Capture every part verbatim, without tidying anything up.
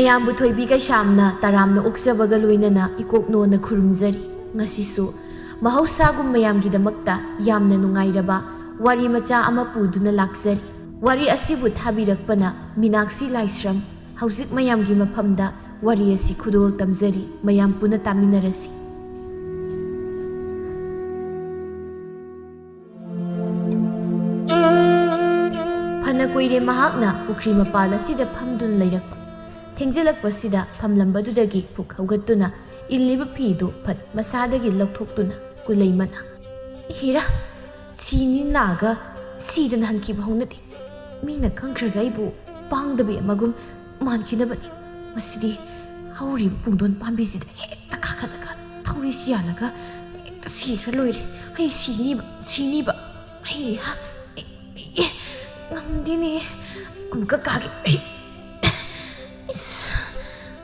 ꯃꯌꯥꯝꯕꯨ ꯊꯣꯏꯕꯤ ꯀꯩꯁꯥꯝꯅ ꯇꯔꯥꯝꯅ ꯑꯣꯛꯆꯕꯒ ꯂꯣꯏꯅꯅ ꯏꯀꯣꯛꯅꯣꯅ ꯈꯨꯔꯨꯝꯖꯔꯤ꯫ ꯉꯁꯤꯁꯨ ꯃꯍꯧꯁꯥꯒꯨꯝ ꯃꯌꯥꯝꯒꯤꯗꯃꯛꯇ ꯌꯥꯝꯅ ꯅꯨꯡꯉꯥꯏꯔꯕ ꯋꯥꯔꯤ ꯃꯆꯥ ꯑꯃ ꯄꯨꯗꯨꯅ ꯂꯥꯛꯆꯔꯤ꯫ ꯋꯥꯔꯤ ꯑꯁꯤꯕꯨ ꯊꯥꯕꯤꯔꯛꯄꯅ ꯃꯤꯅꯥꯛꯁꯤ ꯂꯥꯏꯁ꯭ꯔꯝ꯫ ꯍꯧꯖꯤꯛ ꯃꯌꯥꯝꯒꯤ ꯃꯐꯝꯗ ꯋꯥꯔꯤ ꯑꯁꯤ ꯈꯨꯗꯣꯜ ꯇꯝꯖꯔꯤ꯫ ꯃꯌꯥꯝ ꯄꯨꯟꯅ ꯇꯥꯃꯤꯟꯅꯔꯁꯤ꯫ ꯐꯅ ꯀꯨꯏꯔꯦ ꯃꯍꯥꯛꯅ ꯄꯨꯈ꯭ꯔꯤ ꯃꯄꯥꯜ ꯑꯁꯤꯗ ꯐꯝꯗꯨꯅ ꯂꯩꯔꯛꯄ꯫ ꯊꯦꯡꯖꯤꯜꯂꯛꯄꯁꯤꯗ ꯐꯝꯂꯝꯕꯗꯨꯗꯒꯤ ꯐꯨꯛ ꯍꯧꯒꯠꯇꯨꯅ ꯏꯜꯂꯤꯕ ꯐꯤꯗꯨ ꯐꯠ ꯃꯁꯥꯗꯒꯤ ꯂꯧꯊꯣꯛꯇꯨꯅ ꯀꯨꯂꯩꯃꯅ, "ꯍꯤꯔꯥ, ꯁꯤꯅꯤ ꯂꯥꯛꯑꯒ ꯁꯤꯗꯅ ꯍꯟꯈꯤꯕ ꯍꯧꯅꯗꯦ꯫ ꯃꯤꯅ ꯈꯪꯈ꯭ꯔꯒ ꯑꯩꯕꯨ ꯄꯥꯡꯗꯕꯤ ꯑꯃꯒꯨꯝ ꯃꯥꯟꯈꯤꯅꯕꯅꯤ꯫ ꯃꯁꯤꯗꯤ ꯍꯧꯔꯤꯕ ꯄꯨꯡꯗꯣꯟ ꯄꯥꯝꯕꯤꯁꯤꯗ ꯍꯦꯛꯇ ꯀꯥꯈꯠꯂꯒ ꯊꯧꯔꯤꯁꯤ ꯌꯥꯜꯂꯒ ꯍꯦꯛꯇ ꯁꯤꯈ꯭ꯔ ꯂꯣꯏꯔꯦ꯫ ꯑꯩ ꯁꯤꯅꯤꯕ, ꯁꯤꯅꯤꯕ꯫ ꯑꯩ ꯍꯥ, ꯑꯦ, ꯑꯦ, ꯑꯦ, ꯉꯝꯗꯦꯅꯦ꯫ ꯑꯁ, ꯑꯃꯨꯛꯀ ꯀꯥꯒꯦ꯫ ꯑꯩ, ꯏꯁ,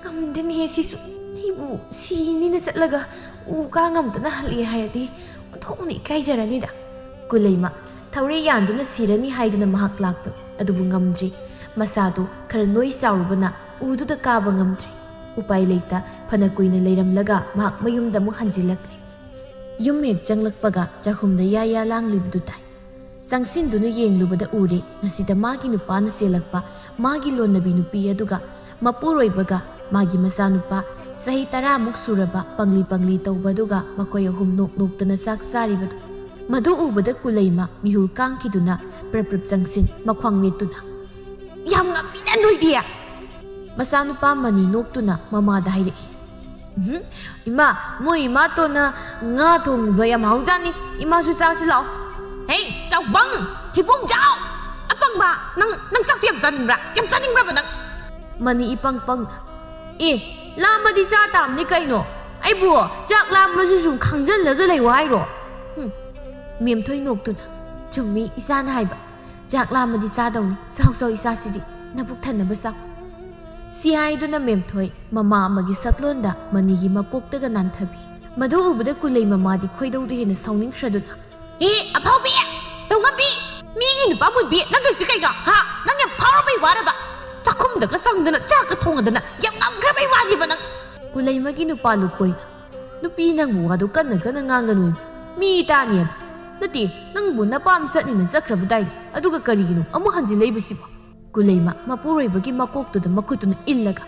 ꯉꯝꯗꯦꯅꯦ ꯁꯤꯁꯨ꯫ ꯑꯩꯕꯨ ꯁꯤꯅꯤꯅ ꯆꯠꯂꯒ ꯎ ꯀꯥ ꯉꯝꯗꯅ ꯍꯜꯂꯛꯑꯦ ꯍꯥꯏꯔꯗꯤ ꯑꯣꯟꯊꯣꯛꯅ ꯏꯀꯥꯏꯖꯔꯅꯤꯗ꯫ ꯀꯨꯂꯩꯃ ꯊꯧꯔꯤ ꯌꯥꯟꯗꯨꯅ ꯁꯤꯔꯅꯤ ꯍꯥꯏꯗꯨꯅ ꯃꯍꯥꯛ ꯂꯥꯛꯄꯅꯤ, ꯑꯗꯨꯕꯨ ꯉꯝꯗ꯭ꯔꯤ꯫ ꯃꯁꯥꯗꯨ ꯈꯔ ꯅꯣꯏ ꯆꯥꯎꯔꯨꯕꯅ ꯎꯗꯨꯗ ꯀꯥꯕ ꯉꯝꯗ꯭ꯔꯤ꯫ ꯎꯄꯥꯏ ꯂꯩꯇ ꯐꯅ ꯀꯨꯏꯅ ꯂꯩꯔꯝꯂꯒ ꯃꯍꯥꯛ ꯃꯌꯨꯝꯗ ꯑꯃꯨꯛ ꯍꯟꯖꯤꯜꯂꯛꯂꯦ꯫ ꯌꯨꯝ ꯍꯦꯛ ꯆꯪꯂꯛꯄꯒ ꯆꯥꯛꯈꯨꯝꯗ ꯌꯥ ꯌꯥ ꯂꯥꯡꯂꯤꯕꯗꯨ ꯇꯥꯏ꯫ ꯆꯪꯁꯤꯟꯗꯨꯅ ꯌꯦꯡꯂꯨꯕꯗ ꯎꯔꯦ, ꯃꯁꯤꯗ ꯃꯥꯒꯤ ꯅꯨꯄꯥꯅ ꯆꯦꯜꯂꯛꯄ, ꯃꯥꯒꯤ ꯂꯣꯟꯅꯕꯤ ꯅꯨꯄꯤ ꯑꯗꯨꯒ ꯃꯄꯨꯔꯣꯏꯕꯒ ꯃꯥꯒꯤ ꯃꯆꯥꯅꯨꯄꯥ ꯆꯍꯤ ꯇꯔꯥꯃꯨꯛ ꯁꯨꯔꯕ ꯄꯪꯂꯤ ꯄꯪꯂꯤ ꯇꯧꯕ ꯑꯗꯨꯒ ꯃꯈꯣꯏ ꯑꯍꯨꯝ ꯅꯣꯛ ꯅꯣꯛꯇꯅ ꯆꯥꯛ ꯆꯥꯔꯤꯕꯗꯨ꯫ ꯃꯗꯨ ꯎꯕꯗ ꯀꯨꯂꯩꯃ ꯃꯤꯍꯨꯜ ꯀꯥꯡꯈꯤꯗꯨꯅ ꯄ꯭ꯔꯞ ꯄ꯭ꯔꯞ ꯆꯪꯁꯤꯟ ꯃꯈ꯭ꯋꯥꯡ ꯃꯦꯠꯇꯨꯅ, "ꯌꯥꯝ ꯉꯝꯃꯤꯅ ꯅꯣꯏꯗꯤ!" ꯃꯆꯥꯅꯨꯄꯥ ꯃꯅꯤ ꯅꯣꯛꯇꯨꯅ ꯃꯃꯥꯗ ꯍꯥꯏꯔꯛꯏ꯫ "ꯎꯝꯍꯨꯝ, ꯏꯃꯥ, ꯃꯣꯏ ꯏꯃꯥꯇꯣꯟꯅ ꯉꯥ ꯊꯣꯡꯕ ꯌꯥꯝ ꯍꯥꯎꯖꯥꯠꯅꯤ꯫ ꯏꯃꯥꯁꯨ ꯆꯥꯁꯤ ꯂꯥꯛꯑꯣ꯫" "ꯍꯦ, ꯆꯥꯎꯕꯪ! ꯊꯤꯕꯣꯡ ꯆꯥꯎ! ꯑꯄꯪꯕ! ꯅꯪ, ꯅꯪ ꯆꯥꯛꯇꯤ ꯌꯥꯝ ꯆꯥꯅꯤꯡꯕ꯭ꯔꯥ? ꯌꯥꯝ ꯆꯥꯅꯤꯡꯕ꯭ꯔꯕ ꯅꯪ?" ꯃꯅꯤ ꯏꯄꯪ ꯄꯪꯅ, "ꯑꯦ, ꯂꯥꯝꯃꯗꯤ ꯆꯥ ꯇꯥꯕꯅꯤ ꯀꯩꯅꯣ꯫ ꯑꯩꯕꯨ ꯆꯥꯛ ꯂꯥꯝꯃꯁꯨ ꯁꯨꯝ ꯈꯥꯡꯖꯜꯂꯒ ꯂꯩꯌꯣ ꯍꯥꯏꯔꯣ?" ꯍꯨꯝ꯫ ꯃꯦꯝꯊꯣꯏ ꯅꯣꯛꯇꯨꯅ, "ꯆꯨꯝꯃꯤ ꯏꯆꯥꯅ ꯍꯥꯏꯕ꯫ ꯆꯥꯛ ꯂꯥꯝꯃꯗꯤ ꯆꯥꯗꯧꯅꯤ꯫ ꯆꯥꯎ ꯆꯥꯎ ꯏꯆꯥꯁꯤꯗꯤ꯫ ꯅꯕꯨꯛ ꯊꯟꯅꯕ ꯆꯥꯎ꯫" ꯁꯤ ꯍꯥꯏꯗꯨꯅ ꯃꯦꯝꯊꯣꯏ ꯃꯃꯥ ꯑꯃꯒꯤ ꯁꯛꯂꯣꯟꯗ ꯃꯅꯤꯒꯤ ꯃꯀꯣꯛꯇꯒ ꯅꯥꯟꯊꯕꯤ꯫ ꯃꯗꯨ ꯎꯕꯗ ꯀꯨꯂꯩ ꯃꯃꯥꯗꯤ ꯈꯣꯏꯗꯧꯗꯨ ꯍꯦꯟꯅ ꯁꯥꯎꯅꯤꯡꯈ꯭ꯔꯗꯨꯅ, "ꯑꯦ, ꯑꯐꯥꯎꯕꯤ! ꯇꯧꯉꯝꯕꯤ! ꯃꯤꯒꯤ ꯅꯨꯄꯥ ꯃꯨꯟꯕꯤ! ꯅꯪ ꯇꯧꯏꯁꯤ ꯀꯩꯅꯣ? ꯍꯥ? ꯅꯪ ꯌꯥꯝ ꯐꯥꯎꯔꯕꯩ ꯋꯥꯔꯕ?" ꯆꯥꯛꯈꯨꯝꯗꯒ ꯆꯪꯗꯅ ꯆꯥꯛꯀ ꯊꯣꯡꯉꯗꯅ ꯌꯥꯝ ꯉꯝꯈ꯭ꯔꯕꯩ ꯋꯥꯅꯦꯕ ꯅꯪ꯫ ꯀꯨꯂꯩꯃꯒꯤ ꯅꯨꯄꯥ ꯂꯨꯈꯣꯏ, ꯅꯨꯄꯤ ꯅꯪꯕꯨ ꯋꯥꯗꯨ ꯀꯟꯅ ꯀꯟꯅ ꯉꯥꯡꯒꯅꯨ꯫ ꯃꯤ ꯇꯥꯅꯦꯕ꯫ ꯅꯠꯇꯦ, ꯅꯪꯕꯨ ꯅꯄꯥꯝ ꯆꯠꯅꯤꯅ ꯆꯠꯈ꯭ꯔꯕꯗꯥꯏꯅꯦ꯫ ꯑꯗꯨꯒ ꯀꯔꯤꯒꯤꯅꯣ ꯑꯃꯨꯛ ꯍꯟꯖꯤꯜꯂꯛꯏꯕꯁꯤꯕꯣ? ꯀꯨꯂꯩꯃ ꯃꯄꯨꯔꯣꯏꯕꯒꯤ ꯃꯀꯣꯛꯇꯨꯗ ꯃꯈꯨꯠꯇꯨꯅ ꯏꯜꯂꯒ,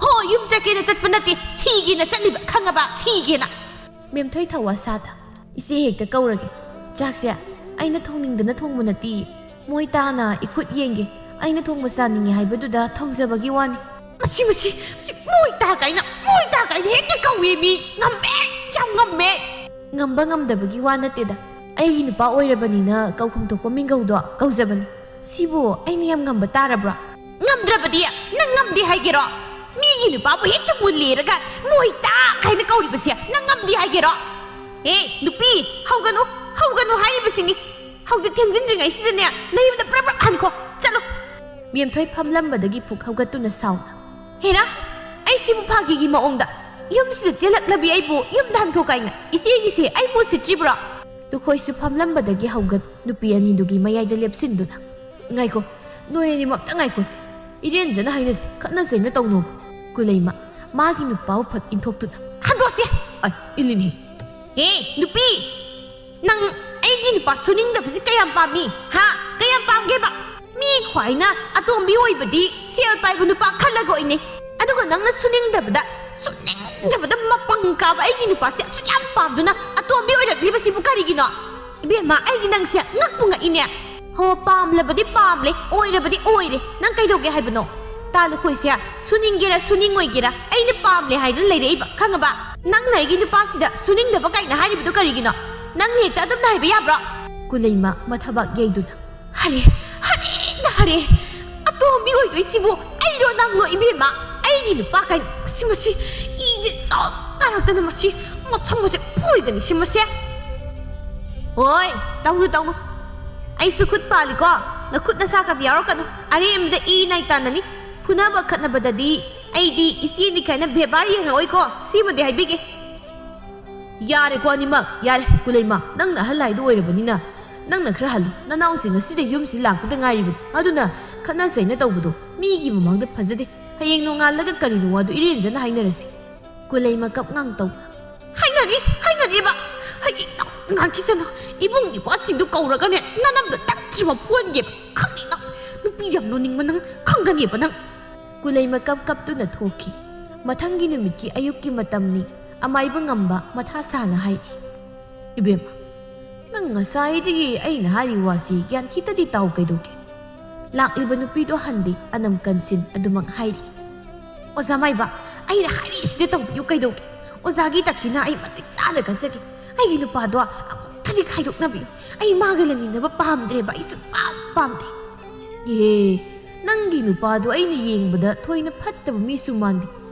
"ꯍꯣ, ꯌꯨꯝ ꯆꯠꯀꯦꯅ ꯆꯠꯄ ꯅꯠꯇꯦ, ꯁꯤꯒꯦꯅ ꯆꯠꯂꯤꯕ, ꯈꯪꯉꯕ? ꯁꯤꯒꯦꯅ!" ꯃꯦꯝꯊꯣꯏ ꯊꯋꯥ ꯁꯥꯗ, "ꯏꯆꯦ ꯍꯦꯛꯇ ꯀꯧꯔꯒꯦ꯫ ꯆꯥꯛꯁꯦ ꯑꯩꯅ ꯊꯣꯡꯅꯤꯡꯗꯅ ꯊꯣꯡꯕ ꯅꯠꯇꯦ꯫ ꯃꯣꯏ ꯇꯥꯅ ꯏꯈꯨꯠ ꯌꯦꯡꯒꯦ, ꯑꯩꯅ ꯊꯣꯡꯕ ꯆꯥꯅꯤꯡꯉꯦ ꯍꯥꯏꯕꯗꯨꯗ ꯊꯣꯡꯖꯕꯒꯤ ꯋꯥꯅꯤ꯫" ꯃꯁꯤ, ꯃꯁꯤ, ꯃꯁꯤ ꯃꯣꯏ ꯇꯥ ꯀꯥꯏꯅ, ꯃꯣꯏ ꯇꯥ ꯀꯥꯏꯅ ꯍꯦꯛꯇ ꯀꯧꯋꯦ ꯃꯤ꯫ ꯉꯝꯃꯦ, ꯌꯥꯝ ꯉꯝꯃꯦ꯫ ꯉꯝꯕ ꯉꯝꯗꯕꯒꯤ ꯋꯥ ꯅꯠꯇꯦꯗ꯫ ꯑꯩꯒꯤ ꯅꯨꯄꯥ ꯑꯣꯏꯔꯕꯅꯤꯅ ꯀꯧꯐꯝ ꯊꯣꯛꯄ ꯃꯤꯡꯒꯧꯗꯣ ꯀꯧꯖꯕꯅꯤ꯫ ꯁꯤꯕꯨ ꯑꯩꯅ ꯌꯥꯝ ꯉꯝꯕ ꯇꯥꯔꯕ꯭ꯔꯣ? ꯉꯝꯗ꯭ꯔꯕꯗꯤ ꯅꯪ ꯉꯝꯗꯦ ꯍꯥꯏꯒꯦꯔꯣ? ꯃꯤꯒꯤ ꯅꯨꯄꯥꯕꯨ ꯍꯦꯛꯇ ꯃꯨꯜꯂꯦꯔꯒ ꯃꯣꯏ ꯇꯥ ꯀꯥꯏꯅ ꯀꯧꯔꯤꯕꯁꯦ ꯅꯪ ꯉꯝꯗꯦ ꯍꯥꯏꯒꯦꯔꯣ? ꯍꯦ, ꯅꯨꯄꯤ, ꯍꯧꯒꯅꯨ, ꯍꯧꯒꯅꯨ ꯍꯥꯏꯔꯤꯕꯁꯤꯅꯤ꯫ ꯍꯧꯖꯤꯛ ꯊꯦꯡꯖꯤꯟꯗ꯭ꯔꯤꯉꯩꯁꯤꯗꯅꯦ ꯅꯌꯨꯝꯗ ꯄ꯭ꯔꯞ ꯄ꯭ꯔꯞ ꯍꯟꯈꯣ, ꯆꯠꯂꯣ꯫ ꯃꯦꯝꯊꯣꯏ ꯐꯝꯂꯝꯕꯗꯒꯤ ꯐꯨꯛ ꯍꯧꯒꯠꯇꯨꯅ ꯁꯥꯎꯅ, "ꯍꯦꯔꯥ, ꯑꯩ ꯁꯤꯕꯨ ꯐꯥꯒꯤꯒꯤ ꯃꯑꯣꯡꯗ ꯌꯨꯝꯁꯤꯗ ꯆꯦꯜꯂꯛꯂꯕꯤ ꯑꯩꯕꯨ ꯌꯨꯝꯗ ꯍꯟꯈꯣ ꯀꯥꯏꯅ ꯏꯆꯦꯒꯤꯁꯦ ꯑꯩꯕꯨ ꯎꯁꯤꯠꯇ꯭ꯔꯤꯕ꯭ꯔꯣ?" ꯂꯨꯈꯣꯏꯁꯨ ꯐꯝꯂꯝꯕꯗꯒꯤ ꯍꯧꯒꯠ ꯅꯨꯄꯤ ꯑꯅꯤꯗꯨꯒꯤ ꯃꯌꯥꯏꯗ ꯂꯦꯞꯁꯤꯟꯗꯨꯅ, "ꯉꯥꯏꯈꯣ, ꯅꯣꯏ ꯑꯅꯤꯃꯛꯇ ꯉꯥꯏꯈꯣꯁꯦ꯫ ꯏꯔꯦꯟꯖꯅ ꯍꯥꯏꯅꯁꯤ, ꯈꯠꯅ ꯆꯩꯅ ꯇꯧꯅꯣ꯫" ꯀꯨꯂꯩꯃ ꯃꯥꯒꯤ ꯅꯨꯄꯥꯕꯨ ꯐꯠ ꯏꯟꯊꯣꯛꯇꯨꯅ, "ꯍꯟꯗꯣꯛꯁꯦ!" ꯑꯩ ꯏꯜꯂꯤꯅꯤ꯫ "ꯍꯦ, ꯅꯨꯄꯤ! ꯅꯪ ꯑꯩꯒꯤ ꯅꯨꯄꯥ ꯁꯨꯅꯤꯡꯗꯕꯁꯤ ꯀꯌꯥꯝ ꯄꯥꯝꯃꯤ? ꯍꯥ? ꯀꯌꯥꯝ ꯄꯥꯝꯒꯦꯕ? ꯃꯤ ꯈ꯭ꯋꯥꯏꯅ ꯑꯇꯣꯝꯕꯤ ꯑꯣꯏꯕꯗꯤ ꯁꯦꯜ ꯄꯥꯏꯕ ꯅꯨꯄꯥ ꯈꯜꯂꯒ ꯑꯣꯏꯅꯩ꯫ ꯑꯗꯨꯒ ꯅꯪꯅ ꯁꯨꯅꯤꯡꯗꯕꯗ, ꯁꯨꯅꯤꯡꯗꯕꯗ ꯃꯄꯪ ꯀꯥꯕ ꯑꯩꯒꯤ ꯅꯨꯄꯥꯁꯦ ꯑꯁꯨꯛ ꯌꯥꯝ ꯄꯥꯝꯗꯨꯅ ꯑꯇꯣꯝꯕꯤ ꯑꯣꯏꯔꯛꯂꯤꯕꯁꯤꯕꯨ ꯀꯔꯤꯒꯤꯅꯣ? ꯏꯕꯦꯝꯃ, ꯑꯩꯒꯤ ꯅꯪꯁꯦ ꯉꯛꯄꯨ ꯉꯛꯏꯅꯦ꯫ ꯍꯣ, ꯄꯥꯝꯂꯕꯗꯤ ꯄꯥꯝꯂꯦ, ꯑꯣꯏꯔꯕꯗꯤ ꯑꯣꯏꯔꯦ꯫ ꯅꯪ ꯀꯩꯗꯧꯒꯦ ꯍꯥꯏꯕꯅꯣ?" ꯇꯥ ꯂꯨꯈꯣꯏꯁꯦ, ꯁꯨꯅꯤꯡꯒꯦꯔꯥ ꯁꯨꯅꯤꯡꯉꯣꯏꯒꯦꯔꯥ ꯑꯩꯅ ꯄꯥꯝꯂꯦ ꯍꯥꯏꯗꯨꯅ ꯂꯩꯔꯛꯏꯕ, ꯈꯪꯉꯕ? ꯅꯪꯅ ꯑꯩꯒꯤ ꯅꯨꯄꯥꯁꯤꯗ ꯁꯨꯅꯤꯡꯗꯕ ꯀꯥꯏꯅ ꯍꯥꯏꯔꯤꯕꯗꯨ ꯀꯔꯤꯒꯤꯅꯣ? ꯅꯪꯅ ꯍꯦꯛꯇ ꯑꯗꯨꯝꯅ ꯍꯥꯏꯕ ꯌꯥꯕ꯭ꯔꯣ? ꯀꯨꯂꯩꯃ ꯃꯊꯕꯥꯛ ꯌꯩꯗꯨꯅ, "ꯍꯔꯦ, ꯍꯔꯦꯗ ꯍꯔꯦ! ꯑꯇꯣꯝꯕꯤ ꯑꯣꯏꯗꯣꯏꯁꯤꯕꯨ ꯑꯩꯔꯣ ꯅꯪꯂꯣ ꯏꯕꯦꯝꯃ? ꯑꯩꯒꯤ ꯅꯨꯄꯥ ꯀꯥꯏꯅ ꯃꯁꯤ, ꯃꯁꯤ ꯏꯁꯦ ꯆꯥꯎ ꯇꯥꯔꯛꯇꯅ ꯃꯁꯤ ꯃꯁꯝꯒꯁꯦ ꯐꯣꯏꯒꯅꯤ ꯁꯤ ꯃꯁꯦ!" "ꯍꯣꯏ, ꯇꯧꯅꯨ, ꯇꯧꯅꯨ꯫ ꯑꯩꯁꯨ ꯈꯨꯠ ꯄꯥꯜꯂꯤꯀꯣ꯫ ꯅꯈꯨꯠ ꯅꯁꯥ ꯀꯕꯤ ꯌꯥꯎꯔꯛꯀꯅꯨ꯫ ꯑꯔꯦꯝꯕꯗ ꯏ ꯅꯥꯏ ꯇꯥꯟꯅꯅꯤ꯫ ꯐꯨꯅꯕ ꯈꯠꯅꯕꯗꯗꯤ ꯑꯩꯗꯤ ꯏꯆꯦꯅꯤ ꯀꯥꯏꯅ ꯕꯦꯕꯥꯔ ꯌꯦꯡꯉꯛꯑꯣꯏꯀꯣ꯫ ꯁꯤꯃꯗꯤ ꯍꯥꯏꯕꯤꯒꯦ꯫" "ꯌꯥꯔꯦꯀꯣ ꯑꯅꯤꯃꯛ, ꯌꯥꯔꯦ꯫ ꯀꯨꯂꯩꯃ, ꯅꯪꯅ ꯑꯍꯜ ꯍꯥꯏꯗꯣ ꯑꯣꯏꯔꯕꯅꯤꯅ ꯅꯪꯅ ꯈꯔ ꯍꯜꯂꯨ꯫ ꯅꯅꯥꯎꯁꯦ ꯉꯁꯤꯗ ꯌꯨꯝꯁꯤ ꯂꯥꯛꯄꯗ ꯉꯥꯏꯔꯤꯕꯅꯤ꯫ ꯑꯗꯨꯅ ꯈꯠꯅ ꯆꯩꯅ ꯇꯧꯕꯗꯣ ꯃꯤꯒꯤ ꯃꯃꯥꯡꯗ ꯐꯖꯗꯦ꯫ ꯍꯌꯦꯡ ꯅꯣꯡꯉꯥꯜꯂꯒ ꯀꯔꯤꯅꯣ ꯋꯥꯗꯣ ꯏꯔꯦꯟꯖꯅ ꯍꯥꯏꯅꯔꯁꯤ꯫ ꯀꯨꯂꯩꯃꯀꯞ ꯉꯥꯡꯇꯧ꯫ ꯍꯥꯏꯅꯅꯤ, ꯍꯥꯏꯅꯅꯤꯕ꯫ ꯍꯌꯦꯡ ꯉꯥꯡꯈꯤꯁꯅꯨ꯫ ꯏꯕꯨꯡ ꯏꯄ꯭ꯋꯥꯁꯤꯡꯗꯨ ꯀꯧꯔꯒꯅꯦ, ꯅꯅꯝꯗꯣ ꯇꯛꯇ꯭ꯔꯤꯕ ꯐꯨꯍꯟꯒꯦꯕ꯫ ꯈꯪꯅꯤ ꯅꯪ꯫ ꯅꯨꯄꯤ ꯌꯥꯝ ꯂꯣꯟꯅꯤꯡꯕ ꯅꯪ ꯈꯪꯒꯅꯦꯕ ꯅꯪ꯫ ꯀꯨꯂꯩꯃꯀꯞ ꯀꯞꯇꯨꯅ ꯊꯣꯛꯈꯤ꯫ ꯃꯊꯪꯒꯤ ꯅꯨꯃꯤꯠꯀꯤ ꯑꯌꯨꯛꯀꯤ ꯃꯇꯝꯅꯤ꯫ ꯑꯃꯥꯏꯕ ꯉꯝꯕ ꯃꯊꯥ ꯁꯥꯅ ꯍꯥꯏꯔꯤ, "ꯏꯕꯦꯝꯃ, ꯅꯪ ꯉꯁꯥꯏꯗꯒꯤ ꯑꯩꯅ ꯍꯥꯏꯔꯤ ꯋꯥꯁꯤ ꯒ꯭ꯌꯥꯟ ꯈꯤꯇꯗꯤ ꯇꯥꯎ ꯀꯩꯗꯧꯒꯦ?" ꯂꯥꯛꯂꯤꯕ ꯅꯨꯄꯤꯗꯣ ꯍꯟꯗꯦ, ꯑꯅꯝ ꯀꯟꯁꯤꯟ ꯑꯗꯨꯃꯛ ꯍꯥꯏꯔꯤ꯫ "ꯑꯣꯖꯥ ꯃꯥꯏꯕ, ꯑꯩꯅ ꯍꯥꯏꯔꯤꯁꯤꯗ ꯇꯧꯕꯤꯌꯨ ꯀꯩꯗꯧꯒꯦ? ꯑꯣꯖꯥꯒꯤ ꯗꯈꯤꯅꯥ ꯑꯩ ꯃꯇꯤꯛ ꯆꯥꯅ ꯀꯠꯆꯒꯦ꯫ ꯑꯩꯒꯤ ꯅꯨꯄꯥꯗꯣ ꯑꯃꯨꯛꯇꯗꯤ ꯈꯥꯏꯗꯣꯛꯅꯕꯤꯌꯨ꯫ ꯑꯩ ꯃꯥꯒ ꯂꯩꯃꯤꯟꯅꯕ ꯄꯥꯝꯗ꯭ꯔꯦꯕ, ꯑꯩ ꯁꯨꯡꯄꯥꯝ ꯄꯥꯝꯗꯦ꯫" "ꯑꯦ, ꯅꯪꯒꯤ ꯅꯨꯄꯥꯗꯣ ꯑꯩꯅ ꯌꯦꯡꯕꯗ ꯊꯣꯏꯅ ꯐꯠꯇꯕ ꯃꯤꯁꯨ ꯃꯥꯟꯗꯦ꯫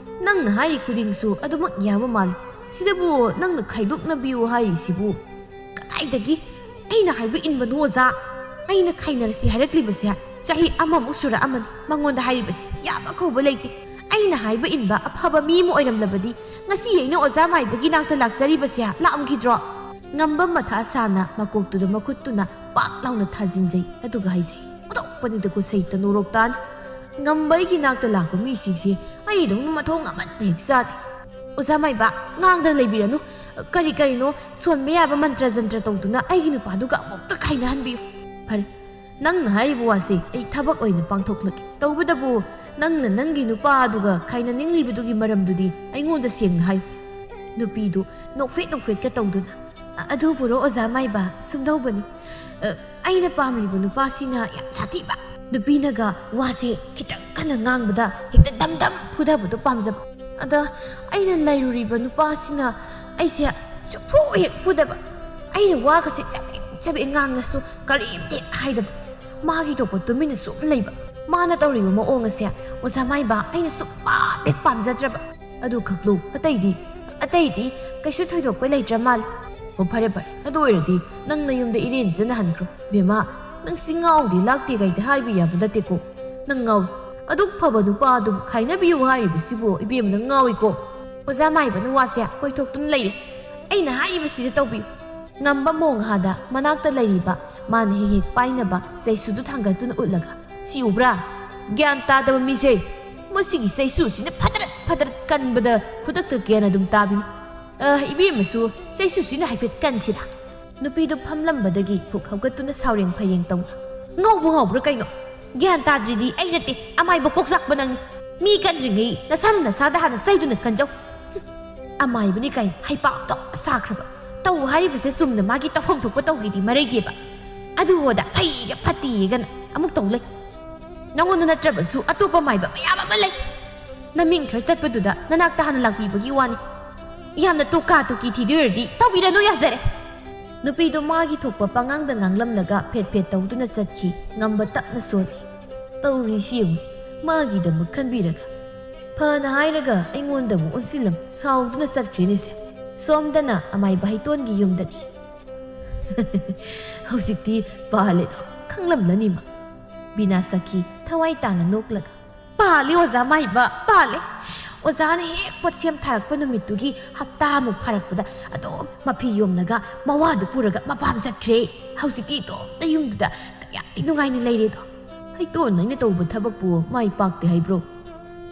ꯅꯪꯅ ꯍꯥꯏꯔꯤ ꯈꯨꯗꯤꯡꯁꯨ ꯑꯗꯨꯃꯛ ꯌꯥꯕ ꯃꯥꯜꯂꯤ꯫ ꯁꯤꯗꯕꯨ ꯅꯪꯅ ꯈꯥꯏꯗꯣꯛꯅꯕꯤꯌꯨ ꯍꯥꯏꯔꯤꯁꯤꯕꯨ ꯀꯗꯥꯏꯗꯒꯤ ꯑꯩꯅ ꯍꯥꯏꯕ ꯏꯟꯕꯅꯣ ꯑꯣꯖꯥ? ꯑꯩꯅ ꯈꯥꯏꯅꯔꯁꯤ ꯍꯥꯏꯔꯛꯂꯤꯕꯁꯦ ꯆꯍꯤ ꯑꯃꯃꯨꯛ ꯁꯨꯔꯛꯑꯃꯅꯤ꯫ ꯃꯉꯣꯟꯗ ꯍꯥꯏꯔꯤꯕꯁꯦ ꯌꯥꯕ ꯀꯧꯕ ꯂꯩꯇꯦ꯫ ꯑꯩꯅ ꯍꯥꯏꯕ ꯏꯟꯕ ꯑꯐꯕ ꯃꯤ ꯑꯃ ꯑꯣꯏꯔꯝꯂꯕꯗꯤ ꯉꯁꯤ ꯑꯩꯅ ꯑꯣꯖꯥ ꯃꯥꯏꯕꯒꯤ ꯅꯥꯛꯇ ꯂꯥꯛꯆꯔꯤꯕꯁꯦ ꯂꯥꯛꯑꯝꯈꯤꯗ꯭ꯔꯣ?" ꯉꯝꯕ ꯃꯊꯥ ꯁꯥꯅ ꯃꯀꯣꯛꯇꯨꯗ ꯃꯈꯨꯠꯇꯨꯅ ꯄꯥꯛ ꯂꯥꯎꯅ ꯊꯥꯖꯤꯟꯖꯩ, ꯑꯗꯨꯒ ꯍꯥꯏꯖꯩ, "ꯑꯣꯟꯊꯣꯛꯄꯅꯤꯗꯀꯣ ꯁꯩꯇ ꯅꯣꯔꯣꯛꯇꯥꯟ꯫ ꯉꯝꯕ ꯑꯩꯒꯤ ꯅꯥꯛꯇ ꯂꯥꯛꯄ ꯃꯤꯁꯤꯡꯁꯦ ꯑꯩꯗꯧꯅ ꯃꯊꯣꯡ ꯑꯃꯠꯇ ꯍꯦꯛ ꯆꯥꯗꯦ꯫" "ꯑꯣꯖꯥ ꯃꯥꯏꯕ, ꯉꯥꯡꯗꯅ ꯂꯩꯕꯤꯔꯅꯨ꯫ ꯀꯔꯤ ꯀꯔꯤꯅꯣ ꯁꯣꯟꯕ ꯌꯥꯕ ꯃꯟꯇ꯭ꯔ ꯖꯟꯇ꯭ꯔ ꯇꯧꯗꯨꯅ ꯑꯩꯒꯤ ꯅꯨꯄꯥꯗꯨꯒ ꯑꯃꯨꯛꯇ ꯈꯥꯏꯅꯍꯟꯕꯤꯌꯨ꯫" "ꯐꯔꯦ, ꯅꯪꯅ ꯍꯥꯏꯔꯤꯕ ꯋꯥꯁꯦ ꯑꯩ ꯊꯕꯛ ꯑꯣꯏꯅ ꯄꯥꯡꯊꯣꯛꯂꯒꯦ꯫ ꯇꯧꯕꯇꯕꯨ ꯅꯪꯅ ꯅꯪꯒꯤ ꯅꯨꯄꯥ ꯑꯗꯨꯒ ꯈꯥꯏꯅꯅꯤꯡꯂꯤꯕꯗꯨꯒꯤ ꯃꯔꯝꯗꯨꯗꯤ ꯑꯩꯉꯣꯟꯗ ꯁꯦꯡꯅ ꯍꯥꯏꯌꯨ꯫" ꯅꯨꯄꯤꯗꯨ ꯅꯣꯛꯐꯦꯠ ꯅꯣꯛꯐꯦꯠꯀ ꯇꯧꯗꯨꯅ, "ꯑ-, ꯑꯗꯨꯕꯨꯔꯣ ꯑꯣꯖꯥ ꯃꯥꯏꯕ, ꯁꯨꯝꯗꯧꯕꯅꯤ꯫ ꯑ, ꯑꯩꯅ ꯄꯥꯝꯂꯤꯕ ꯅꯨꯄꯥꯁꯤꯅ ꯌꯥꯝ ꯁꯥꯊꯤꯕ꯫ ꯅꯨꯄꯤꯅꯒ ꯋꯥꯁꯦ ꯈꯤꯇꯪ ꯀꯟꯅ ꯉꯥꯡꯕꯗ ꯍꯦꯛꯇ ꯗꯝ ꯗꯝ ꯐꯨꯗꯕꯗꯣ ꯄꯥꯝꯖꯕ꯫ ꯑꯗ ꯑꯩꯅ ꯂꯩꯔꯨꯔꯤꯕ ꯅꯨꯄꯥꯁꯤꯅ ꯑꯩꯁꯦ ꯁꯨꯛꯐꯨ ꯍꯦꯛ ꯐꯨꯗꯕ꯫ ꯑꯩꯅ ꯋꯥꯒꯁꯦ ꯆꯕꯦꯠ ꯆꯕꯦꯠ ꯉꯥꯡꯂꯁꯨ ꯀꯔꯤꯝꯇ ꯍꯦꯛ ꯍꯥꯏꯗꯕ꯫ ꯃꯥꯒꯤ ꯊꯣꯛꯄ ꯇꯨꯃꯤꯟꯅ ꯁꯨꯝ ꯂꯩꯕ꯫ ꯃꯥꯅ ꯇꯧꯔꯤꯕ ꯃꯑꯣꯡ ꯑꯁꯦ ꯑꯣꯖꯥ ꯃꯥꯏꯕ ꯑꯩꯅ ꯁꯨꯛꯄꯥꯝ ꯍꯦꯛ ꯄꯥꯝꯖꯗ꯭ꯔꯕ꯫" "ꯑꯗꯨ ꯈꯛꯂꯣ, ꯑꯇꯩꯗꯤ?" "ꯑꯇꯩꯗꯤ ꯀꯩꯁꯨ ꯊꯣꯏꯗꯣꯛꯄ ꯂꯩꯇ꯭ꯔ ꯃꯥꯜꯂꯦ꯫" "ꯑꯣ, ꯐꯔꯦ ꯐꯔꯦ, ꯑꯗꯨ ꯑꯣꯏꯔꯗꯤ ꯅꯪ ꯅꯌꯨꯝꯗ ꯏꯔꯦꯟꯖꯅ ꯍꯟꯈ꯭ꯔꯣ꯫ ꯕꯦꯝꯃ, ꯅꯪꯁꯤ ꯉꯥꯎꯗꯦ ꯂꯥꯛꯇꯦ ꯀꯥꯏꯗ ꯍꯥꯏꯕ ꯌꯥꯕ ꯅꯠꯇꯦꯀꯣ꯫ ꯅꯪ ꯉꯥꯎꯏ꯫ ꯑꯗꯨꯛ ꯐꯕ ꯅꯨꯄꯥ ꯑꯗꯨꯕꯨ ꯈꯥꯏꯅꯕꯤꯌꯨ ꯍꯥꯏꯔꯤꯕꯁꯤꯕꯨ ꯏꯕꯦꯝꯅ ꯉꯥꯎꯏꯀꯣ꯫ ꯑꯣꯖꯥ ꯃꯥꯏꯕꯅ ꯋꯥꯁꯦ ꯀꯣꯏꯊꯣꯛꯇꯨꯅ ꯂꯩꯔꯦ꯫ ꯑꯩꯅ ꯍꯥꯏꯔꯤꯕꯁꯤꯗ ꯇꯧꯕꯤꯌꯨ꯫" ꯉꯝꯕ ꯃꯣꯡꯍꯥꯗ ꯃꯅꯥꯛꯇ ꯂꯩꯔꯤꯕ ꯃꯥꯅ ꯍꯦꯛ ꯍꯦꯛ ꯄꯥꯏꯅꯕ ꯆꯩꯁꯨꯗꯨ ꯊꯥꯡꯒꯠꯇꯨꯅ ꯎꯠꯂꯒ, ꯁꯤ ꯎꯕ꯭ꯔꯥ? ꯒ꯭ꯌꯥꯟ ꯇꯥꯗꯕ ꯃꯤꯁꯦ꯫ ꯃꯁꯤꯒꯤ ꯆꯩꯁꯨꯁꯤꯅ ꯐꯗꯔꯠ ꯐꯗꯔꯠ ꯀꯟꯕꯗ ꯈꯨꯗꯛꯇ ꯒ꯭ꯌꯥꯟ ꯑꯗꯨꯝ ꯇꯥꯕꯤꯅꯤ꯫ ꯑ, ꯏꯕꯦꯝꯃꯁꯨ ꯆꯩꯁꯨꯁꯤꯅ ꯍꯥꯏꯐꯦꯠ ꯀꯟꯁꯤꯗ꯫ ꯅꯨꯄꯤꯗꯨ ꯐꯝꯂꯝꯕꯗꯒꯤ ꯐꯨꯛ ꯍꯧꯒꯠꯇꯨꯅ ꯁꯥꯎꯔꯦꯡ ꯐꯩꯔꯦꯡ ꯇꯧ꯫ ꯉꯥꯎꯕ ꯉꯥꯎꯕ꯭ꯔꯥ ꯀꯩꯅꯣ? ꯒ꯭ꯌꯥꯟ ꯇꯥꯗ꯭ꯔꯤꯗꯤ ꯑꯩ ꯅꯠꯇꯦ, ꯑꯃꯥꯏꯕ ꯀꯣꯛ ꯆꯥꯛꯄ ꯅꯪꯅꯤ꯫ ꯃꯤ ꯀꯟꯗ꯭ꯔꯤꯉꯩ ꯅꯁꯥꯅ ꯅꯁꯥꯗ ꯍꯥꯟꯅ ꯆꯩꯗꯨꯅ ꯀꯟꯖꯧ꯫ ꯍꯨꯝ, ꯑꯃꯥꯏꯕꯅꯤ ꯀꯥꯏꯅ ꯍꯩꯄꯥ ꯑꯣꯟꯊꯣꯛ ꯁꯥꯈ꯭ꯔꯕ꯫ ꯇꯧ ꯍꯥꯏꯔꯤꯕꯁꯦ ꯆꯨꯝꯅ ꯃꯥꯒꯤ ꯇꯧꯐꯝ ꯊꯣꯛꯄ ꯇꯧꯒꯦꯗꯤ ꯃꯔꯩꯒꯦꯕ꯫ ꯑꯗꯨ ꯍꯣꯗ ꯐꯩꯒ ꯐꯠꯇꯦꯒꯅ ꯑꯃꯨꯛ ꯇꯧ ꯂꯩ꯫ ꯅꯉꯣꯟꯗ ꯅꯠꯇ꯭ꯔꯕꯁꯨ ꯑꯇꯣꯞꯄ ꯃꯥꯏꯕ ꯃꯌꯥꯝ ꯑꯃ ꯂꯩ꯫ ꯅꯃꯤꯡ ꯈꯔ ꯆꯠꯄꯗꯨꯗ ꯅꯅꯥꯛꯇ ꯍꯥꯟꯅ ꯂꯥꯛꯄꯤꯕꯒꯤ ꯋꯥꯅꯤ꯫ ꯌꯥꯝꯅ ꯇꯣꯀꯥ ꯇꯣꯀꯤ ꯊꯤꯗꯣꯏ ꯑꯣꯏꯔꯗꯤ ꯇꯧꯕꯤꯔꯅꯨ ꯌꯥꯖꯔꯦ꯫ ꯅꯨꯄꯤꯗꯣ ꯃꯥꯒꯤ ꯊꯣꯛꯄ ꯄꯉꯥꯡꯗ ꯉꯥꯡꯂꯝꯂꯒ ꯐꯦꯠ ꯐꯦꯠ ꯇꯧꯗꯨꯅ ꯆꯠꯈꯤ꯫ ꯉꯝꯕ ꯇꯞꯅ ꯁꯣꯜꯂꯤ꯫ ꯇꯧꯔꯤꯁꯤ ꯌꯦꯡꯉꯨ, ꯃꯥꯒꯤꯗꯃꯛ ꯈꯟꯕꯤꯔꯒ꯫ ꯐꯅ ꯍꯥꯏꯔꯒ ꯑꯩꯉꯣꯟꯗꯕꯨ ꯑꯣꯟꯁꯤꯜꯂꯝ ꯁꯥꯎꯗꯨꯅ ꯆꯠꯈ꯭ꯔꯦꯅꯦꯁꯦ꯫ ꯁꯣꯝꯗꯅ ꯑꯃꯥꯏꯕ ꯍꯩꯇꯣꯟꯒꯤ ꯌꯨꯝꯗꯅꯤ꯫ ꯍꯧꯖꯤꯛꯇꯤ ꯄꯥꯜꯂꯦꯗꯣ ꯈꯪꯂꯝꯂꯅꯤꯃ꯫ ꯕꯤꯅꯥ ꯁꯈꯤ ꯊꯋꯥꯏ ꯇꯥꯅ ꯅꯣꯛꯂꯒ꯫ ꯄꯥꯜꯂꯦ ꯑꯣꯖꯥ ꯃꯥꯏꯕ, ꯄꯥꯜꯂꯦ꯫ ꯑꯣꯖꯥꯅ ꯍꯦꯛ ꯄꯣꯠꯁꯦꯝ ꯊꯥꯔꯛꯄ ꯅꯨꯃꯤꯠꯇꯨꯒꯤ ꯍꯞꯇꯥꯃꯨꯛ ꯐꯥꯔꯛꯄꯗ ꯑꯗꯨꯝ ꯃꯐꯤ ꯌꯣꯝꯂꯒ ꯃꯋꯥꯗꯨ ꯄꯨꯔꯒ ꯃꯄꯥꯝ ꯆꯠꯈ꯭ꯔꯦ꯫ ꯍꯧꯖꯤꯛꯇꯤ ꯏꯇꯣꯝꯇ ꯌꯨꯝꯗꯨꯗ ꯀꯌꯥꯗꯤ ꯅꯨꯡꯉꯥꯏꯅ ꯂꯩꯔꯦꯗꯣ꯫ ꯍꯩꯇꯣꯟ ꯑꯩꯅ ꯇꯧꯕ ꯊꯕꯛꯄꯨ ꯃꯥꯏ ꯄꯥꯛꯇꯦ ꯍꯥꯏꯕ꯭ꯔꯣ?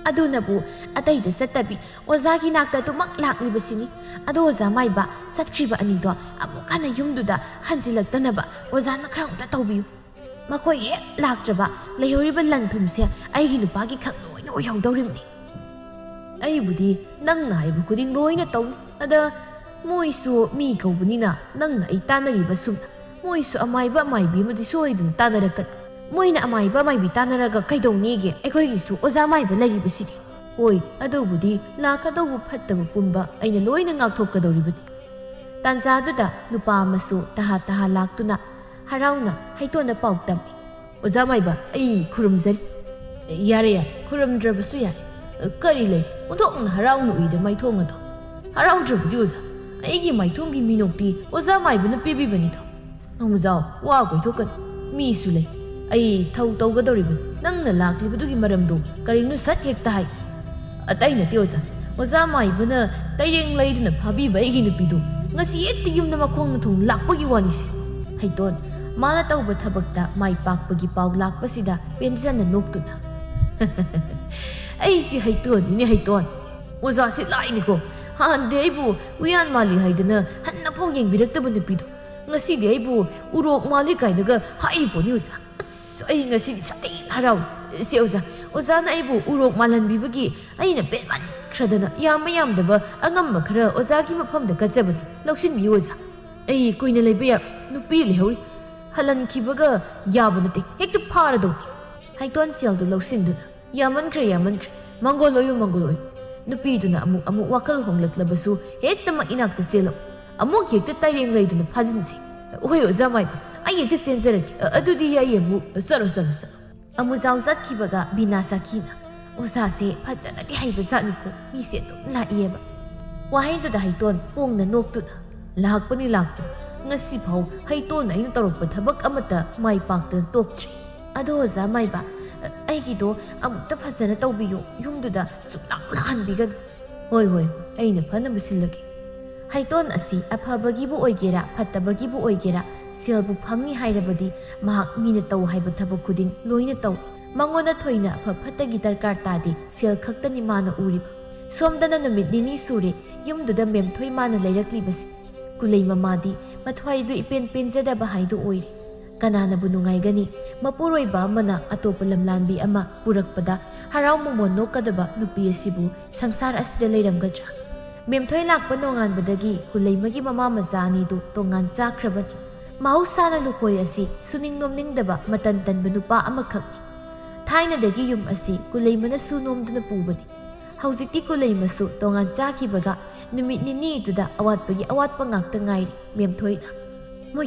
ꯑꯗꯨꯅꯕꯨ ꯑꯇꯩꯗ ꯆꯠꯇꯕꯤ ꯑꯣꯖꯥꯒꯤ ꯅꯥꯛꯇ ꯑꯗꯨꯃꯛ ꯂꯥꯛꯂꯤꯕꯁꯤꯅꯤ꯫ ꯑꯗꯣ ꯑꯣꯖꯥ ꯃꯥꯏꯕ, ꯆꯠꯈ꯭ꯔꯤꯕ ꯑꯅꯤꯗꯣ ꯑꯃꯨꯛ ꯍꯟꯅ ꯌꯨꯝꯗꯨꯗ ꯍꯟꯖꯤꯜꯂꯛꯇꯅꯕ ꯑꯣꯖꯥꯅ ꯈꯔ ꯑꯝꯇ ꯇꯧꯕꯤꯌꯨ꯫ ꯃꯈꯣꯏ ꯍꯦꯛ ꯂꯥꯛꯇ꯭ꯔꯕ ꯂꯩꯍꯧꯔꯤꯕ ꯂꯟ ꯊꯨꯝꯁꯦ ꯑꯩꯒꯤ ꯅꯨꯄꯥꯒꯤ ꯈꯛ ꯂꯣꯏꯅ ꯑꯣꯏꯍꯧꯗꯧꯔꯤꯕꯅꯤ꯫ ꯑꯩꯕꯨꯗꯤ ꯅꯪꯅ ꯍꯥꯏꯕ ꯈꯨꯗꯤꯡ ꯂꯣꯏꯅ ꯇꯧꯅꯤ꯫ ꯑꯗ ꯃꯣꯏꯁꯨ ꯃꯤ ꯀꯧꯕꯅꯤꯅ ꯅꯪꯅ ꯑꯩ ꯇꯥꯟꯅꯔꯤꯕ ꯁꯨꯝꯅ ꯃꯣꯏꯁꯨ ꯑꯃꯥꯏꯕ ꯑꯃꯥꯏꯕꯤ ꯑꯃꯗꯤ ꯁꯣꯏꯗꯅ ꯇꯥꯟꯅꯔꯛꯀꯅꯤ꯫ ꯃꯣꯏꯅ ꯑꯃꯥꯏꯕ ꯑꯃꯥꯏꯕꯤ ꯇꯥꯟꯅꯔꯒ ꯀꯩꯗꯧꯅꯤꯒꯦ? ꯑꯩꯈꯣꯏꯒꯤꯁꯨ ꯑꯣꯖꯥ ꯑꯃꯥꯏꯕ ꯂꯩꯔꯤꯕꯁꯤꯗꯤ꯫ ꯍꯣꯏ, ꯑꯗꯨꯕꯨꯗꯤ ꯂꯥꯛꯀꯗꯧꯕ ꯐꯠꯇꯕ ꯄꯨꯝꯕ ꯑꯩꯅ ꯂꯣꯏꯅ ꯉꯥꯛꯊꯣꯛꯀꯗꯧꯔꯤꯕꯅꯤ꯫ ꯇꯥꯟꯖꯥꯗꯨꯗ ꯅꯨꯄꯥ ꯑꯃꯁꯨ ꯇꯍꯥ ꯇꯍꯥ ꯂꯥꯛꯇꯨꯅ ꯍꯔꯥꯎꯅ ꯍꯩꯇꯣꯟꯗ ꯄꯥꯎ ꯇꯝꯃꯤ꯫ ꯑꯣꯖꯥ ꯃꯥꯏꯕ, ꯑꯩ ꯈꯨꯔꯨꯝꯖꯔꯤ꯫ ꯌꯥꯔꯦ, ꯌꯥꯔꯦ, ꯈꯨꯔꯨꯝꯗ꯭ꯔꯕꯁꯨ ꯌꯥꯔꯦ꯫ ꯀꯔꯤ ꯂꯩ? ꯑꯣꯟꯊꯣꯛꯅ ꯍꯔꯥꯎꯅ ꯎꯏꯗ ꯃꯥꯏꯊꯣꯡ ꯑꯗꯣ꯫ ꯍꯔꯥꯎꯗ꯭ꯔꯕꯗꯤ ꯑꯣꯖꯥ, ꯑꯩꯒꯤ ꯃꯥꯏꯊꯣꯡꯒꯤ ꯃꯤꯅꯣꯛꯇꯤ ꯑꯣꯖꯥ ꯃꯥꯏꯕꯅ ꯄꯤꯕꯤꯕꯅꯤꯗꯣ꯫ ꯅꯣꯡꯃꯖꯥꯎ, ꯋꯥ ꯀꯣꯏꯊꯣꯛꯀꯅꯨ꯫ ꯃꯤꯁꯨ ꯂꯩ꯫ ꯑꯩ ꯊꯧ ꯇꯧꯒꯗꯧꯔꯤꯕꯅꯤ꯫ ꯅꯪꯅ ꯂꯥꯛꯂꯤꯕꯗꯨꯒꯤ ꯃꯔꯝꯗꯣ ꯀꯔꯤꯅꯣ ꯁꯠ ꯍꯦꯛꯇ ꯍꯥꯏ꯫ ꯑꯇꯩ ꯅꯠꯇꯦ ꯑꯣꯖꯥ꯫ ꯑꯣꯖꯥ ꯃꯥꯏꯕꯅ ꯇꯩꯔꯦꯡ ꯂꯩꯗꯨꯅ ꯐꯥꯕꯤꯕ ꯑꯩꯒꯤ ꯅꯨꯄꯤꯗꯣ ꯉꯁꯤ ꯍꯦꯛꯇ ꯌꯨꯝꯗ ꯃꯈꯣꯡꯅ ꯊꯣꯡ ꯂꯥꯛꯄꯒꯤ ꯋꯥꯅꯤꯁꯦ꯫ ꯍꯩꯇꯣꯟ, ꯃꯥꯅ ꯇꯧꯕ ꯊꯕꯛꯇ ꯃꯥꯏ ꯄꯥꯛꯄꯒꯤ ꯄꯥꯎ ꯂꯥꯛꯄꯁꯤꯗ ꯄꯦꯟꯖꯅ ꯅꯣꯛꯇꯨꯅ, "ꯑꯩꯁꯤ ꯍꯩꯇꯣꯟꯅꯤꯅꯦ, ꯍꯩꯇꯣꯟ꯫ ꯑꯣꯖꯥꯁꯤ ꯂꯥꯏꯅꯤꯀꯣ꯫ ꯍꯥꯟꯅꯗꯤ ꯑꯩꯕꯨ ꯎꯌꯥꯟ ꯃꯥꯜꯂꯤ ꯍꯥꯏꯗꯅ ꯍꯟꯅꯐꯥꯎ ꯌꯦꯡꯕꯤꯔꯛꯇꯕ ꯅꯨꯄꯤꯗꯣ ꯉꯁꯤꯗꯤ ꯑꯩꯕꯨ ꯎꯔꯣꯛ ꯃꯥꯜꯂꯤ ꯀꯥꯏꯅꯒ ꯍꯥꯏꯔꯤꯕꯣꯅꯤ ꯑꯣꯖꯥ꯫ ꯑꯁ, ꯑꯩ ꯉꯁꯤꯗꯤ ꯁꯥꯊꯤꯅ ꯍꯔꯥꯎꯏ꯫ ꯁꯦ ꯑꯣꯖꯥ, ꯑꯣꯖꯥꯅ ꯑꯩꯕꯨ ꯎꯔꯣꯛ ꯃꯥꯜꯍꯟꯕꯤꯕꯒꯤ ꯑꯩꯅ ꯄꯦꯟꯃꯟꯈ꯭ꯔꯗꯅ ꯌꯥꯝꯕ ꯌꯥꯝꯗꯕ ꯑꯉꯝꯕ ꯈꯔ ꯑꯣꯖꯥꯒꯤ ꯃꯐꯝꯗ ꯀꯠꯆꯕꯅꯤ꯫ ꯂꯧꯁꯤꯟꯕꯤꯌꯨ ꯑꯣꯖꯥ꯫ ꯑꯩ ꯀꯨꯏꯅ ꯂꯩꯕ ꯌꯥꯔꯣꯏ꯫ ꯅꯨꯄꯤ ꯂꯩꯍꯧꯔꯤ꯫ ꯍꯜꯍꯟꯈꯤꯕꯒ ꯌꯥꯕ ꯅꯠꯇꯦ꯫ ꯍꯦꯛꯇ ꯐꯥꯔꯗꯧꯅꯤ꯫" ꯍꯩꯇꯣꯟ ꯁꯦꯜꯗꯨ ꯂꯧꯁꯤꯟꯗꯨꯅ, "ꯌꯥꯃꯟꯈ꯭ꯔꯦ, ꯌꯥꯃꯟꯈ꯭ꯔꯦ꯫ ꯃꯪꯒꯣꯜ ꯑꯣꯏꯌꯨ, ꯃꯪꯒꯣꯜ ꯑꯣꯏꯌꯨ꯫" ꯅꯨꯄꯤꯗꯨꯅ ꯑꯃꯨꯛ ꯑꯃꯨꯛ ꯋꯥꯈꯜ ꯍꯣꯡꯂꯛꯂꯕꯁꯨ ꯍꯦꯛꯇꯃꯛ ꯏꯅꯥꯛꯇ ꯆꯦꯜꯂꯛꯎ꯫ ꯑꯃꯨꯛ ꯍꯦꯛꯇ ꯇꯥꯏꯔꯦꯡ ꯂꯩꯗꯨꯅ ꯐꯥꯖꯤꯟꯁꯤ꯫ "ꯍꯣꯏ ꯑꯣꯖꯥ ꯃꯥꯏꯕ, ꯑꯩ ꯍꯦꯛꯇ ꯆꯦꯟꯖꯔꯛꯀꯦ꯫ ꯑ-, ꯑꯗꯨꯗꯤ ꯑꯩ ꯑꯃꯨꯛ, ꯆꯠꯂꯣ, ꯆꯠꯂꯣ, ꯆꯠꯂꯣ꯫" ꯑꯃꯨꯖꯥꯎ ꯆꯠꯈꯤꯕꯒ ꯕꯤꯅꯥ ꯁꯥꯈꯤꯅ, "ꯑꯣꯖꯥꯁꯦ ꯐꯖꯅꯗꯤ ꯍꯩꯕꯖꯥꯠꯅꯤꯀꯣ, ꯃꯤꯁꯦ ꯑꯗꯨꯝ ꯂꯥꯛꯏꯑꯕ꯫" ꯋꯥꯍꯩꯗꯨꯗ ꯍꯩꯇꯣꯟ ꯄꯣꯡꯅ ꯅꯣꯛꯇꯨꯅ, "ꯂꯥꯛꯄꯅꯤ, ꯂꯥꯛꯄꯅꯤ꯫ ꯉꯁꯤꯐꯥꯎ ꯍꯩꯇꯣꯟ ꯑꯩꯅ ꯇꯧꯔꯛꯄ ꯊꯕꯛ ꯑꯃꯠꯇ ꯃꯥꯏ ꯄꯥꯛꯇꯅ ꯇꯣꯛꯇ꯭ꯔꯤ꯫ ꯑꯗꯣ ꯑꯣꯖꯥ ꯃꯥꯏꯕ, ꯑꯩꯒꯤꯗꯣ ꯑꯃꯨꯛꯇ ꯐꯖꯅ ꯇꯧꯕꯤꯌꯨ, ꯌꯨꯝꯗꯨꯗ ꯁꯨꯡꯂꯥꯛ ꯂꯥꯛꯍꯟꯕꯤꯒꯅꯨ꯫" "ꯍꯣꯏ, ꯍꯣꯏ, ꯍꯣꯏ, ꯑꯩꯅ ꯐꯅꯕ ꯁꯤꯜꯂꯒꯦ꯫" ꯍꯩꯇꯣꯟ ꯑꯁꯤ ꯑꯐꯕꯒꯤꯕꯨ ꯑꯣꯏꯒꯦꯔꯥ, ꯐꯠꯇꯕꯒꯤꯕꯨ ꯑꯣꯏꯒꯦꯔꯥ, ꯁꯦꯜꯕꯨ ꯐꯪꯉꯤ ꯍꯥꯏꯔꯕꯗꯤ ꯃꯍꯥꯛ ꯃꯤꯅ ꯇꯧ ꯍꯥꯏꯕ ꯊꯕꯛ ꯈꯨꯗꯤꯡ ꯂꯣꯏꯅ ꯇꯧ꯫ ꯃꯉꯣꯟꯗ ꯊꯣꯏꯅ ꯑꯐ ꯐꯠꯇꯒꯤ ꯗꯔꯀꯥꯔ ꯇꯥꯗꯦ, ꯁꯦꯜ ꯈꯛꯇꯅꯤ ꯃꯥꯅ ꯎꯔꯤꯕ꯫ ꯁꯣꯝꯗꯅ ꯅꯨꯃꯤꯠ ꯅꯤꯅꯤ ꯁꯨꯔꯦ ꯌꯨꯝꯗꯨꯗ ꯃꯦꯝꯊꯣꯏ ꯃꯥꯅ ꯂꯩꯔꯛꯂꯤꯕꯁꯤ꯫ ꯀꯨꯂꯩ ꯃꯃꯥꯗꯤ ꯃꯊ꯭ꯋꯥꯏꯗꯨ ꯏꯄꯦꯟ ꯄꯦꯟꯖꯗꯕ ꯍꯥꯏꯗꯨ ꯑꯣꯏꯔꯦ꯫ ꯀꯅꯥꯅꯕꯨ ꯅꯨꯡꯉꯥꯏꯒꯅꯤ? ꯃꯄꯨꯔꯣꯏꯕ ꯑꯃꯅ ꯑꯇꯣꯞꯄ ꯂꯝꯂꯥꯟꯕꯤ ꯑꯃ ꯄꯨꯔꯛꯄꯗ ꯍꯔꯥꯎ ꯃꯃꯣꯟ ꯅꯣꯛꯀꯗꯕ ꯅꯨꯄꯤ ꯑꯁꯤꯕꯨ ꯁꯪꯁꯥꯔ ꯑꯁꯤꯗ ꯂꯩꯔꯝꯒꯗ꯭ꯔꯥ? ꯃꯦꯝꯊꯣꯏ ꯂꯥꯛꯄ ꯅꯣꯡꯉꯥꯟꯕꯗꯒꯤ ꯀꯨꯂꯩꯃꯒꯤ ꯃꯃꯥ ꯃꯆꯥ ꯑꯅꯤꯗꯨ ꯇꯣꯉꯥꯟ ꯆꯥꯈ꯭ꯔꯕꯅꯤ꯫ ꯃꯍꯧꯁꯥꯅ ꯂꯨꯈꯣꯏ ꯑꯁꯤ ꯁꯨꯅꯤꯡ ꯅꯣꯝꯅꯤꯡꯗꯕ, ꯃꯇꯟ ꯇꯟꯕ ꯅꯨꯄꯥ ꯑꯃꯈꯛꯅꯤ꯫ ꯊꯥꯏꯅꯗꯒꯤ ꯌꯨꯝ ꯑꯁꯤ ꯀꯨꯂꯩꯃꯅ ꯁꯨ ꯅꯣꯝꯗꯨꯅ ꯄꯨꯕꯅꯤ꯫ ꯍꯧꯖꯤꯛꯇꯤ ꯀꯨꯂꯩꯃꯁꯨ ꯇꯣꯉꯥꯟ ꯆꯥꯈꯤꯕꯒ ꯅꯨꯃꯤꯠ ꯅꯤꯅꯤꯗꯨꯗ ꯑꯋꯥꯠꯄꯒꯤ ꯑꯋꯥꯠꯄ ꯉꯥꯛꯇ ꯉꯥꯏꯔꯤ꯫ ꯃꯦꯝꯊꯣꯏꯅ,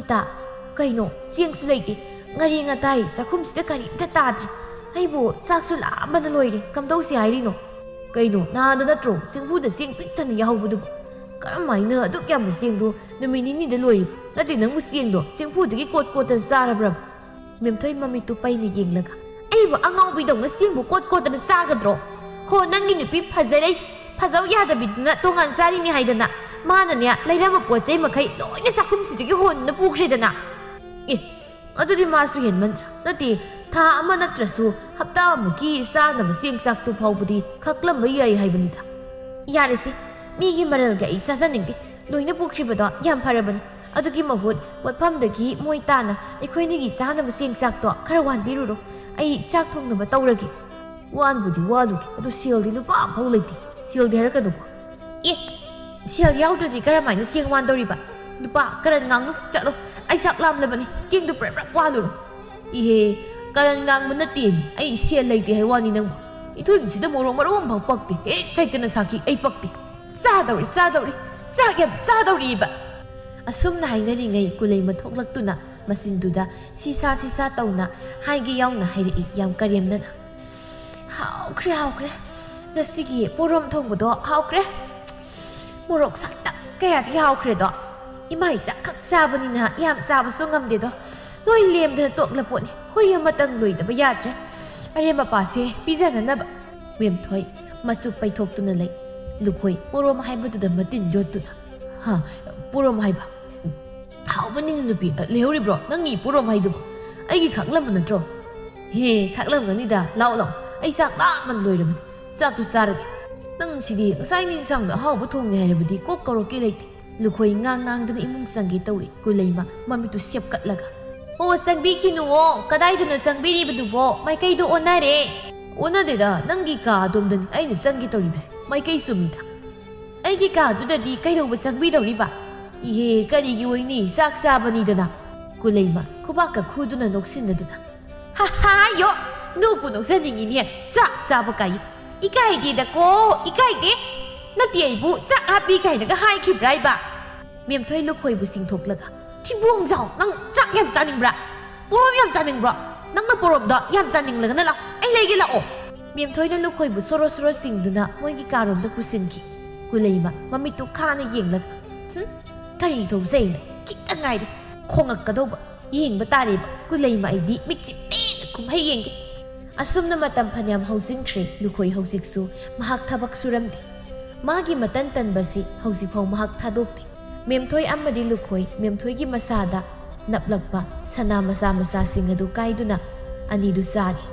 "ꯀꯩꯅꯣ, ꯆꯦꯡꯁꯨ ꯂꯩꯇꯦ, ꯉꯥꯔꯤ ꯉꯇꯥꯏ ꯆꯥꯛꯈꯨꯝꯁꯤꯗ ꯀꯔꯤꯝꯇ ꯇꯥꯗ꯭ꯔꯤ꯫ ꯑꯩꯕꯨ ꯆꯥꯛꯁꯨ ꯂꯥꯝꯕꯅ ꯂꯣꯏꯔꯦ, ꯀꯝꯗꯧꯁꯤ ꯍꯥꯏꯔꯤꯅꯣ?" "ꯀꯩꯅꯣ, ꯅꯍꯥꯟꯗ ꯅꯠꯇ꯭ꯔꯣ ꯆꯦꯡꯐꯨꯗ ꯆꯦꯡ ꯄꯤꯛ ꯊꯟꯅ ꯌꯥꯍꯧꯕꯗꯨꯕꯨ? ꯀꯔꯝ ꯍꯥꯏꯅ ꯑꯗꯨꯛ ꯌꯥꯝꯕ ꯆꯦꯡꯗꯣ ꯅꯨꯃꯤꯠ ꯅꯤꯅꯤꯗ ꯂꯣꯏꯔꯤꯕ? ꯅꯠꯇꯦ, ꯅꯪꯕꯨ ꯆꯦꯡꯗꯣ ꯆꯦꯡꯐꯨꯗꯒꯤ ꯀꯣꯠ ꯀꯣꯠꯇꯅ ꯆꯥꯔꯕ꯭ꯔꯕ?" ꯃꯦꯝꯊꯣꯏ ꯃꯃꯤꯠꯇꯨ ꯄꯩꯅ ꯌꯦꯡꯂꯒ, "ꯑꯩꯕꯨ ꯑꯉꯥꯎꯕꯤꯗꯧꯅ ꯆꯦꯡꯕꯨ ꯀꯣꯠ ꯀꯣꯠꯇꯅ ꯆꯥꯒꯗ꯭ꯔꯣ? ꯍꯣ, ꯅꯪꯒꯤ ꯅꯨꯄꯤ ꯐꯖꯔꯩ, ꯐꯖꯧ ꯌꯥꯗꯕꯤꯗꯨꯅ ꯇꯣꯉꯥꯟ ꯆꯥꯔꯤꯅꯤ ꯍꯥꯏꯗꯅ ꯃꯥꯅꯅꯦ ꯂꯩꯔꯝꯕ ꯄꯣꯠ ꯆꯩ ꯃꯈꯩ ꯂꯣꯏꯅ ꯆꯥꯛꯈꯨꯝꯁꯤꯗꯒꯤ ꯍꯣꯟꯗꯨꯅ ꯄꯨꯈ꯭ꯔꯦꯗꯅ꯫ ꯑꯦ, ꯑꯗꯨꯗꯤ ꯃꯥꯁꯨ ꯍꯦꯟꯃꯟꯗ꯭ꯔꯥ? ꯅꯠꯇꯦ, ꯊꯥ ꯑꯃ ꯅꯠꯇ꯭ꯔꯁꯨ ꯍꯞꯇꯥ ꯑꯃꯨꯛꯀꯤ ꯆꯥꯅꯕ ꯆꯦꯡ ꯆꯥꯛꯇꯨ ꯐꯥꯎꯕꯗꯤ ꯈꯥꯛꯂꯝꯕ ꯌꯥꯏ ꯍꯥꯏꯕꯅꯤꯗ꯫ ꯌꯥꯔꯦꯁꯦ, ꯃꯤꯒꯤ ꯃꯔꯜꯒ ꯑꯩ ꯆꯥꯖꯅꯤꯡꯗꯦ꯫ ꯂꯣꯏꯅ ꯄꯨꯈ꯭ꯔꯤꯕꯗꯣ ꯌꯥꯝ ꯐꯔꯕꯅꯤ꯫ ꯑꯗꯨꯒꯤ ꯃꯍꯨꯠ ꯄꯣꯠꯐꯝꯗꯒꯤ ꯃꯣꯏ ꯇꯥꯅ ꯑꯩꯈꯣꯏꯅꯤꯒꯤ ꯆꯥꯅꯕ ꯆꯦꯡ ꯆꯥꯛꯇꯣ ꯈꯔ ꯋꯥꯟꯕꯤꯔꯨꯔꯣ꯫ ꯑꯩ ꯆꯥꯛ ꯊꯣꯡꯅꯕ ꯇꯧꯔꯒꯦ꯫ ꯋꯥꯟꯕꯨꯗꯤ ꯋꯥꯜꯂꯨꯒꯦ, ꯑꯗꯨ ꯁꯦꯜꯗꯤ ꯂꯨꯄꯥ ꯑꯃꯐꯥꯎ ꯂꯩꯇꯦ꯫ ꯁꯦꯜꯗꯤ ꯍꯥꯏꯔꯛꯀꯅꯨꯀꯣ꯫ ꯑꯦ, ꯁꯦꯜ ꯌꯥꯎꯗ꯭ꯔꯗꯤ ꯀꯔꯝꯍꯥꯏꯅ ꯆꯦꯡ ꯋꯥꯟꯗꯧꯔꯤꯕ? ꯅꯨꯄꯥ, ꯀꯔꯟ ꯉꯥꯡꯅꯨ, ꯆꯠꯂꯣ꯫ ꯑꯩ ꯆꯥꯛ ꯂꯥꯝꯂꯕꯅꯤ, ꯆꯦꯡꯗꯨ ꯄ꯭ꯔꯞ ꯄ꯭ꯔꯞ ꯋꯥꯜꯂꯨꯔꯣ꯫ ꯏꯍꯦ, ꯀꯔꯟ ꯉꯥꯡꯕ ꯅꯠꯇꯦ, ꯑꯩ ꯁꯦꯜ ꯂꯩꯇꯦ ꯍꯥꯏ ꯋꯥꯅꯤ ꯅꯪꯕꯨ꯫ ꯏꯊꯨꯟꯁꯤꯗ ꯃꯣꯔꯣꯛ ꯃꯔꯨ ꯑꯃꯐꯥꯎ ꯄꯛꯇꯦ꯫ ꯍꯦꯛ ꯁꯥꯏꯠꯇꯅ ꯁꯥꯈꯤ, ꯑꯩ ꯄꯛꯇꯦ꯫ ꯆꯥꯗꯧꯔꯤ, ꯆꯥꯗꯧꯔꯤ, ꯆꯥꯛ ꯌꯥꯝ ꯆꯥꯗꯧꯔꯤꯕ꯫ ꯑꯁꯨꯝꯅ ꯍꯥꯏꯅꯔꯤꯉꯩ ꯀꯨꯂꯩꯃ ꯊꯣꯛꯂꯛꯇꯨꯅ ꯃꯆꯤꯟꯗꯨꯗ ꯁꯤꯁꯥ ꯁꯤꯁꯥ ꯇꯧꯅ ꯍꯥꯏꯒꯦ ꯌꯥꯎꯅ ꯍꯥꯏꯔꯛꯏ ꯌꯥꯝ ꯀꯔꯦꯝꯅꯅ꯫ ꯍꯥꯎꯈ꯭ꯔꯦ, ꯍꯥꯎꯈ꯭ꯔꯦ꯫ ꯉꯁꯤꯒꯤ ꯄꯣꯔꯣꯝ ꯊꯣꯡꯕꯗꯣ ꯍꯥꯎꯈ꯭ꯔꯦ꯫ ꯃꯣꯔꯣꯛ ꯁꯥꯇꯛ ꯀꯌꯥꯗꯤ ꯍꯥꯎꯈ꯭ꯔꯦꯗꯣ꯫ ꯏꯃꯥ ꯏꯆꯥ ꯈꯛ ꯆꯥꯕꯅꯤꯅ ꯌꯥꯝ ꯆꯥꯕꯁꯨ ꯉꯝꯗꯦꯗꯣ꯫ ꯂꯣꯏ ꯂꯦꯝꯗꯅ ꯇꯣꯛꯂ ꯄꯣꯠꯅꯤ꯫ ꯍꯨꯏ ꯑꯃꯇꯪ ꯂꯣꯏꯗꯕ ꯌꯥꯗ꯭ꯔꯦ꯫ ꯑꯔꯦꯝ ꯑꯄꯥꯁꯦ ꯄꯤꯖꯅꯅꯕ꯫ ꯃꯦꯝꯊꯣꯏ ꯃꯆꯨ ꯄꯩꯊꯣꯛꯇꯨꯅ ꯂꯩ꯫ ꯂꯨꯈꯣꯏ ꯄꯣꯔꯣꯝ ꯍꯥꯏꯕꯗꯨꯗ ꯃꯇꯤꯟ ꯌꯣꯠꯇꯨꯅ꯫ "ꯍꯥ, ꯄꯣꯔꯣꯝ ꯍꯥꯏꯕ? ꯍꯥꯎꯕꯅꯤꯅ ꯅꯨꯄꯤ, ꯑ, ꯂꯩꯍꯧꯔꯤꯕ꯭ꯔꯣ ꯅꯪꯒꯤ ꯄꯣꯔꯣꯝ ꯍꯥꯏꯗꯨꯕꯨ? ꯑꯩꯒꯤ ꯈꯥꯛꯂꯝꯕ ꯅꯠꯇ꯭ꯔꯣ?" "ꯍꯦ, ꯈꯥꯛꯂꯝꯒꯅꯤꯗ, ꯂꯥꯛꯑꯣ, ꯂꯥꯛꯑꯣ, ꯑꯩ ꯆꯥꯛ ꯂꯥꯝꯃꯟ ꯂꯣꯏꯔꯕꯅꯤ꯫ ꯆꯥꯛꯇꯨ ꯆꯥꯔꯒꯦ꯫ ꯅꯪ ꯁꯤꯗꯤ ꯉꯁꯥꯏ ꯅꯤꯡꯁꯥꯡꯗ ꯑꯍꯥꯎꯕ ꯊꯣꯡꯉꯦ ꯍꯥꯏꯔꯕꯗꯤ ꯀꯣꯛ ꯀꯧꯔꯛꯀꯦ ꯂꯩꯇꯦ꯫" ꯂꯨꯈꯣꯏ ꯉꯥꯡ ꯉꯥꯡꯗꯅ ꯏꯃꯨꯡ ꯆꯪꯒꯦ ꯇꯧꯏ꯫ ꯀꯨꯂꯩꯃ ꯃꯃꯤꯠꯇꯨ ꯁꯦꯞꯀꯠꯂꯒ, "ꯑꯣ, ꯆꯪꯕꯤꯈꯤꯅꯨꯋꯣ꯫ ꯀꯗꯥꯏꯗꯅꯣ ꯆꯪꯕꯤꯔꯤꯕꯗꯨꯕꯣ? ꯃꯥꯏꯀꯩꯗꯣ ꯑꯣꯟꯅꯔꯦ꯫" "ꯑꯣꯟꯅꯗꯦꯗ, ꯅꯪꯒꯤ ꯀꯥ ꯑꯗꯣꯝꯗꯅꯤ ꯑꯩꯅ ꯆꯪꯒꯦ ꯇꯧꯔꯤꯕꯁꯦ꯫ ꯃꯥꯏꯀꯩ ꯆꯨꯝꯃꯤꯗ꯫" "ꯑꯩꯒꯤ ꯀꯥꯗꯨꯗꯗꯤ ꯀꯩꯗꯧꯕ ꯆꯪꯕꯤꯗꯧꯔꯤꯕ?" "ꯏꯍꯦ, ꯀꯔꯤꯒꯤ ꯑꯣꯏꯅꯤ? ꯆꯥꯛ ꯆꯥꯕꯅꯤꯗꯅ꯫" ꯀꯨꯂꯩꯃ ꯈꯨꯕꯥꯛꯀ ꯈꯨꯗꯨꯅ ꯅꯣꯛꯁꯤꯟꯅꯗꯨꯅ꯫ "ꯍꯥ ꯍꯥ ꯌꯣ! ꯅꯣꯛꯄꯨ ꯅꯣꯛꯆꯅꯤꯡꯉꯤꯅꯦ, ꯆꯥꯛ ꯆꯥꯕ ꯀꯥꯏ꯫ ꯏꯀꯥꯏꯗꯦꯗꯀꯣ, ꯏꯀꯥꯏꯗꯦ꯫ ꯅꯠꯇꯦ, ꯑꯩꯕꯨ ꯆꯥꯛ ꯍꯥꯞꯄꯤ ꯀꯥꯏꯅꯒ ꯍꯥꯏꯈꯤꯕ꯭ꯔꯥ ꯍꯥꯏꯕ?" ꯃꯦꯝꯊꯣꯏ ꯂꯨꯈꯣꯏꯕꯨ ꯆꯤꯡꯊꯣꯛꯂꯒ, "ꯊꯤꯕꯣꯡꯖꯥꯎ, ꯅꯪ ꯆꯥꯛ ꯌꯥꯝ ꯆꯥꯅꯤꯡꯕ꯭ꯔꯥ? ꯄꯣꯔꯣꯝ ꯌꯥꯝ ꯆꯥꯅꯤꯡꯕ꯭ꯔꯣ? ꯅꯪꯅ ꯄꯣꯔꯣꯝꯗꯣ ꯌꯥꯝ ꯆꯥꯅꯤꯡꯂꯒꯅ ꯂꯥꯛ, ꯑꯩ ꯂꯩꯒꯦ ꯂꯥꯛꯑꯣ꯫" ꯃꯦꯝꯊꯣꯏꯅ ꯂꯨꯈꯣꯏꯕꯨ ꯁꯣꯔꯣ ꯁꯣꯔꯣ ꯆꯤꯡꯗꯨꯅ ꯃꯣꯏꯒꯤ ꯀꯥꯔꯣꯝꯗ ꯄꯨꯁꯤꯟꯈꯤ꯫ ꯀꯨꯂꯩꯃ ꯃꯃꯤꯠꯇꯨ ꯈꯥꯅ ꯌꯦꯡꯂꯒ, "ꯍꯨꯝ, ꯀꯔꯤ ꯊꯧꯖꯩꯅꯣ? ꯈꯤꯇꯪ ꯉꯥꯏꯔꯦ ꯈꯣꯡꯉꯛꯀꯗꯧꯕ꯫ ꯌꯦꯡꯕ ꯇꯥꯔꯦꯕ, ꯀꯨꯂꯩꯃ ꯑꯩꯗꯤ ꯃꯤꯠꯁꯤ ꯄꯦꯟꯅ ꯀꯨꯝꯍꯩ ꯌꯦꯡꯒꯦ꯫" ꯑꯁꯨꯝꯅ ꯃꯇꯝ ꯐꯅꯌꯥꯝ ꯍꯧꯖꯤꯟꯈ꯭ꯔꯦ꯫ ꯂꯨꯈꯣꯏ ꯍꯧꯖꯤꯛꯁꯨ ꯃꯍꯥꯛ ꯊꯕꯛ ꯁꯨꯔꯝꯗꯦ꯫ ꯃꯥꯒꯤ ꯃꯇꯟ ꯇꯟꯕꯁꯤ ꯍꯧꯖꯤꯛꯐꯥꯎ ꯃꯍꯥꯛ ꯊꯥꯗꯣꯛꯇꯦ꯫ ꯃꯦꯝꯊꯣꯏ ꯑꯃꯗꯤ ꯂꯨꯈꯣꯏ, ꯃꯦꯝꯊꯣꯏꯒꯤ ꯃꯁꯥꯗ ꯅꯞꯂꯛꯄ ꯁꯅꯥ ꯃꯆꯥ ꯃꯆꯥꯁꯤꯡ ꯑꯗꯨ ꯀꯥꯏꯗꯨꯅ ꯑꯅꯤꯗꯨ ꯆꯥꯔꯤ꯫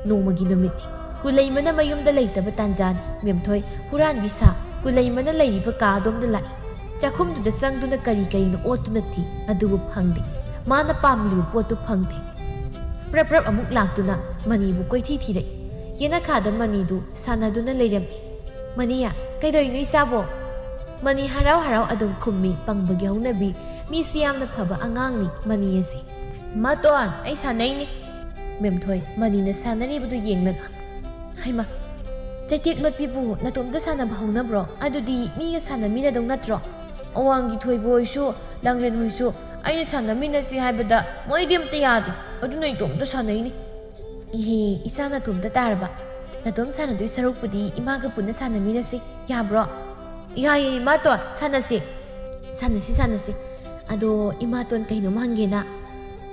ꯅꯣꯡꯃꯒꯤ ꯅꯨꯃꯤꯠꯅꯤ꯫ ꯀꯨꯂꯩꯃꯅ ꯃꯌꯨꯝꯗ ꯂꯩꯇꯕ ꯇꯥꯟꯖꯥꯅꯤ꯫ ꯃꯦꯝꯊꯣꯏ ꯍꯨꯔꯥꯟꯕꯤ ꯁꯥ ꯀꯨꯂꯩꯃꯅ ꯂꯩꯔꯤꯕ ꯀꯥ ꯑꯗꯣꯝꯗ ꯂꯥꯛꯏ꯫ ꯆꯥꯛꯈꯨꯝꯗꯨꯗ ꯆꯪꯗꯨꯅ ꯀꯔꯤ ꯀꯔꯤꯅꯣ ꯑꯣꯠꯇꯨꯅ ꯊꯤ, ꯑꯗꯨꯕꯨ ꯐꯪꯗꯦ꯫ ꯃꯥꯅ ꯄꯥꯝꯂꯤꯕ ꯄꯣꯠꯇꯨ ꯐꯪꯗꯦ꯫ ꯄ꯭ꯔꯞ ꯄ꯭ꯔꯞ ꯑꯃꯨꯛ ꯂꯥꯛꯇꯨꯅ ꯃꯅꯤꯕꯨ ꯀꯣꯏꯊꯤ ꯊꯤꯔꯛꯏ꯫ ꯌꯦꯅꯈꯥꯗ ꯃꯅꯤꯗꯨ ꯁꯥꯟꯅꯗꯨꯅ ꯂꯩꯔꯝꯃꯤ꯫ "ꯃꯅꯤꯌꯥ, ꯀꯩꯗꯧꯔꯤꯅꯣ ꯏꯆꯥꯕꯣ?" ꯃꯅꯤ ꯍꯔꯥꯎ ꯍꯔꯥꯎ ꯑꯗꯨꯝ ꯈꯨꯝꯃꯤ꯫ ꯄꯪꯕꯒꯤ ꯍꯧꯅꯕꯤ꯫ ꯃꯤꯁꯤ ꯌꯥꯝꯅ ꯐꯕ ꯑꯉꯥꯡꯅꯤ ꯃꯅꯤ ꯑꯁꯤ꯫ "ꯃꯇꯣꯟ, ꯑꯩ ꯁꯥꯟꯅꯩꯅꯤ꯫" ꯃꯦꯝꯊꯣꯏ ꯃꯅꯤꯅ ꯁꯥꯟꯅꯔꯤꯕꯗꯨ ꯌꯦꯡꯂꯒ, "ꯍꯩꯃꯥ, ꯆꯩꯇꯦꯛ ꯂꯣꯠꯄꯤꯕꯨ ꯅꯇꯣꯝꯇ ꯁꯥꯟꯅꯕ ꯍꯧꯅꯕ꯭ꯔꯣ? ꯑꯗꯨꯗꯤ ꯃꯤꯒ ꯁꯥꯟꯅꯃꯤꯟꯅꯗꯧ ꯅꯠꯇ꯭ꯔꯣ? ꯑꯋꯥꯡꯒꯤ ꯊꯣꯏꯕ ꯍꯣꯏꯁꯨ, ꯂꯥꯡꯂꯦꯟ ꯍꯣꯏꯁꯨ ꯑꯩꯅ ꯁꯥꯟꯅꯃꯤꯟꯅꯁꯤ ꯍꯥꯏꯕꯗ ꯃꯣꯏꯗꯤ ꯑꯝꯇ ꯌꯥꯗꯦ꯫ ꯑꯗꯨꯅ ꯏꯇꯣꯝꯇ ꯁꯥꯟꯅꯩꯅꯤ꯫" "ꯏꯍꯦ, ꯏꯆꯥ ꯅꯇꯣꯝꯇ ꯇꯥꯔꯕ? ꯅꯇꯣꯝ ꯁꯥꯟꯅꯗꯣꯏ ꯁꯔꯨꯛꯄꯨꯗꯤ ꯏꯃꯥꯒ ꯄꯨꯟꯅ ꯁꯥꯟꯅꯃꯤꯟꯅꯁꯤ, ꯌꯥꯕ꯭ꯔꯣ?" "ꯌꯥꯏꯌꯦ, ꯏꯃꯥꯇꯣꯟ, ꯁꯥꯟꯅꯁꯤ꯫" "ꯁꯥꯟꯅꯁꯤ, ꯁꯥꯟꯅꯁꯤ꯫ ꯑꯗꯣ, ꯏꯃꯥꯇꯣꯟ, ꯀꯩꯅꯣꯝ ꯍꯪꯒꯦꯅ꯫"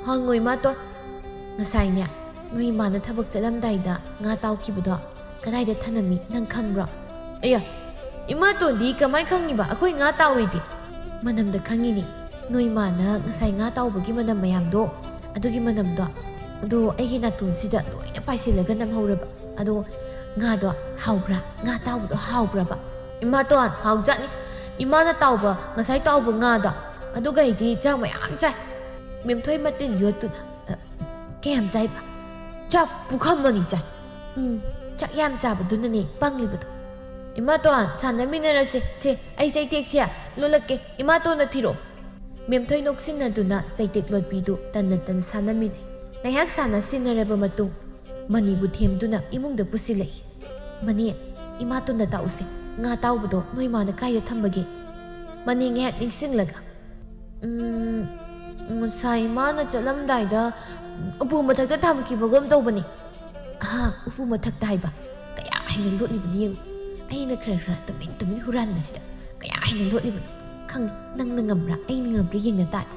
"ꯍꯪꯉꯣ, ꯏꯃꯥꯇꯣꯟ꯫" "ꯉꯁꯥꯏꯅꯦ, ꯅꯣꯏ ꯏꯃꯥꯅ ꯊꯕꯛ ꯆꯠꯂꯝꯗꯥꯏꯗ ꯉꯥ ꯇꯥꯎꯈꯤꯕꯗꯣ ꯀꯗꯥꯏꯗ ꯊꯅꯝꯃꯤ, ꯅꯪ ꯈꯪꯕ꯭ꯔꯣ?" "ꯑꯌꯥ, ꯏꯃꯥꯇꯣꯟꯗꯤ ꯀꯃꯥꯏ ꯈꯪꯉꯤꯕ? ꯑꯩꯈꯣꯏ ꯉꯥ ꯇꯥꯎꯏꯗꯤ꯫" "ꯃꯅꯝꯗ ꯈꯪꯉꯤꯅꯤ꯫ ꯅꯣꯏ ꯏꯃꯥꯅ ꯉꯁꯥꯏ ꯉꯥ ꯇꯥꯎꯕꯒꯤ ꯃꯅꯝ ꯃꯌꯥꯝꯗꯣ, ꯑꯗꯨꯒꯤ ꯃꯅꯝꯗꯣ, ꯑꯗꯣ ꯑꯩꯒꯤ ꯅꯥꯇꯣꯟꯁꯤꯗ ꯂꯣꯏꯅ ꯄꯥꯏꯁꯤꯜꯂꯒ ꯅꯝꯍꯧꯔꯕ꯫ ꯑꯗꯣ ꯉꯥꯗꯣ ꯍꯥꯎꯕ꯭ꯔꯥ? ꯉꯥ ꯇꯥꯎꯕꯗꯣ ꯍꯥꯎꯕ꯭ꯔꯕ?" "ꯏꯃꯥꯇꯣꯟ, ꯍꯥꯎꯖꯥꯠꯅꯤ꯫ ꯏꯃꯥꯅ ꯇꯥꯎꯕ, ꯉꯁꯥꯏ ꯇꯥꯎꯕ ꯉꯥꯗꯣ, ꯑꯗꯨꯒ ꯑꯩꯗꯤ ꯆꯥꯛ ꯃꯌꯥꯝ ꯆꯥꯏ꯫" ꯃꯦꯝꯊꯣꯏ ꯃꯇꯤꯟ ꯌꯣꯠꯇꯨꯅ, "ꯑ, ꯀꯌꯥꯝ ꯆꯥꯏꯕ?" "ꯆꯥꯛ ꯄꯨꯈꯝ ꯑꯅꯤ ꯆꯥꯏ꯫" "ꯎꯝ, ꯆꯥꯛ ꯌꯥꯝ ꯆꯥꯕꯗꯨꯅꯅꯦ ꯄꯪꯂꯤꯕꯗꯣ꯫ ꯏꯃꯥꯇꯣꯟ, ꯁꯥꯟꯅꯃꯤꯟꯅꯔꯁꯦ꯫ ꯁꯦ, ꯑꯩ ꯆꯩꯇꯦꯛꯁꯦ ꯂꯣꯜꯂꯛꯀꯦ, ꯏꯃꯥꯇꯣꯟꯅ ꯊꯤꯔꯣ꯫" ꯃꯦꯝꯊꯣꯏ ꯅꯣꯛꯁꯤꯟꯅꯗꯨꯅ ꯆꯩꯇꯦꯛ ꯂꯣꯠꯄꯤꯗꯨ ꯇꯟꯅ ꯇꯟ ꯁꯥꯟꯅꯃꯤꯟꯅꯩ꯫ ꯉꯥꯏꯍꯥꯛ ꯁꯥꯟꯅ ꯁꯤꯟꯅꯔꯕ ꯃꯇꯨꯡ, ꯃꯅꯤꯕꯨ ꯊꯦꯝꯗꯨꯅ ꯏꯃꯨꯡꯗ ꯄꯨꯁꯤꯜꯂꯛꯏ꯫ "ꯃꯅꯤ, ꯏꯃꯥꯇꯣꯟꯗ ꯇꯥꯛꯎꯁꯦ, ꯉꯥ ꯇꯥꯎꯕꯗꯣ ꯅꯣꯏ ꯃꯥꯅ ꯀꯥꯏꯗ ꯊꯝꯕꯒꯦ?" ꯃꯅꯤ ꯉꯥꯏꯍꯥꯛ ꯅꯤꯡꯁꯤꯡꯂꯒ, "ꯎꯝ, ꯉꯁꯥꯏ ꯏꯃꯥꯅ ꯆꯠꯂꯝꯗꯥꯏꯗ ꯎꯄꯨ ꯃꯊꯛꯇ ꯊꯝꯈꯤꯕꯒꯨꯝ ꯇꯧꯕꯅꯤ꯫" "ꯑꯍꯥ, ꯎꯄꯨ ꯃꯊꯛꯇ ꯍꯥꯏꯕ? ꯀꯌꯥ ꯍꯩꯅ ꯂꯣꯠꯂꯤꯕꯅꯤ ꯌꯦꯡꯉꯨ꯫ ꯑꯩꯅ ꯈꯔ ꯈꯔ ꯇꯨꯃꯤꯟ ꯇꯨꯃꯤꯟ ꯍꯨꯔꯥꯟꯕꯁꯤꯗ ꯀꯌꯥ ꯍꯩꯅ ꯂꯣꯠꯂꯤꯕꯅꯣ? ꯈꯪꯉꯤ, ꯅꯪꯅ ꯉꯝꯕ꯭ꯔꯥ, ꯑꯩꯅ ꯉꯝꯕ꯭ꯔꯥ ꯌꯦꯡꯅ ꯇꯥꯔꯦ꯫"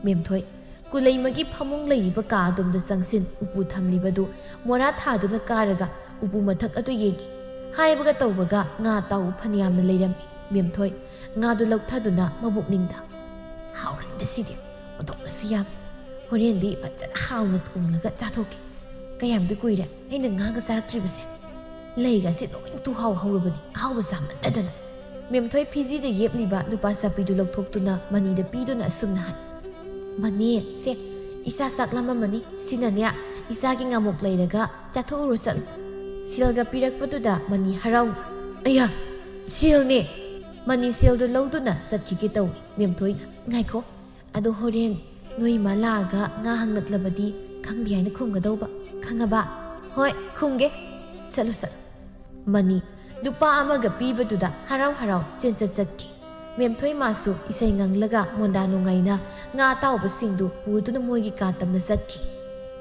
ꯃꯦꯝꯊꯣꯏ ꯀꯨꯂꯩꯃꯒꯤ ꯐꯃꯨꯡ ꯂꯩꯔꯤꯕ ꯀꯥ ꯑꯗꯣꯝꯗ ꯆꯪꯁꯤꯟ, ꯎꯄꯨ ꯊꯝꯂꯤꯕꯗꯨ ꯃꯣꯔꯥ ꯊꯥꯗꯨꯅ ꯀꯥꯔꯒ ꯎꯄꯨ ꯃꯊꯛ ꯑꯗꯨ ꯌꯦꯡꯏ꯫ ꯍꯥꯏꯕꯒ ꯇꯧꯕꯒ ꯉꯥ ꯇꯥꯎ ꯐꯅꯌꯥꯝꯅ ꯂꯩꯔꯝꯃꯤ꯫ ꯃꯦꯝꯊꯣꯏ ꯉꯥꯗꯨ ꯂꯧꯊꯗꯨꯅ ꯃꯕꯨꯛꯅꯤꯡꯗ, "ꯍꯥꯎꯔꯅꯤꯗ ꯁꯤꯗꯤ꯫ ꯄꯨꯊꯣꯛꯂꯁꯨ ꯌꯥꯕ꯫ ꯍꯣꯔꯦꯟꯗꯤ ꯐꯖꯅ ꯍꯥꯎꯅ ꯊꯣꯡꯂꯒ ꯆꯥꯊꯣꯛꯀꯦ꯫ ꯀꯌꯥꯝꯗꯤ ꯀꯨꯏꯔꯦ ꯑꯩꯅ ꯉꯥꯒ ꯆꯥꯔꯛꯇ꯭ꯔꯤꯕꯁꯦ꯫ ꯂꯩꯒꯁꯤ ꯂꯣꯏ ꯇꯨꯍꯥꯎ ꯍꯧꯔꯕꯅꯤ, ꯑꯍꯥꯎꯕ ꯆꯥꯃꯟꯗꯗꯅ꯫ ꯃꯦꯝꯊꯣꯏ ꯐꯤꯖꯤꯗ ꯌꯦꯞꯂꯤꯕ ꯂꯨꯄꯥ ꯆꯥꯄꯤꯗꯨ ꯂꯧꯊꯣꯛꯇꯨꯅ ꯃꯅꯤꯗ ꯄꯤꯗꯨꯅ ꯑꯁꯨꯝꯅ ꯍꯥꯏ, "ꯃꯅꯤ, ꯁꯦ, ꯏꯆꯥ ꯆꯥꯛ ꯂꯥꯝꯃꯝꯃꯅꯤ꯫ ꯁꯤꯅꯅꯦ, ꯏꯆꯥꯒꯤ ꯉꯥꯃꯣꯛ ꯂꯩꯔꯒ ꯆꯥꯊꯣꯛꯎꯔꯣ ꯆꯠꯂꯨ꯫" ꯁꯦꯜꯒ ꯄꯤꯔꯛꯄꯗꯨꯗ ꯃꯅꯤ ꯍꯔꯥꯎꯅ, "ꯑꯌꯥ, ꯁꯦꯜꯅꯦ!" ꯃꯅꯤ ꯁꯦꯜꯗꯨ ꯂꯧꯗꯨꯅ ꯆꯠꯈꯤꯒꯦ ꯇꯧꯏ꯫ ꯃꯦꯝꯊꯣꯏꯅ, "ꯉꯥꯏꯈꯣ, ꯑꯗꯣ ꯍꯣꯔꯦꯟ ꯅꯣꯏ ꯏꯃꯥ ꯂꯥꯛꯑꯒ ꯉꯥ ꯍꯪꯂꯛꯂꯕꯗꯤ ꯈꯪꯗꯦ ꯍꯥꯏꯅ ꯈꯨꯝꯒꯗꯧꯕ, ꯈꯪꯉꯕ?" "ꯍꯣꯏ, ꯈꯨꯝꯒꯦ꯫ ꯆꯠꯂꯨ, ꯆꯠꯂꯨ꯫" ꯃꯅꯤ ꯂꯨꯄꯥ ꯑꯃꯒ ꯄꯤꯕꯗꯨꯗ ꯍꯔꯥꯎ ꯍꯔꯥꯎ ꯆꯦꯟꯆꯠ ꯆꯠꯈꯤ꯫ ꯃꯦꯝꯊꯣꯏ ꯃꯥꯁꯨ ꯏꯁꯩ ꯉꯪꯂꯒ ꯃꯣꯟꯗꯥ ꯅꯨꯡꯉꯥꯏꯅ ꯉꯥ ꯑꯇꯥꯎꯕꯁꯤꯡꯗꯨ ꯄꯨꯗꯨꯅ ꯃꯣꯏꯒꯤ ꯀꯥ ꯇꯝꯅ ꯆꯠꯈꯤ꯫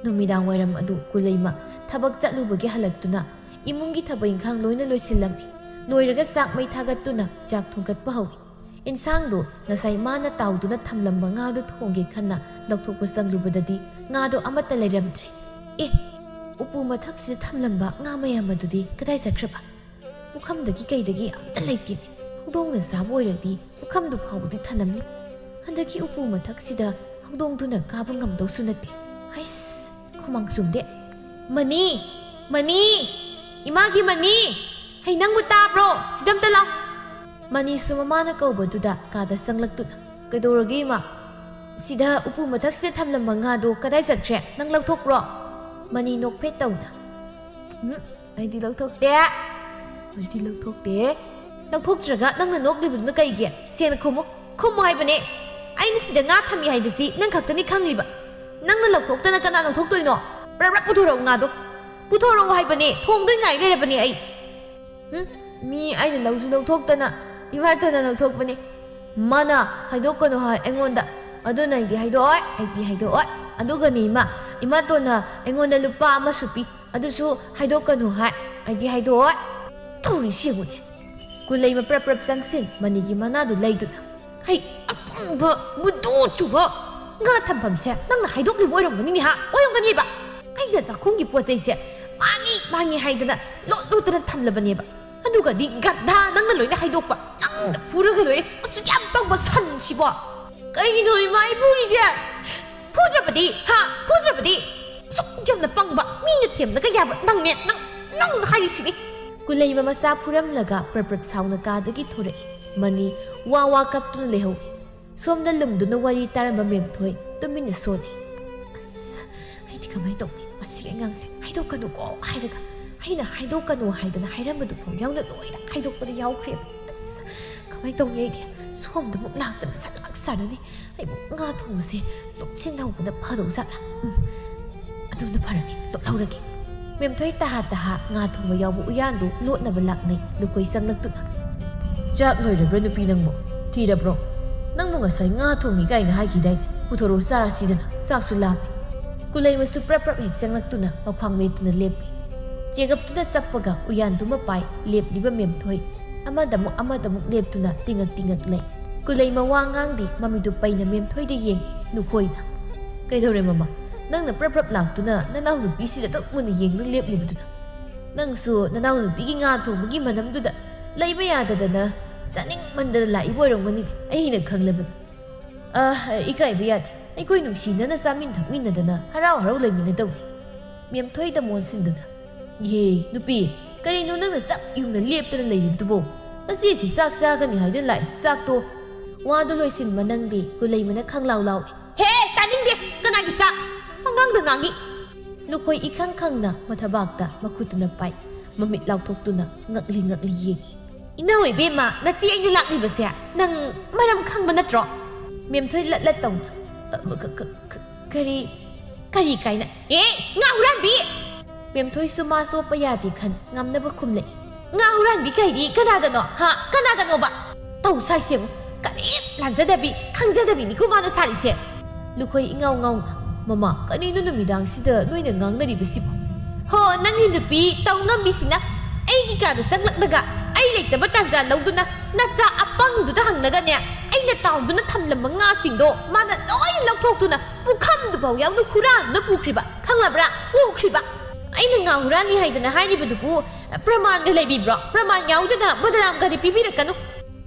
ꯅꯨꯃꯤꯗꯥꯡ ꯋꯥꯏꯔꯝ ꯑꯗꯨ ꯀꯨꯂꯩꯃ ꯊꯕꯛ ꯆꯠꯂꯨꯕꯒꯤ ꯍꯜꯂꯛꯇꯨꯅ ꯏꯃꯨꯡꯒꯤ ꯊꯕꯛ ꯏꯪꯈꯥꯡ ꯂꯣꯏꯅ ꯂꯣꯏꯁꯤꯜꯂꯝꯃꯤ꯫ ꯂꯣꯏꯔꯒ ꯆꯥꯛ ꯃꯩ ꯊꯥꯒꯠꯇꯨꯅ ꯆꯥꯛ ꯊꯣꯡꯒꯠꯄ ꯍꯧꯏ꯫ ꯏꯟꯁꯥꯡꯗꯨ ꯉꯁꯥꯏ ꯃꯥꯅ ꯇꯥꯎꯗꯨꯅ ꯊꯝꯂꯝꯕ ꯉꯥꯗꯨ ꯊꯣꯡꯒꯦ ꯈꯟꯅ ꯂꯧꯊꯣꯛꯄ ꯆꯪꯂꯨꯕꯗꯗꯤ ꯉꯥꯗꯨ ꯑꯃꯠꯇ ꯂꯩꯔꯝꯗ꯭ꯔꯦ꯫ ꯑꯦ, ꯎꯄꯨ ꯃꯊꯛꯁꯤꯗ ꯊꯝꯂꯝꯕ ꯉꯥ ꯃꯌꯥꯝ ꯑꯗꯨꯗꯤ ꯀꯗꯥꯏ ꯆꯠꯈ꯭ꯔꯕ? ꯄꯨꯈꯝꯗꯒꯤ ꯀꯩꯗꯒꯤ ꯑꯝꯇ ꯂꯩꯇꯦꯅꯦ꯫ ꯍꯧꯗꯣꯡꯅ ꯆꯥꯕ ꯑꯣꯏꯔꯗꯤ ꯄꯨꯈꯝꯗꯨ ꯐꯥꯎꯕꯗꯤ ꯊꯅꯝꯅꯤ꯫ ꯍꯟꯗꯛꯀꯤ ꯎꯄꯨ ꯃꯊꯛꯁꯤꯗ ꯍꯧꯗꯣꯡꯗꯨꯅ ꯀꯥꯕ ꯉꯝꯗꯧꯁꯨ ꯅꯠꯇꯦ꯫ ꯍꯩꯁ, ꯈꯨꯃꯥꯡ ꯆꯨꯝꯗꯦ꯫ "ꯃꯅꯤ! ꯃꯅꯤ! ꯏꯃꯥꯒꯤ ꯃꯅꯤ! ꯍꯩ, ꯅꯪꯕꯨ ꯇꯥꯕ꯭ꯔꯣ? ꯁꯤꯗ ꯑꯝꯇ ꯂꯥꯎ!" ꯃꯅꯤꯁꯨ ꯃꯃꯥꯅ ꯀꯧꯕꯗꯨꯗ ꯀꯥꯗ ꯆꯪꯂꯛꯇꯨꯅ, "ꯀꯩꯗꯧꯔꯒꯦ, ꯏꯃꯥ?" "ꯁꯤꯗ ꯎꯄꯨ ꯃꯊꯛꯁꯤꯗ ꯊꯝꯂꯝꯕ ꯉꯥꯗꯣ ꯀꯗꯥꯏ ꯆꯠꯈ꯭ꯔꯦ? ꯅꯪ ꯂꯧꯊꯣꯛꯄ꯭ꯔꯣ?" ꯃꯅꯤ ꯅꯣꯛꯐꯦꯠ ꯇꯧꯅ, "ꯎꯝ, ꯑꯩꯗꯤ ꯂꯧꯊꯣꯛꯇꯦ꯫ ꯑꯩꯗꯤ ꯂꯧꯊꯣꯛꯇꯦ꯫ ꯂꯧꯊꯣꯛꯇ꯭ꯔꯒ ꯅꯪꯅ ꯅꯣꯛꯂꯤꯕꯗꯨꯅ ꯀꯩꯒꯤ? ꯁꯦꯡꯅ ꯈꯨꯝꯃꯨ꯫ ꯈꯨꯝꯃꯨ ꯍꯥꯏꯕꯅꯦ꯫ ꯑꯩꯅ ꯁꯤꯗ ꯉꯥ ꯊꯝꯃꯤ ꯍꯥꯏꯕꯁꯤ ꯅꯪ ꯈꯛꯇꯅꯤ ꯈꯪꯂꯤꯕ꯫ ꯅꯪꯅ ꯂꯧꯊꯣꯛꯇꯅ ꯀꯅꯥ ꯂꯧꯊꯣꯛꯇꯣꯏꯅꯣ? ꯄ꯭ꯔꯞ ꯄ꯭ꯔꯞ ꯄꯨꯊꯣꯔꯛꯎ ꯉꯥꯗꯣ꯫ ꯄꯨꯊꯣꯔꯛꯎ ꯍꯥꯏꯕꯅꯦ꯫ ꯊꯣꯡꯗꯣꯏ ꯉꯥꯏ ꯂꯩꯔꯕꯅꯦ ꯑꯩ꯫ ꯎꯝ, ꯃꯤ ꯑꯩꯅ ꯂꯧꯁꯨ ꯂꯧꯊꯣꯛꯇꯅ ꯏꯃꯥꯇꯣꯟꯅ ꯂꯧꯊꯣꯛꯄꯅꯦ꯫ ꯃꯥꯅ ꯍꯥꯏꯗꯣꯛꯀꯅꯨ ꯍꯥꯏ ꯑꯩꯉꯣꯟꯗ꯫ ꯑꯗꯨꯅ ꯑꯩꯗꯤ ꯍꯥꯏꯗꯣꯛꯑꯣꯏ, ꯑꯩꯗꯤ ꯍꯥꯏꯗꯣꯛꯑꯣꯏ꯫ ꯑꯗꯨꯒꯅꯦ ꯏꯃꯥ, ꯏꯃꯥꯇꯣꯟꯅ ꯑꯩꯉꯣꯟꯗ ꯂꯨꯄꯥ ꯑꯃꯁꯨ ꯄꯤ꯫ ꯑꯗꯨꯁꯨ ꯍꯥꯏꯗꯣꯛꯀꯅꯨ ꯍꯥꯏ, ꯑꯩꯗꯤ ꯍꯥꯏꯗꯣꯛꯑꯣꯏ꯫ ꯇꯧꯔꯤꯁꯤ ꯌꯦꯡꯉꯨꯅꯦ꯫ ꯀꯨꯂꯩꯃ ꯄ꯭ꯔꯞ ꯄ꯭ꯔꯞ ꯆꯪꯁꯤꯟ ꯃꯅꯤꯒꯤ ꯃꯅꯥꯗꯨ ꯂꯩꯗꯨꯅ꯫ "ꯍꯩ, ꯑꯄꯪꯕ, ꯕꯨꯗꯨ ꯆꯨꯕ! ꯉꯥ ꯊꯝꯐꯝꯁꯦ ꯅꯪꯅ ꯍꯥꯏꯗꯣꯛꯂꯤꯕ ꯑꯣꯏꯔꯝꯒꯅꯤꯅꯦ ꯍꯥ? ꯑꯣꯏꯔꯝꯒꯅꯤꯕ! ꯑꯩꯅ ꯆꯥꯛꯈꯨꯝꯒꯤ ꯄꯣꯠ ꯆꯩꯁꯦ ꯃꯥꯡꯉꯤ, ꯃꯥꯡꯉꯤ ꯍꯥꯏꯗꯅ ꯂꯣꯠ ꯂꯣꯠꯇꯅ ꯊꯝꯂꯕꯅꯦꯕ꯫ ꯑꯗꯨꯒꯗꯤ ꯒꯙꯥ ꯅꯪꯅ ꯂꯣꯏꯅ ꯍꯥꯏꯗꯣꯛꯄ꯫ ꯅꯪꯅ ꯐꯨꯔꯒ ꯂꯣꯏꯔꯦ꯫ ꯑꯁꯨꯛ ꯌꯥꯝ ꯄꯪꯕ ꯁꯟꯁꯤꯕꯣ!" ꯀꯩꯅꯣ ꯏꯃꯥ ꯏꯄꯨꯔꯤꯁꯦ? ꯐꯨꯗ꯭ꯔꯕꯗꯤ? ꯍꯥ? ꯐꯨꯗ꯭ꯔꯕꯗꯤ? ꯁꯨꯛ ꯌꯥꯝꯅ ꯄꯪꯕ, ꯃꯤꯅ ꯊꯦꯝꯂꯒ ꯌꯥꯕ ꯅꯪꯅꯦ, ꯅꯪ, ꯅꯪ ꯍꯥꯏꯔꯤꯁꯤꯅꯤ꯫ ꯀꯨꯂꯩꯃ ꯃꯆꯥ ꯐꯨꯔꯝꯂꯒ ꯄ꯭ꯔꯞ ꯄ꯭ꯔꯞ ꯁꯥꯎꯅ ꯀꯥꯗꯒꯤ ꯊꯣꯔꯛꯏ꯫ ꯃꯅꯤ ꯋꯥ ꯋꯥ ꯀꯞꯇꯨꯅ ꯂꯩꯍꯧꯏ꯫ ꯁꯣꯝꯗ ꯂꯨꯝꯗꯨꯅ ꯋꯥꯔꯤ ꯇꯥꯔꯝꯕ ꯃꯦꯝꯊꯣꯏ ꯇꯨꯃꯤꯟꯅ ꯁꯣꯜꯂꯤ꯫ ꯑꯁ, ꯑꯩꯗꯤ ꯀꯃꯥꯏꯅ ꯇꯧꯅꯤ? ꯃꯁꯤꯒꯤ ꯑꯉꯥꯡꯁꯦ ꯍꯥꯏꯗꯣꯛꯀꯅꯨꯀꯣ ꯍꯥꯏꯔꯒ, ꯑꯩꯅ ꯍꯥꯏꯗꯣꯛꯀꯅꯨ ꯍꯥꯏꯗꯅ ꯍꯥꯏꯔꯝꯕꯗꯨ ꯐꯥꯎ ꯌꯥꯎꯅ ꯂꯣꯏꯅ ꯍꯥꯏꯗꯣꯛꯄꯗ ꯌꯥꯎꯈ꯭ꯔꯦꯕ꯫ ꯑꯁ, ꯀꯃꯥꯏꯅ ꯇꯧꯅꯤ? ꯑꯩꯗꯤ ꯁꯣꯝꯗ ꯑꯃꯨꯛ ꯂꯥꯛꯇꯅ ꯁꯛꯂꯥꯛ ꯁꯥꯔꯅꯤ꯫ ꯑꯩꯕꯨ ꯉꯥ ꯊꯣꯡꯕꯁꯦ ꯂꯣꯠꯁꯤꯟꯍꯧꯕꯅ ꯐꯗꯧ ꯖꯥꯠꯂꯥ? ꯎꯝ, ꯑꯗꯨꯅ ꯐꯔꯅꯤ, ꯂꯣꯠꯍꯧꯔꯒꯦ꯫ ꯃꯦꯝꯊꯣꯏ ꯇꯍꯥ ꯇꯍꯥ ꯉꯥ ꯊꯣꯡꯕ ꯌꯥꯎꯕ ꯎꯌꯥꯟꯗꯨ ꯂꯣꯠꯅꯕ ꯂꯥꯛꯅꯩ꯫ ꯂꯨꯈꯣꯏ ꯆꯪꯂꯛꯇꯨꯅ, "ꯆꯥꯛ ꯂꯣꯏꯔꯕ꯭ꯔꯥ ꯅꯨꯄꯤ ꯅꯪꯕꯨ? ꯊꯤꯔꯕ꯭ꯔꯣ? ꯅꯪꯕꯨ ꯉꯁꯥꯏ ꯉꯥ ꯊꯣꯡꯉꯤ ꯀꯥꯏꯅ ꯍꯥꯏꯈꯤꯗꯥꯏꯅꯦ? ꯄꯨꯊꯣꯔꯛꯎ, ꯆꯥꯔꯁꯤꯗꯅ, ꯆꯥꯛꯁꯨ ꯂꯥꯝꯃꯦ꯫" ꯀꯨꯂꯩꯃꯁꯨ ꯄ꯭ꯔꯞ ꯄ꯭ꯔꯞ ꯍꯦꯛ ꯆꯪꯂꯛꯇꯨꯅ ꯃꯈ꯭ꯋꯥꯡ ꯃꯦꯠꯇꯨꯅ ꯂꯦꯞꯄꯤ꯫ ꯆꯦꯒꯞꯇꯨꯅ ꯆꯞꯄꯒ ꯎꯌꯥꯟꯗꯨꯃ ꯄꯥꯏ ꯂꯦꯞꯂꯤꯕ ꯃꯦꯝꯊꯣꯏ꯫ ꯑꯃꯗꯃꯨꯛ ꯑꯃꯗꯃꯨꯛ ꯂꯦꯞꯇꯨꯅ ꯇꯤꯡꯉꯛ ꯇꯤꯡꯉꯛ ꯂꯩ꯫ ꯀꯨꯂꯩꯃ ꯋꯥ ꯉꯥꯡꯗꯦ, ꯃꯃꯤꯠꯇꯨ ꯄꯩꯅ ꯃꯦꯝꯊꯣꯏꯗ ꯌꯦꯡꯉꯤ꯫ ꯂꯨꯈꯣꯏꯅ, "ꯀꯩꯗꯧꯔꯦ ꯃꯃꯥ? ꯅꯪꯅ ꯄ꯭ꯔꯞ ꯄ꯭ꯔꯞ ꯂꯥꯛꯇꯨꯅ ꯅꯅꯥꯎꯅꯨꯄꯤꯁꯤꯗ ꯑꯗꯨꯛ ꯃꯨꯟꯅ ꯌꯦꯡꯗꯨꯅ ꯂꯦꯞꯂꯤꯕꯗꯨꯅ? ꯅꯪꯁꯨ ꯅꯅꯥꯎꯅꯨꯄꯤꯒꯤ ꯉꯥ ꯊꯣꯡꯕꯒꯤ ꯃꯅꯝꯗꯨꯗ ꯂꯩꯕ ꯌꯥꯗꯗꯅ ꯆꯥꯅꯤꯡꯃꯟꯗꯅ ꯂꯥꯛꯏꯕ ꯑꯣꯏꯔꯝꯒꯅꯤ꯫ ꯑꯩꯅ ꯈꯪꯂꯕꯅꯤ꯫" "ꯑ, ꯏꯀꯥꯏꯕ ꯌꯥꯗꯦ꯫ ꯑꯩꯈꯣꯏ ꯅꯨꯡꯁꯤꯅꯅ ꯆꯥꯃꯤꯟ ꯊꯛꯃꯤꯟꯅꯗꯅ ꯍꯔꯥꯎ ꯍꯔꯥꯎ ꯂꯩꯃꯤꯟꯅꯗꯧꯅꯤ꯫" ꯃꯦꯝꯊꯣꯏꯗ ꯃꯣꯟꯁꯤꯟꯗꯨꯅ, "ꯌꯦ, ꯅꯨꯄꯤ, ꯀꯔꯤꯅꯣ ꯅꯪꯅ ꯆꯞ ꯌꯨꯡꯅ ꯂꯦꯞꯇꯅ ꯂꯩꯔꯤꯕꯗꯨꯕꯣ? ꯅꯆꯦꯁꯤ ꯆꯥꯛ ꯆꯥꯒꯅꯤ ꯍꯥꯏꯗꯨꯅ ꯂꯥꯛꯏ, ꯆꯥꯛꯇꯣ꯫" ꯋꯥꯗꯨ ꯂꯣꯏꯁꯤꯟꯕ ꯅꯪꯗꯦ꯫ ꯀꯨꯂꯩꯃꯅ ꯈꯪꯂꯥꯎ ꯂꯥꯎꯏ꯫ "ꯍꯦ, ꯇꯥꯅꯤꯡꯗꯦ! ꯀꯅꯥꯒꯤ ꯆꯥꯛ? ꯄꯪꯉꯥꯡꯗ ꯉꯥꯡꯉꯤ!" ꯂꯨꯈꯣꯏ ꯏꯈꯪ ꯈꯪꯅ ꯃꯊꯕꯥꯛꯇ ꯃꯈꯨꯠꯇꯨꯅ ꯄꯥꯏ꯫ ꯃꯃꯤꯠ ꯂꯥꯎꯊꯣꯛꯇꯨꯅ ꯉꯛꯂꯤ ꯉꯛꯂꯤ ꯌꯦꯡꯉꯤ꯫ "ꯏꯅꯥꯎ ꯏꯕꯦꯝꯃ, ꯅꯆꯦ ꯑꯩꯅ ꯂꯥꯛꯂꯤꯕꯁꯦ ꯅꯪ ꯃꯔꯝ ꯈꯪꯕ ꯅꯠꯇ꯭ꯔꯣ?" ꯃꯦꯝꯊꯣꯏ ꯂꯠ ꯂꯠ ꯇꯧꯅ, "ꯑ, ꯀ-, ꯀ-, ꯀ-, ꯀꯔꯤ, ꯀꯔꯤ ꯀꯥꯏꯅ? ꯑꯦ, ꯉꯥ ꯍꯨꯔꯥꯟꯕꯤ!" ꯃꯦꯝꯊꯣꯏꯁꯨ ꯃꯥ ꯆꯣꯞꯄ ꯌꯥꯗꯦ ꯈꯟ ꯉꯝꯅꯕ ꯈꯨꯝꯂꯛꯏ꯫ "ꯉꯥ ꯍꯨꯔꯥꯟꯕꯤ ꯀꯩꯗꯤ ꯀꯅꯥꯗꯅꯣ? ꯍꯥ? ꯀꯅꯥꯗꯅꯣꯕ? ꯇꯧ ꯁꯥꯏꯁꯦ ꯌꯦꯡꯉꯨ꯫ ꯀꯔꯤꯝ ꯂꯥꯟꯖꯗꯕꯤ, ꯈꯪꯖꯗꯕꯤꯅꯤꯀꯣ ꯃꯥꯅ ꯁꯥꯔꯤꯁꯦ꯫" ꯂꯨꯈꯣꯏ ꯏꯉꯥꯎ ꯉꯥꯎꯅ, "ꯃꯃꯥ, ꯀꯔꯤꯅꯣ ꯅꯨꯃꯤꯗꯥꯡꯁꯤꯗ ꯅꯣꯏꯅ ꯉꯥꯡꯅꯔꯤꯕꯁꯤꯕꯣ?" "ꯍꯣ, ꯅꯪꯒꯤ ꯅꯨꯄꯤ ꯇꯧ ꯉꯝꯃꯤꯁꯤꯅ ꯑꯩꯒꯤ ꯀꯥꯗ ꯆꯪꯂꯛꯂꯒ ꯑꯩ ꯂꯩꯇꯕ ꯇꯥꯟꯖꯥ ꯂꯧꯗꯨꯅ ꯅꯆꯥ ꯑꯄꯪꯗꯨꯗ ꯍꯪꯂꯒꯅꯦ, ꯑꯩꯅ ꯇꯥꯎꯗꯨꯅ ꯊꯝꯂꯝꯕ ꯉꯥꯁꯤꯡꯗꯣ ꯃꯥꯅ ꯂꯣꯏ ꯂꯧꯊꯣꯛꯇꯨꯅ ꯄꯨꯈꯝꯗꯨꯐꯥꯎ ꯌꯥꯎꯅ ꯍꯨꯔꯥꯟꯗꯨꯅ ꯄꯨꯈ꯭ꯔꯤꯕ, ꯈꯪꯂꯕ꯭ꯔꯥ? ꯄꯨꯈ꯭ꯔꯤꯕ꯫ ꯑꯩꯅ ꯉꯥ ꯍꯨꯔꯥꯜꯂꯤ ꯍꯥꯏꯗꯅ ꯍꯥꯏꯔꯤꯕꯗꯨꯕꯨ ꯄ꯭ꯔꯃꯥꯟꯒ ꯂꯩꯕꯤꯕ꯭ꯔꯣ? ꯄ꯭ꯔꯃꯥꯟ ꯌꯥꯎꯗꯅ ꯕꯗꯅꯥꯝꯒꯗꯤ ꯄꯤꯕꯤꯔꯛꯀꯅꯨ꯫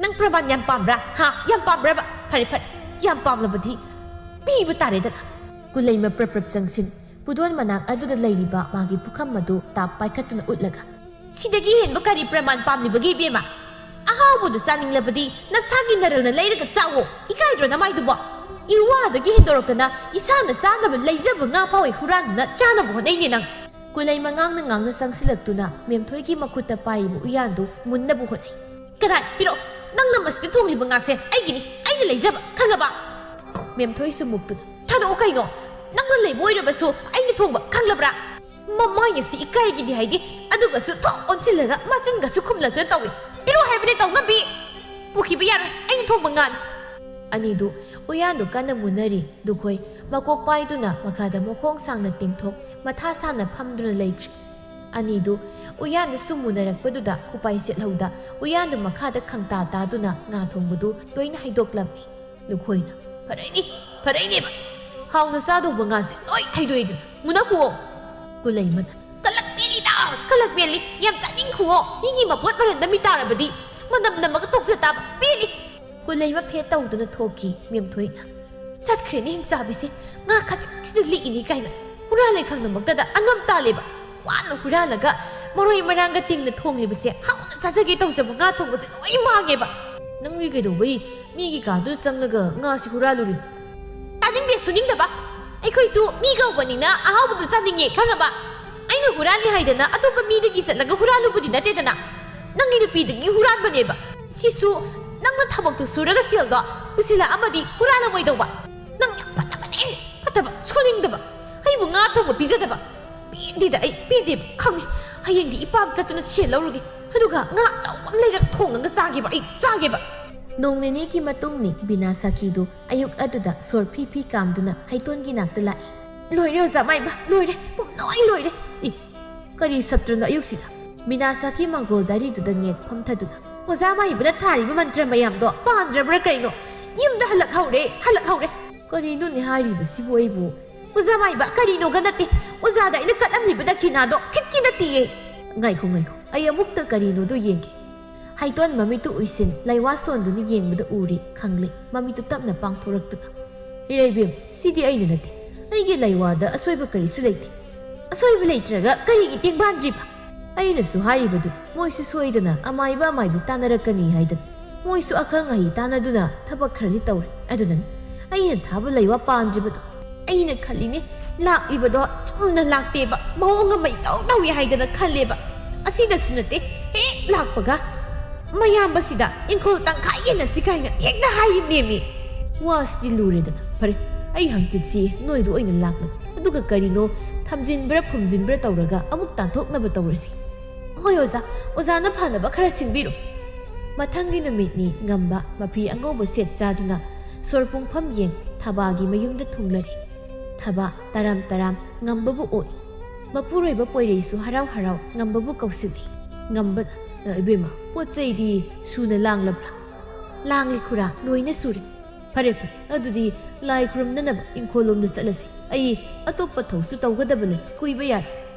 ꯅꯪ ꯄ꯭ꯔꯃꯥꯟ ꯌꯥꯝ ꯄꯥꯝꯕ꯭ꯔꯥ? ꯍꯥ? ꯌꯥꯝ ꯄꯥꯝꯕ꯭ꯔꯕ? ꯐꯔꯦ, ꯐꯔꯦ꯫ ꯌꯥꯝ ꯄꯥꯝꯂꯕꯗꯤ ꯄꯤꯕ ꯇꯥꯔꯦꯗꯅ꯫ ꯀꯨꯂꯩꯃ ꯄ꯭ꯔꯞ ꯄ꯭ꯔꯞ ꯆꯪꯁꯤꯟ, ꯄꯨꯗꯣꯟ ꯃꯅꯥꯛ ꯑꯗꯨꯗ ꯂꯩꯔꯤꯕ ꯃꯥꯒꯤ ꯄꯨꯈꯝ ꯑꯗꯨ ꯇꯥꯞ ꯄꯥꯏꯈꯠꯇꯨꯅ ꯎꯠꯂꯒ, "ꯁꯤꯗꯒꯤ ꯍꯦꯟꯕ ꯀꯔꯤ ꯄ꯭ꯔꯃꯥꯟ ꯄꯥꯝꯂꯤꯕꯒꯦ, ꯏꯕꯦꯝꯃ? ꯑꯍꯥꯎꯕꯗꯨ ꯆꯥꯅꯤꯡꯂꯕꯗꯤ ꯅꯁꯥꯒꯤ ꯅꯔꯜꯅ ꯂꯩꯔꯒ ꯆꯥꯋꯣ꯫ ꯏꯀꯥꯏꯗ꯭ꯔꯣ ꯅꯃꯥꯏꯗꯨꯕꯣ? ꯏꯋꯥꯗꯒꯤ ꯍꯦꯟꯗꯣꯔꯛꯇꯅ ꯏꯁꯥꯅ ꯆꯥꯅꯕ ꯂꯩꯖꯕ ꯉꯥ ꯐꯥꯎ ꯍꯨꯔꯥꯟꯗꯨꯅ ꯆꯥꯅꯕ ꯍꯣꯠꯅꯩꯅꯦ ꯅꯪ!" ꯀꯨꯂꯩꯃ ꯉꯥꯡꯅ ꯉꯥꯡꯅ ꯆꯪꯁꯤꯜꯂꯛꯇꯨꯅ ꯃꯦꯝꯊꯣꯏꯒꯤ ꯃꯈꯨꯠꯇ ꯄꯥꯏꯔꯤꯕ ꯎꯌꯥꯟꯗꯨ ꯃꯨꯟꯅꯕ ꯍꯣꯠꯅꯩ꯫ "ꯀꯅꯥ? ꯄꯤꯔꯛꯑꯣ! ꯅꯪꯅ ꯃꯁꯤꯗ ꯊꯣꯡꯂꯤꯕ ꯉꯥꯁꯦ ꯑꯩꯒꯤꯅꯤ, ꯑꯩꯅ ꯂꯩꯖꯕ, ꯈꯪꯉꯕ?" ꯃꯦꯝꯊꯣꯏꯁꯨ ꯃꯨꯛꯇꯨꯅ, "ꯊꯥꯗꯣꯛꯑꯣ ꯀꯩꯅꯣ! ꯅꯪꯅ ꯂꯩꯕ ꯑꯣꯏꯔꯕꯁꯨ ꯑꯩꯅ ꯊꯣꯡꯕ, ꯈꯪꯂꯕ꯭ꯔꯥ?" ꯃꯃꯥꯏ ꯑꯁꯤ ꯏꯀꯥꯏꯒꯤꯗꯤ ꯍꯥꯏꯗꯦ, ꯑꯗꯨꯒꯁꯨ ꯊꯣꯛ ꯑꯣꯟꯁꯤꯜꯂꯒ ꯃꯆꯤꯟꯒꯁꯨ ꯈꯨꯝꯂꯛꯇꯨꯅ ꯇꯧꯏ꯫ "ꯄꯤꯔꯛꯑꯣ ꯍꯥꯏꯕꯅꯦ, ꯇꯧꯉꯝꯕꯤ! ꯄꯨꯈꯤꯕ ꯌꯥꯔꯣꯏ, ꯑꯩꯅ ꯊꯣꯡꯕ ꯉꯥꯅꯤ!" ꯑꯅꯤꯗꯨ ꯎꯌꯥꯟꯗꯨ ꯀꯟꯅ ꯃꯨꯟꯅꯔꯤ꯫ ꯂꯨꯈꯣꯏ ꯃꯀꯣꯛ ꯄꯥꯏꯗꯨꯅ ꯃꯈꯥꯗ ꯃꯈꯣꯡ ꯁꯥꯡꯅ ꯇꯤꯡꯊꯣꯛ, ꯃꯊꯥ ꯁꯥꯅ ꯐꯝꯗꯨꯅ ꯂꯩꯈ꯭ꯔꯦ꯫ ꯑꯅꯤꯗꯨ ꯎꯌꯥꯟꯗꯨ ꯁꯨꯝ ꯃꯨꯟꯅꯔꯛꯄꯗꯨꯗ ꯈꯨꯄꯥꯏ ꯁꯦꯠꯍꯧꯗ ꯎꯌꯥꯟꯗꯨ ꯃꯈꯥꯗ ꯈꯪꯇꯥ ꯇꯥꯗꯨꯅ ꯉꯥ ꯊꯣꯡꯕꯗꯨ ꯂꯣꯏꯅ ꯍꯩꯗꯣꯛꯂꯝꯃꯤ꯫ ꯂꯨꯈꯣꯏꯅ, "ꯐꯔꯛꯏꯅꯤ, ꯐꯔꯛꯏꯅꯦꯕ꯫ ꯍꯥꯎꯅ ꯆꯥꯗꯧꯕ ꯉꯥꯁꯦ ꯂꯣꯏ ꯍꯩꯗꯣꯛꯏꯗꯨ꯫ ꯃꯨꯟꯅꯈꯨꯑꯣ!" ꯀꯨꯂꯩꯃꯅ, "ꯀꯂꯛ ꯄꯦꯜꯂꯤꯗ, ꯀꯂꯛ ꯄꯦꯜꯂꯤ꯫ ꯌꯥꯝ ꯆꯥꯅꯤꯡꯈꯨꯑꯣ꯫ ꯃꯤꯒꯤ ꯃꯄꯣꯠ ꯃꯔꯟꯗ ꯃꯤ ꯇꯥꯔꯕꯗꯤ ꯃꯅꯝ ꯅꯝꯃꯒ ꯇꯣꯛꯆ ꯇꯥꯕ꯫ ꯄꯦꯜꯂꯤ!" ꯀꯨꯂꯩꯃ ꯐꯦꯠ ꯇꯧꯗꯨꯅ ꯊꯣꯛꯈꯤ꯫ ꯃꯦꯝꯊꯣꯏꯅ, "ꯆꯠꯈ꯭ꯔꯦꯅꯦ ꯍꯤꯡꯆꯥꯕꯤꯁꯦ, ꯉꯥ ꯈꯖꯤꯛꯁꯤꯗ ꯂꯤꯛꯏꯅꯤ ꯀꯥꯏꯅ꯫ ꯍꯨꯔꯥꯜꯂꯦ ꯈꯪꯅꯃꯛꯇꯗ ꯑꯉꯝ ꯇꯥꯜꯂꯦꯕ꯫ ꯋꯥꯅ ꯍꯨꯔꯥꯜꯂꯒ ꯃꯔꯣꯏ ꯃꯔꯥꯡꯒ ꯇꯤꯡꯅ ꯊꯣꯡꯂꯤꯕꯁꯦ, ꯍꯥꯎꯅ ꯆꯥꯖꯒꯦ ꯇꯧꯖꯕ ꯉꯥ ꯊꯣꯡꯕꯁꯦ ꯂꯣꯏ ꯃꯥꯡꯉꯦꯕ꯫ ꯅꯪꯗꯤ ꯀꯩꯗꯧꯕꯩ ꯃꯤꯒꯤ ꯀꯥꯗꯨꯗ ꯆꯪꯂꯒ ꯉꯥꯁꯤ ꯍꯨꯔꯥꯜꯂꯨꯔꯤꯅꯣ?" "ꯇꯥꯅꯤꯡꯗꯦ, ꯁꯨꯅꯤꯡꯗꯕ꯫ ꯑꯩꯈꯣꯏꯁꯨ ꯃꯤ ꯀꯧꯕꯅꯤꯅ ꯑꯍꯥꯎꯕꯗꯨ ꯆꯥꯅꯤꯡꯉꯦ, ꯈꯪꯉꯕ? ꯑꯩꯅ ꯍꯨꯔꯥꯜꯂꯤ ꯍꯥꯏꯗꯅ ꯑꯇꯣꯞꯄ ꯃꯤꯗꯒꯤ ꯆꯠꯂꯒ ꯍꯨꯔꯥꯜꯂꯨꯕꯗꯤ ꯅꯠꯇꯦꯗꯅ꯫ ꯅꯪꯒꯤ ꯅꯨꯄꯤꯗꯒꯤ ꯍꯨꯔꯥꯟꯕꯅꯦꯕ꯫ ꯁꯤꯁꯨ ꯅꯪꯅ ꯊꯕꯛꯇꯨ ꯁꯨꯔꯒ ꯁꯦꯜꯗꯣ ꯄꯨꯁꯤꯜꯂꯛꯑꯝꯃꯗꯤ ꯍꯨꯔꯥꯜꯂꯝꯃꯣꯏꯗꯧꯕ꯫ ꯅꯪ ꯌꯥꯝ ꯐꯠꯇꯕꯅꯦ, ꯐꯠꯇꯕ, ꯁꯨꯅꯤꯡꯗꯕ꯫ ꯑꯩꯕꯨ ꯉꯥ ꯊꯣꯡꯕ ꯄꯤꯖꯗꯕ꯫ ꯄꯦꯟꯗꯦꯗ ꯑꯩ, ꯄꯦꯟꯗꯦꯕ, ꯈꯪꯉꯦ꯫ ꯍꯌꯦꯡꯗꯤ ꯏꯄꯥꯝ ꯆꯠꯇꯨꯅ ꯁꯦꯜ ꯂꯧꯔꯨꯒꯦ꯫ ꯑꯗꯨꯒ ꯉꯥ ꯑꯆꯧꯕ ꯑꯃ ꯂꯩꯔꯒ ꯊꯣꯡꯉꯒ ꯆꯥꯒꯦꯕ, ꯑꯩ ꯆꯥꯒꯦꯕ!" ꯅꯣꯡ ꯅꯤꯅꯤꯒꯤ ꯃꯇꯨꯡꯅꯤ ꯕꯤꯅꯥ ꯁꯥꯈꯤꯗꯨ ꯑꯌꯨꯛ ꯑꯗꯨꯗ ꯁꯣꯔ ꯐꯤ ꯐꯤ ꯀꯥꯝꯗꯨꯅ ꯍꯩꯇꯣꯟꯒꯤ ꯅꯥꯛꯇ ꯂꯥꯛꯏ꯫ "ꯂꯣꯏꯔꯦ ꯑꯣꯖꯥ ꯃꯥꯏꯕ, ꯂꯣꯏꯔꯦ, ꯄꯨꯝꯂꯣꯏ ꯂꯣꯏꯔꯦ!" "ꯏ, ꯀꯔꯤ ꯁꯥꯇ꯭ꯔꯅꯣ ꯑꯌꯨꯛꯁꯤꯗ?" ꯕꯤꯅꯥ ꯁꯥꯈꯤ ꯃꯪꯒꯣꯜ ꯗꯥꯔꯤꯗꯨꯗ ꯅꯦꯠ ꯐꯝꯊꯗꯨꯅ, "ꯑꯣꯖꯥ ꯃꯥꯏꯕꯅ ꯊꯥꯔꯤꯕ ꯃꯟꯇ꯭ꯔ ꯃꯌꯥꯝꯗꯣ ꯄꯥꯟꯗ꯭ꯔꯕ꯭ꯔꯥ ꯀꯩꯅꯣ? ꯌꯨꯝꯗ ꯍꯜꯂꯛꯍꯧꯔꯦ, ꯍꯜꯂꯛꯍꯧꯔꯦ!" "ꯀꯔꯤꯅꯣꯅꯦ ꯍꯥꯏꯔꯤꯕꯁꯤꯕꯨ ꯑꯩꯕꯨ?" "ꯑꯣꯖꯥ ꯃꯥꯏꯕ, ꯀꯔꯤꯅꯣꯒ ꯅꯠꯇꯦ꯫ ꯑꯣꯖꯥꯗ ꯑꯩꯅ ꯀꯠꯂꯝꯂꯤꯕ ꯗꯈꯤꯅꯥꯗꯣ ꯈꯤꯠꯀꯤ ꯅꯠꯇꯦꯌꯦ!" "ꯉꯥꯏꯈꯣ, ꯉꯥꯏꯈꯣ, ꯑꯩ ꯑꯃꯨꯛꯇ ꯀꯔꯤꯅꯣꯗꯣ ꯌꯦꯡꯒꯦ꯫" ꯍꯩꯇꯣꯟ ꯃꯃꯤꯠꯇꯨ ꯎꯏꯁꯤꯟ ꯂꯩꯋꯥ ꯁꯣꯟꯗꯨꯅ ꯌꯦꯡꯕꯗ ꯎꯔꯦ ꯈꯪꯂꯦ, ꯃꯃꯤꯠꯇꯨ ꯇꯞꯅ ꯄꯥꯡꯊꯣꯔꯛꯇꯨꯅ꯫ "ꯏꯔꯩꯕꯦꯝ, ꯁꯤꯗꯤ ꯑꯩꯅ ꯅꯠꯇꯦ꯫ ꯑꯩꯒꯤ ꯂꯩꯋꯥꯗ ꯑꯁꯣꯏꯕ ꯀꯔꯤꯁꯨ ꯂꯩꯇꯦ꯫" "ꯑꯁꯣꯏꯕ ꯂꯩꯇ꯭ꯔꯒ ꯀꯔꯤꯒꯤ ꯇꯦꯡꯕꯥꯟꯗ꯭ꯔꯤꯕ?" "ꯑꯩꯅꯁꯨ ꯍꯥꯏꯔꯤꯕꯗꯨ, ꯃꯣꯏꯁꯨ ꯁꯣꯏꯗꯅ ꯑꯃꯥꯏꯕ ꯑꯃꯥꯏꯕꯤ ꯇꯥꯟꯅꯔꯛꯀꯅꯤ ꯍꯥꯏꯗꯅ꯫ ꯃꯣꯏꯁꯨ ꯑꯈꯪ ꯑꯍꯩ ꯇꯥꯟꯅꯗꯨꯅ ꯊꯕꯛ ꯈꯔꯗꯤ ꯇꯧꯔꯦ꯫ ꯑꯗꯨꯅꯅꯤ ꯑꯩꯅ ꯊꯥꯕ ꯂꯩꯋꯥ ꯄꯥꯟꯗ꯭ꯔꯤꯕꯗꯣ꯫ ꯑꯩꯅ ꯈꯜꯂꯤꯅꯦ, ꯂꯥꯛꯂꯤꯕꯗꯣ ꯆꯨꯝꯅ ꯂꯥꯛꯇꯦꯕ, ꯃꯑꯣꯡ ꯑꯃ ꯏꯇꯧ ꯇꯧꯏ ꯍꯥꯏꯗꯅ ꯈꯜꯂꯦꯕ꯫ ꯑꯁꯤꯗꯁꯨ ꯅꯠꯇꯦ, ꯍꯦꯛ ꯂꯥꯛꯄꯒ ꯃꯌꯥꯝꯕꯁꯤꯗ ꯏꯪꯈꯣꯜ ꯇꯪꯈꯥꯏ ꯌꯦꯟꯅꯁꯤ ꯀꯥꯏꯅ ꯍꯦꯛꯇ ꯍꯥꯏꯔꯤꯕꯅꯦꯃꯤ꯫" "ꯋꯥꯁꯤꯗꯤ ꯂꯨꯔꯦꯗꯅ꯫ ꯐꯔꯦ, ꯑꯩ ꯍꯪꯆꯤꯠꯁꯤ ꯅꯣꯏꯗ ꯑꯣꯏꯅ ꯂꯥꯛꯂꯒꯦ꯫ ꯑꯗꯨꯒ ꯀꯔꯤꯅꯣ ꯊꯝꯖꯤꯟꯕ꯭ꯔꯥ ꯐꯨꯝꯖꯤꯟꯕ꯭ꯔꯥ ꯇꯧꯔꯒ ꯑꯃꯨꯛ ꯇꯥꯟꯊꯣꯛꯅꯕ ꯇꯧꯔꯁꯤ꯫" "ꯍꯣꯏ ꯑꯣꯖꯥ, ꯑꯣꯖꯥꯅ ꯐꯅꯕ ꯈꯔ ꯁꯤꯟꯕꯤꯔꯣ꯫" ꯃꯊꯪꯒꯤ ꯅꯨꯃꯤꯠꯅꯤ ꯉꯝꯕ ꯃꯐꯤ ꯑꯉꯧꯕ ꯁꯦꯠ ꯆꯥꯗꯨꯅ ꯁꯣꯔ ꯄꯨꯡꯐꯝ ꯌꯦꯡ ꯊꯕꯥꯒꯤ ꯃꯌꯨꯝꯗ ꯊꯨꯡꯂꯔꯦ꯫ ꯊꯕꯥ ꯇꯔꯥꯝ ꯇꯔꯥꯝ ꯉꯝꯕꯕꯨ ꯑꯣꯛꯏ꯫ ꯃꯄꯨꯔꯣꯏꯕ ꯄꯣꯏꯔꯩꯁꯨ ꯍꯔꯥꯎ ꯍꯔꯥꯎ ꯉꯝꯕꯕꯨ ꯀꯧꯁꯤꯜꯂꯤ꯫ ꯉꯝꯕꯅ, "ꯏꯕꯦꯝꯃ, ꯄꯣꯠ ꯆꯩꯗꯤ ꯁꯨꯅ ꯂꯥꯡꯂꯕ꯭ꯔꯥ?" "ꯂꯥꯡꯂꯤ ꯈꯨꯔꯥ, ꯂꯣꯏꯅ ꯁꯨꯔꯦ꯫" "ꯐꯔꯦ ꯐꯔꯦ, ꯑꯗꯨꯗꯤ ꯂꯥꯏ ꯈꯨꯔꯨꯝꯅꯅꯕ ꯏꯪꯈꯣꯜ ꯂꯣꯝꯗ ꯆꯠꯂꯁꯤ꯫ ꯑꯩ ꯑꯇꯣꯞꯄ ꯊꯧꯁꯨ ꯇꯧꯒꯗꯕ ꯂꯩ, ꯀꯨꯏꯕ ꯌꯥꯔꯦ꯫"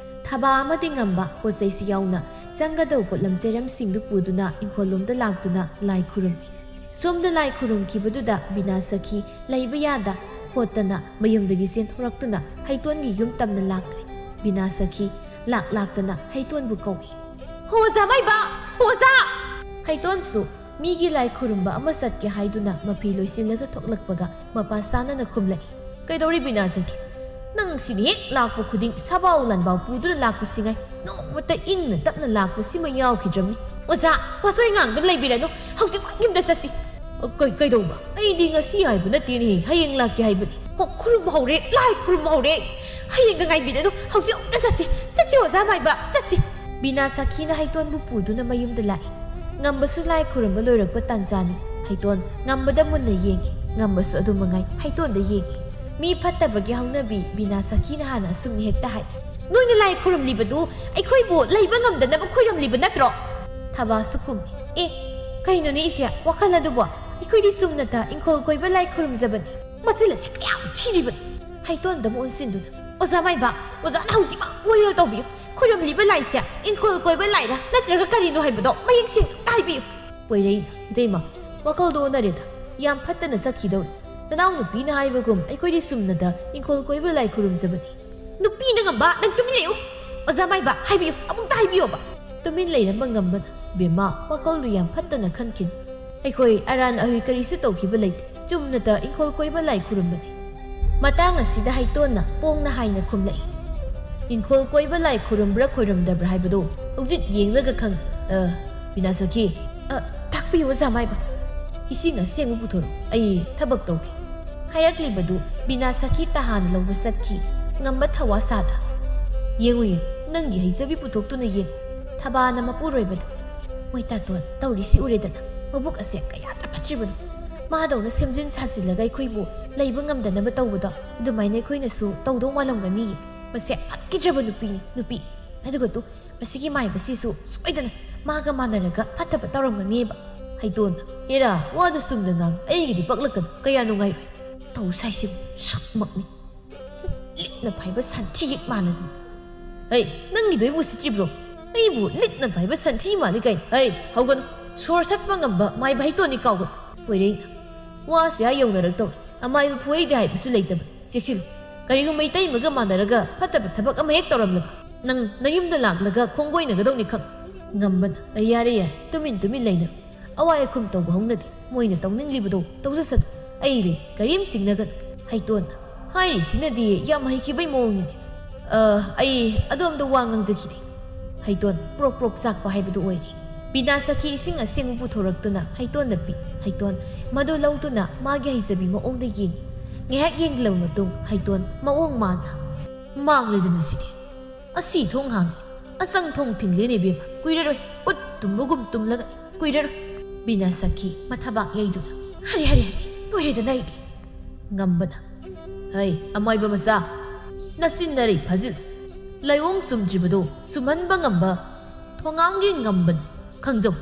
ꯊꯕꯥ ꯑꯃꯗꯤ ꯉꯝꯕ ꯄꯣꯠ ꯆꯩꯁꯨ ꯌꯥꯎꯅ ꯆꯪꯒꯗꯧꯕ ꯄꯣꯠꯂꯝ ꯆꯩꯔꯝꯁꯤꯡꯗꯨ ꯄꯨꯗꯨꯅ ꯏꯪꯈꯣꯜ ꯂꯣꯝꯗ ꯂꯥꯛꯇꯨꯅ ꯂꯥꯏ ꯈꯨꯔꯨꯝꯃꯤ꯫ ꯁꯣꯝꯗ ꯂꯥꯏ ꯈꯨꯔꯨꯝꯈꯤꯕꯗꯨꯗ ꯕꯤꯅꯥ ꯁꯈꯤ ꯂꯩꯕ ꯌꯥꯗ ꯍꯣꯠꯇꯅ ꯃꯌꯨꯝꯗꯒꯤ ꯆꯦꯟꯊꯣꯔꯛꯇꯨꯅ ꯍꯩꯇꯣꯟꯒꯤ ꯌꯨꯝ ꯇꯝꯅ ꯂꯥꯛꯂꯦ꯫ ꯕꯤꯅꯥ ꯁꯈꯤ ꯂꯥꯛ ꯂꯥꯛꯇꯅ ꯍꯩꯇꯣꯟꯕꯨ ꯀꯧꯏ꯫ "ꯍꯣ ꯑꯣꯖꯥ ꯃꯥꯏꯕ! ꯍꯣ ꯑꯣꯖꯥ!" ꯍꯩꯇꯣꯟꯁꯨ ꯃꯤꯒꯤ ꯂꯥꯏ ꯈꯨꯔꯨꯝꯕ ꯑꯃ ꯆꯠꯀꯦ ꯍꯥꯏꯗꯨꯅ ꯃꯐꯤ ꯂꯣꯏꯁꯤꯜꯂꯒ ꯊꯣꯛꯂꯛꯄꯒ ꯃꯄꯥ ꯆꯥꯅꯅ ꯈꯨꯝꯂꯛꯏ꯫ "ꯀꯩꯗꯧꯔꯤ ꯕꯤꯅꯥ ꯁꯈꯤ? ꯅꯪ ꯁꯤꯗꯤ ꯍꯦꯛ ꯂꯥꯛꯄ ꯈꯨꯗꯤꯡ ꯁꯥꯕꯥꯎ ꯂꯥꯟꯕꯥꯎ ꯄꯨꯗꯨꯅ ꯂꯥꯛꯄꯁꯤꯉꯥꯏ ꯅꯣꯡꯃꯇ ꯏꯪꯅ ꯇꯞꯅ ꯂꯥꯛꯄꯁꯤꯃ ꯌꯥꯎꯈꯤꯗ꯭ꯔꯕꯅꯤ꯫" "ꯑꯣꯖꯥ, ꯋꯥꯆꯣꯏ ꯉꯥꯡꯗꯨꯅ ꯂꯩꯕꯤꯔꯅꯨ, ꯍꯧꯖꯤꯛꯃꯛ ꯌꯨꯝꯗ ꯆꯠꯁꯤ꯫" "ꯑ, ꯀꯩ-, ꯀꯩꯗꯧꯕ? ꯑꯩꯗꯤ ꯉꯁꯤ ꯍꯥꯏꯕ ꯅꯠꯇꯦꯅꯦ, ꯍꯌꯦꯡ ꯂꯥꯛꯀꯦ ꯍꯥꯏꯕꯅꯤ꯫" "ꯑꯣ, ꯈꯨꯔꯨꯝ ꯍꯧꯔꯦ, ꯂꯥꯏ ꯈꯨꯔꯨꯝ ꯍꯧꯔꯦ꯫ ꯍꯌꯦꯡꯒ ꯉꯥꯏꯕꯤꯔꯅꯨ, ꯍꯧꯖꯤꯛ ꯑꯃꯨꯛꯇ ꯆꯠꯁꯤ꯫ ꯆꯠꯁꯤ ꯑꯣꯖꯥ ꯃꯥꯏꯕ, ꯆꯠꯁꯤ꯫" ꯕꯤꯅꯥ ꯁꯈꯤꯅ ꯍꯩꯇꯣꯟꯕꯨ ꯄꯨꯗꯨꯅ ꯃꯌꯨꯝꯗ ꯂꯥꯛꯏ꯫ ꯉꯝꯕꯁꯨ ꯂꯥꯏ ꯈꯨꯔꯨꯝꯕ ꯂꯣꯏꯔꯛꯄ ꯇꯥꯟꯖꯥꯅꯤ꯫ ꯍꯩꯇꯣꯟ ꯉꯝꯕꯗ ꯃꯨꯟꯅ ꯌꯦꯡꯉꯤ꯫ ꯉꯝꯕꯁꯨ ꯑꯗꯨ ꯃꯉꯥꯏ ꯍꯩꯇꯣꯟꯗ ꯌꯦꯡꯉꯤ꯫ ꯃꯤ ꯐꯠꯇꯕꯒꯤ ꯍꯧꯅꯕꯤ ꯕꯤꯅꯥ ꯁꯈꯤꯅ ꯍꯥꯟꯅ ꯑꯁꯨꯝꯅ ꯍꯦꯛꯇ ꯍꯥꯏ꯫ "ꯅꯣꯏꯅ ꯂꯥꯏ ꯈꯨꯔꯨꯝꯂꯤꯕꯗꯨ ꯑꯩꯈꯣꯏꯕꯨ ꯂꯩꯕ ꯉꯝꯗꯅꯕ ꯈꯨꯔꯨꯝꯂꯤꯕ ꯅꯠꯇ꯭ꯔꯣ?" ꯊꯕꯥꯁꯨ ꯈꯨꯝꯃꯤ꯫ "ꯑꯦ, ꯀꯩꯅꯣꯅꯦ ꯏꯆꯦ, ꯋꯥꯈꯜ ꯑꯗꯨꯕꯣ? ꯑꯩꯈꯣꯏꯗꯤ ꯆꯨꯝꯅꯇ ꯏꯪꯈꯣꯜ ꯀꯣꯏꯕ ꯂꯥꯏ ꯈꯨꯔꯨꯝꯖꯕꯅꯤ꯫" ꯃꯆꯤꯜ ꯑꯁꯤ ꯀꯌꯥꯝ ꯊꯤꯔꯤꯕꯅꯤ! ꯍꯩꯇꯣꯟꯗ ꯑꯃꯨꯛ ꯑꯣꯟꯁꯤꯟꯗꯨꯅ, "ꯑꯣꯖꯥ ꯃꯥꯏꯕ, ꯑꯣꯖꯥꯅ ꯍꯧꯖꯤꯛꯃꯛ ꯋꯥꯌꯦꯜ ꯇꯧꯕꯤꯌꯨ꯫ ꯈꯨꯔꯨꯝꯂꯤꯕ ꯂꯥꯏꯁꯦ ꯏꯪꯈꯣꯜ ꯀꯣꯏꯕ ꯂꯥꯏꯔ ꯅꯠꯇ꯭ꯔꯒ ꯀꯔꯤꯅꯣ ꯍꯥꯏꯕꯗꯣ ꯃꯌꯦꯛ ꯁꯦꯡꯅ ꯑꯝꯇ ꯍꯥꯏꯕꯤꯌꯨ꯫ ꯄꯣꯏꯔꯩ, ꯏꯇꯩꯃ, ꯋꯥꯈꯜꯗꯣ ꯑꯣꯟꯅꯔꯦꯗ꯫ ꯌꯥꯝ ꯐꯠꯇꯅ ꯆꯠꯈꯤꯗꯧꯔꯦ꯫ ꯅꯅꯥꯎ ꯅꯨꯄꯤꯅ ꯍꯥꯏꯕꯒꯨꯝ ꯑꯩꯈꯣꯏꯗꯤ ꯁꯨꯝꯅꯗ ꯏꯪꯈꯣꯜ ꯀꯣꯏꯕ ꯂꯥꯏ ꯈꯨꯔꯨꯝꯖꯕꯅꯤ꯫ ꯅꯨꯄꯤꯅ ꯉꯝꯕ, ꯅꯪ ꯇꯨꯃꯤꯟ ꯂꯩꯌꯨ꯫ ꯑꯣꯖꯥ ꯃꯥꯏꯕ, ꯍꯥꯏꯕꯤꯌꯨ, ꯑꯃꯨꯛꯇ ꯍꯥꯏꯕꯤꯌꯣꯕ꯫ ꯇꯨꯃꯤꯟ ꯂꯩꯔꯝꯕ ꯉꯝꯕꯅ, ꯕꯦꯝꯃ, ꯋꯥꯈꯜꯗꯨ ꯌꯥꯝ ꯐꯠꯇꯅ ꯈꯟꯈꯤꯅꯨ꯫ ꯑꯩꯈꯣꯏ ꯑꯔꯥꯟ ꯑꯍꯣꯏ ꯀꯔꯤꯁꯨ ꯇꯧꯈꯤꯕ ꯂꯩꯇꯦ꯫ ꯆꯨꯝꯅꯇ ꯏꯪꯈꯣꯜ ꯀꯣꯏꯕ ꯂꯥꯏ ꯈꯨꯔꯨꯝꯕꯅꯤ꯫ ꯃꯇꯥꯡ ꯑꯁꯤꯗ ꯍꯩꯇꯣꯟꯅ ꯄꯣꯡꯅ ꯍꯥꯏꯅ ꯈꯨꯝꯂꯛꯏ꯫ ꯏꯪꯈꯣꯜ ꯀꯣꯏꯕ ꯂꯥꯏ ꯈꯨꯔꯨꯝꯕ꯭ꯔꯥ ꯈꯣꯏꯔꯝꯗꯕ꯭ꯔꯥ ꯍꯥꯏꯕꯗꯨ ꯍꯧꯖꯤꯛ ꯌꯦꯡꯂꯒ ꯈꯪ-, ꯑ, ꯕꯤꯅꯥ ꯁꯈꯤ꯫ ꯑ, ꯇꯥꯛꯄꯤꯌꯨ, ꯑꯣꯖꯥ ꯃꯥꯏꯕ꯫ ꯏꯁꯤꯡ ꯑꯁꯦꯡꯕ ꯄꯨꯊꯣꯔꯛꯎ, ꯑꯩ ꯊꯕꯛ ꯇꯧꯒꯦ꯫ ꯍꯥꯏꯔꯛꯂꯤꯕꯗꯨ ꯕꯤꯅꯥ ꯁꯈꯤ ꯇꯍꯥꯟꯅ ꯂꯧꯕ ꯆꯠꯈꯤ꯫ ꯉꯝꯕ ꯊꯋꯥ ꯁꯥꯗ꯫ ꯌꯦꯡꯉꯨ, ꯌꯦꯡꯉꯨ, ꯅꯪꯒꯤ ꯍꯩꯖꯕꯤ ꯄꯨꯊꯣꯛꯇꯨꯅ ꯌꯦꯡꯉꯨ꯫ ꯊꯕꯥꯅ ꯃꯄꯨꯔꯣꯏꯕꯗ, ꯃꯣꯏ ꯇꯥꯇꯣꯟ ꯇꯧꯔꯤꯁꯤ ꯎꯔꯦꯗꯅ, ꯃꯕꯨꯛ ꯑꯁꯦ ꯀꯌꯥꯗ ꯐꯠꯇ꯭ꯔꯤꯕꯅꯣ꯫ ꯃꯥꯗꯧꯅ ꯁꯦꯝꯖꯤꯟ ꯁꯥꯖꯤꯜꯂꯒ ꯑꯩꯈꯣꯏꯕꯨ ꯂꯩꯕ ꯉꯝꯗꯅꯕ ꯇꯧꯕꯗꯣ, ꯑꯗꯨꯃꯥꯏꯅ ꯑꯩꯈꯣꯏꯅꯁꯨ ꯇꯧꯗꯧ ꯃꯥꯜꯂꯝꯒꯅꯤꯌꯦ꯫ ꯃꯁꯦ ꯐꯠꯈꯤꯗ꯭ꯔꯕ ꯅꯨꯄꯤꯅꯤ, ꯅꯨꯄꯤ꯫ ꯑꯗꯨꯒ ꯇꯨ, ꯃꯁꯤꯒꯤ ꯃꯥꯏꯕꯁꯤꯁꯨ ꯁꯣꯏꯗꯅ ꯃꯥꯒ ꯃꯥꯟꯅꯔꯒ ꯐꯠꯇꯕ ꯇꯧꯔꯝꯒꯅꯤꯕ꯫ ꯍꯩꯇꯣꯟ, ꯍꯦꯔꯥ, ꯋꯥꯗꯨ ꯆꯨꯝꯅ ꯉꯥꯡ, ꯑꯩꯒꯤꯗꯤ ꯄꯛꯂꯛꯀꯅꯨ, ꯀꯌꯥ ꯅꯨꯡꯉꯥꯏꯔꯣꯏ꯫ ꯇꯧ ꯁꯥꯏꯁꯤꯕꯨ ꯁꯛꯃꯛꯅꯤ꯫ ꯂꯤꯛꯅ ꯐꯥꯏꯕ ꯁꯟꯊꯤ ꯍꯦꯛ ꯃꯥꯟꯅꯗꯅ꯫ ꯍꯩ, ꯅꯪꯒꯤꯗꯣ ꯑꯩꯕꯨ ꯎꯁꯤꯠꯇ꯭ꯔꯤꯕ꯭ꯔꯣ? ꯑꯩꯕꯨ ꯂꯤꯛꯅ ꯐꯥꯏꯕ ꯁꯟꯊꯤ ꯃꯥꯜꯂꯤ ꯀꯥꯏꯅ꯫ ꯍꯩ, ꯍꯧꯒꯅꯨ꯫ ꯁꯣꯔ ꯁꯠꯄ ꯉꯝꯕ ꯃꯥꯏꯕ ꯍꯩꯇꯣꯟꯅꯤ ꯀꯥꯎꯒꯅꯨ꯫ ꯄꯣꯏꯔꯩꯅ, ꯋꯥꯁꯦ ꯑꯥ ꯌꯧꯅꯔꯛꯇꯧꯔꯦ꯫ ꯑꯃꯥꯏꯕ ꯐꯨꯍꯩꯗꯦ ꯍꯥꯏꯕꯁꯨ ꯂꯩꯇꯕ꯫ ꯆꯦꯛꯁꯤꯜꯂꯨ꯫ ꯀꯔꯤꯒꯨꯝꯕ ꯏꯇꯩꯃꯒ ꯃꯥꯟꯅꯔꯒ ꯐꯠꯇꯕ ꯊꯕꯛ ꯑꯃ ꯍꯦꯛ ꯇꯧꯔꯝꯂꯕ, ꯅꯪ ꯅꯌꯨꯝꯗ ꯂꯥꯛꯂꯒ ꯈꯣꯡꯒꯣꯏꯅꯒꯗꯧꯅꯤ ꯈꯪ꯫ ꯉꯝꯕꯅ, ꯌꯥꯔꯦ, ꯌꯥꯔꯦ, ꯇꯨꯃꯤꯟ ꯇꯨꯃꯤꯟ ꯂꯩꯅ꯫ ꯑꯋꯥꯏ ꯑꯈꯨꯝ ꯇꯧꯕ ꯍꯧꯅꯗꯦ꯫ ꯃꯣꯏꯅ ꯇꯧꯅꯤꯡꯂꯤꯕꯗꯣ ꯇꯧꯖꯁꯅꯨ꯫ ꯑꯩ ꯂꯩ, ꯀꯔꯤꯝ ꯆꯤꯡꯅꯒꯅꯨ꯫ ꯍꯩꯇꯣꯟꯅ, ꯍꯥꯏꯔꯤꯁꯤꯅꯗꯤ ꯌꯥꯝ ꯍꯩꯈꯤꯕꯩ ꯃꯑꯣꯡꯅꯤꯅꯦ꯫ ꯑ, ꯑꯩ ꯑꯗꯣꯝꯗ ꯋꯥ ꯉꯥꯡꯖꯈꯤꯗꯦ꯫ ꯍꯩꯇꯣꯟ ꯄ꯭ꯔꯣꯛ ꯄ꯭ꯔꯣꯛ ꯆꯥꯛꯄ ꯍꯥꯏꯕꯗꯨ ꯑꯣꯏꯔꯦ꯫ ꯕꯤꯅꯥ ꯁꯈꯤ ꯏꯁꯤꯡ ꯑꯁꯦꯡꯕ ꯄꯨꯊꯣꯔꯛꯇꯨꯅ ꯍꯩꯇꯣꯟꯗ ꯄꯤ꯫ ꯍꯩꯇꯣꯟ ꯃꯗꯨ ꯂꯧꯗꯨꯅ ꯃꯥꯒꯤ ꯍꯩꯖꯕꯤ ꯃꯑꯣꯡꯗ ꯌꯦꯡꯉꯤ꯫ ꯉꯥꯏꯍꯥꯛ ꯌꯦꯡꯂꯕ ꯃꯇꯨꯡ ꯍꯩꯇꯣꯟ ꯃꯑꯣꯡ ꯃꯥꯟꯅ, ꯃꯥꯡꯂꯦꯗꯅ ꯁꯤꯗꯤ꯫ ꯑꯁꯤ ꯊꯣꯡ ꯍꯥꯡꯉꯤ, ꯑꯁꯪ ꯊꯣꯡ ꯊꯤꯡꯂꯦꯅꯦ ꯏꯕꯦꯝꯃ꯫ ꯀꯨꯏꯔꯔꯣꯏ, ꯎꯠ ꯇꯨꯝꯕꯒꯨꯝ ꯇꯨꯝꯂꯒ, ꯀꯨꯏꯔꯔꯣꯏ꯫ ꯕꯤꯅꯥ ꯁꯈꯤ ꯃꯊꯕꯥꯛ ꯌꯩꯗꯨꯅ, ꯍꯔꯦ, ꯍꯔꯦ, ꯍꯔꯦ, ꯂꯣꯏꯔꯦꯗꯅ ꯑꯩꯗꯤ꯫ ꯉꯝꯕꯅ, ꯍꯩ, ꯑꯃꯥꯏꯕ ꯃꯆꯥ, ꯅꯆꯤꯟ ꯅꯔꯩ ꯐꯥꯖꯤꯜ꯫ ꯂꯥꯏꯑꯣꯡ ꯆꯨꯝꯗ꯭ꯔꯤꯕꯗꯣ ꯆꯨꯝꯍꯟꯕ ꯉꯝꯕ ꯊꯣꯉꯥꯡꯒꯤ ꯉꯝꯕꯅꯤ꯫ ꯈꯪꯖꯧ,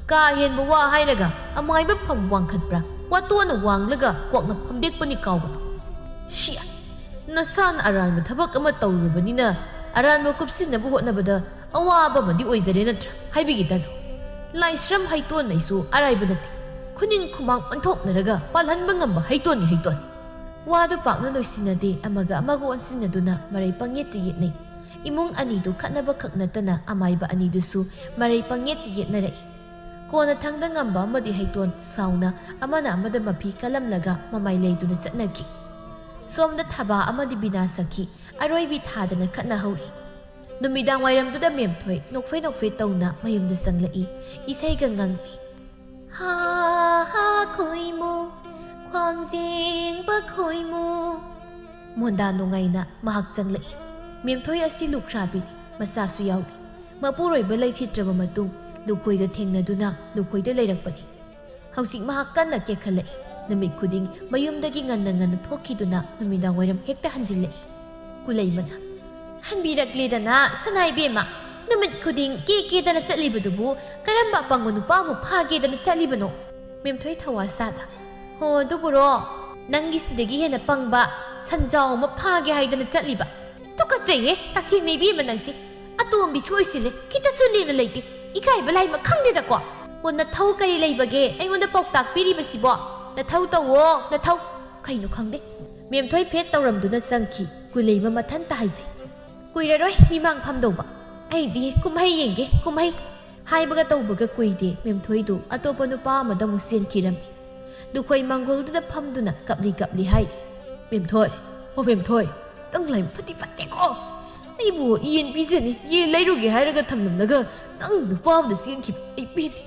ꯀꯥ ꯍꯦꯟꯕ ꯋꯥ ꯍꯥꯏꯔꯒ ꯑꯃꯥꯏꯕ ꯐꯝ ꯋꯥꯡꯈꯠꯄ꯭ꯔꯥ? ꯋꯥꯇꯣꯟꯅ ꯋꯥꯡꯂꯒ ꯀ꯭ꯋꯥꯛꯅ ꯐꯝꯗꯦꯛꯄꯅꯤ ꯀꯥꯎꯒꯅꯨ꯫ ꯁꯤꯌꯥ! ꯅꯁꯥꯅ ꯑꯔꯥꯟꯕ ꯊꯕꯛ ꯑꯃ ꯇꯧꯔꯨꯔꯕꯅꯤꯅ ꯑꯔꯥꯟꯕ ꯀꯨꯞꯁꯤꯟꯅꯕ ꯍꯣꯠꯅꯕꯗ ꯑꯋꯥꯕ ꯑꯃꯗꯤ ꯑꯣꯏꯖꯔꯦ ꯅꯠꯇ꯭ꯔꯥ? ꯍꯥꯏꯕꯤꯒꯦ ꯇꯥꯖꯧ꯫ ꯂꯥꯏꯁ꯭ꯔꯝ ꯍꯩꯇꯣꯟ ꯑꯩꯁꯨ ꯑꯔꯥꯏꯕ ꯅꯠꯇꯦ꯫ ꯈꯨꯅꯤꯡ ꯈꯨꯃꯥꯡ ꯑꯣꯟꯊꯣꯛꯅꯔꯒ ꯄꯥꯜꯍꯟꯕ ꯉꯝꯕ ꯍꯩꯇꯣꯟꯅꯤ ꯍꯩꯇꯣꯟ꯫ ꯋꯥꯗꯨ ꯄꯥꯛꯅ ꯂꯣꯏꯁꯤꯟꯅꯗꯦ, ꯑꯃꯒ ꯑꯃꯒ ꯑꯣꯟꯁꯤꯟꯅꯗꯨꯅ ꯃꯔꯩ ꯄꯪꯌꯦꯠꯇ ꯌꯦꯠꯅꯩ꯫ ꯏꯃꯨꯡ ꯑꯅꯤꯗꯨ ꯈꯠꯅꯕ ꯈꯛ ꯅꯠꯇꯅ ꯑꯃꯥꯏꯕ ꯑꯅꯤꯗꯨꯁꯨ ꯃꯔꯩ ꯄꯪꯌꯦꯠꯇ ꯌꯦꯠꯅꯔꯛꯏ꯫ ꯀꯣꯟꯅ ꯊꯪꯗ ꯉꯝꯕ ꯑꯃꯗꯤ ꯍꯩꯇꯣꯟ ꯁꯥꯎꯅ ꯑꯃꯅ ꯑꯃꯗ ꯃꯐꯤ ꯀꯜꯂꯝꯂꯒ ꯃꯃꯥꯏ ꯂꯩꯗꯨꯅ ꯆꯠꯅꯈꯤ꯫ ꯁꯣꯝꯗ ꯊꯕꯥ ꯑꯃꯗꯤ ꯕꯤꯅꯥ ꯁꯈꯤ ꯑꯔꯣꯏꯕꯤ ꯊꯥꯗꯅ ꯈꯠꯅꯍꯧꯔꯤ꯫ ꯅꯨꯃꯤꯗꯥꯡ ꯋꯥꯏꯔꯝꯗꯨꯗ ꯃꯦꯝꯊꯣꯏ ꯅꯣꯛꯐꯦ ꯅꯣꯛꯐꯦ ꯇꯧꯅ ꯃꯌꯨꯝꯗ ꯆꯪꯂꯛꯏ꯫ ꯏꯁꯩꯒ ꯉꯪꯂꯤ꯫ ꯍꯥ ꯍꯥ ꯈꯣꯏꯃꯨ, ꯈ꯭ꯋꯥꯡꯖꯦꯡꯕ ꯈꯣꯏꯃꯨ꯫ ꯃꯣꯟꯗꯥ ꯅꯨꯡꯉꯥꯏꯅ ꯃꯍꯥꯛ ꯆꯪꯂꯛꯏ꯫ ꯃꯦꯝꯊꯣꯏ ꯑꯁꯤ ꯂꯨꯈ꯭ꯔꯥꯕꯤꯅꯤ, ꯃꯆꯥꯁꯨ ꯌꯥꯎꯗꯦ꯫ ꯃꯄꯨꯔꯣꯏꯕ ꯂꯩꯈꯤꯗ꯭ꯔꯕ ꯃꯇꯨꯡ ꯂꯨꯈꯣꯏꯒ ꯊꯦꯡꯅꯗꯨꯅ ꯂꯨꯈꯣꯏꯗ ꯂꯩꯔꯛꯄꯅꯤ꯫ ꯍꯧꯖꯤꯛ ꯃꯍꯥꯛ ꯀꯟꯅ ꯀꯦꯈꯠꯂꯛꯏ꯫ ꯅꯨꯃꯤꯠ ꯈꯨꯗꯤꯡ ꯃꯌꯨꯝꯗꯒꯤ ꯉꯟꯅ ꯉꯟꯅ ꯊꯣꯛꯈꯤꯗꯨꯅ ꯅꯨꯃꯤꯗꯥꯡ ꯋꯥꯏꯔꯝ ꯍꯦꯛꯇ ꯍꯟꯖꯤꯜꯂꯛꯏ꯫ ꯀꯨꯂꯩꯃꯅ, "ꯍꯟꯕꯤꯔꯛꯂꯦꯗꯅ, ꯁꯅꯥꯏꯕꯦꯝꯃ꯫ ꯅꯨꯃꯤꯠ ꯈꯨꯗꯤꯡ ꯀꯦ ꯀꯦꯗꯅ ꯆꯠꯂꯤꯕꯗꯨꯕꯨ ꯀꯔꯝꯕ ꯑꯄꯪꯕ ꯅꯨꯄꯥ ꯑꯃꯨꯛ ꯐꯥꯒꯦꯗꯅ ꯆꯠꯂꯤꯕꯅꯣ?" ꯃꯦꯝꯊꯣꯏ ꯊꯋꯥ ꯁꯥꯗ, "ꯍꯣ, ꯑꯗꯨꯕꯨꯔꯣ? ꯅꯪꯒꯤ ꯁꯤꯗꯒꯤ ꯍꯦꯟꯅ ꯄꯪꯕ ꯁꯟꯖꯥꯎ ꯑꯃ ꯐꯥꯒꯦ ꯍꯥꯏꯗꯅ ꯆꯠꯂꯤꯕ? ꯇꯨꯀꯠꯆꯩꯍꯦ, ꯇꯁꯦꯡꯅ ꯏꯕꯦꯝꯃ ꯅꯪꯁꯦ꯫ ꯑꯇꯣꯝꯕꯤꯁꯨ ꯑꯣꯏꯁꯤꯜꯂꯦ, ꯈꯤꯇꯁꯨ ꯂꯦꯝꯅ ꯂꯩꯇꯦ꯫ ꯏꯀꯥꯏꯕ ꯂꯥꯏꯃ ꯈꯪꯗꯦꯗꯀꯣ꯫ ꯑꯣ, ꯅꯊꯧ ꯀꯔꯤ ꯂꯩꯕꯒꯦ ꯑꯩꯉꯣꯟꯗ ꯄꯥꯎꯇꯥꯛ ꯄꯤꯔꯤꯕꯁꯤꯕꯣ? ꯅꯊꯧ ꯇꯧꯋꯣ, ꯅꯊꯧ꯫" ꯀꯩꯅꯣ ꯈꯪꯗꯦ꯫ ꯃꯦꯝꯊꯣꯏ ꯐꯦꯠ ꯇꯧꯔꯝꯗꯨꯅ ꯆꯪꯈꯤ꯫ ꯀꯨꯂꯩꯃ ꯃꯊꯟꯇ ꯍꯥꯏꯖꯩ꯫ "ꯀꯨꯏꯔꯔꯣꯏ ꯃꯤꯃꯥꯡ ꯐꯝꯗꯧꯕ꯫ ꯑꯩꯗꯤ ꯀꯨꯝꯍꯩ ꯌꯦꯡꯒꯦ, ꯀꯨꯝꯍꯩ꯫" ꯍꯥꯏꯕꯒ ꯇꯧꯕꯒ ꯀꯨꯏꯗꯦ, ꯃꯦꯝꯊꯣꯏꯗꯨ ꯑꯇꯣꯞꯄ ꯅꯨꯄꯥ ꯑꯃꯗ ꯑꯃꯨꯛ ꯆꯦꯟꯈꯤꯔꯝꯃꯤ꯫ ꯂꯨꯈꯣꯏ ꯃꯪꯒꯣꯜꯗꯨꯗ ꯐꯝꯗꯨꯅ ꯀꯞꯂꯤ ꯀꯞꯂꯤ ꯍꯥꯏ, "ꯃꯦꯝꯊꯣꯏ, ꯑꯣ ꯃꯦꯝꯊꯣꯏ, ꯅꯪ ꯂꯥꯏ ꯐꯠꯇꯤ ꯐꯠꯇꯦꯀꯣ꯫ ꯑꯩꯕꯨ ꯌꯦꯟ ꯄꯤꯖꯅꯤ, ꯌꯦꯟ ꯂꯩꯔꯨꯒꯦ ꯍꯥꯏꯔꯒ ꯊꯝꯂꯝꯂꯒ ꯅꯪ ꯅꯨꯄꯥ ꯑꯃꯗ ꯆꯦꯟꯈꯤꯕ ꯑꯩ ꯄꯦꯟꯗꯦ꯫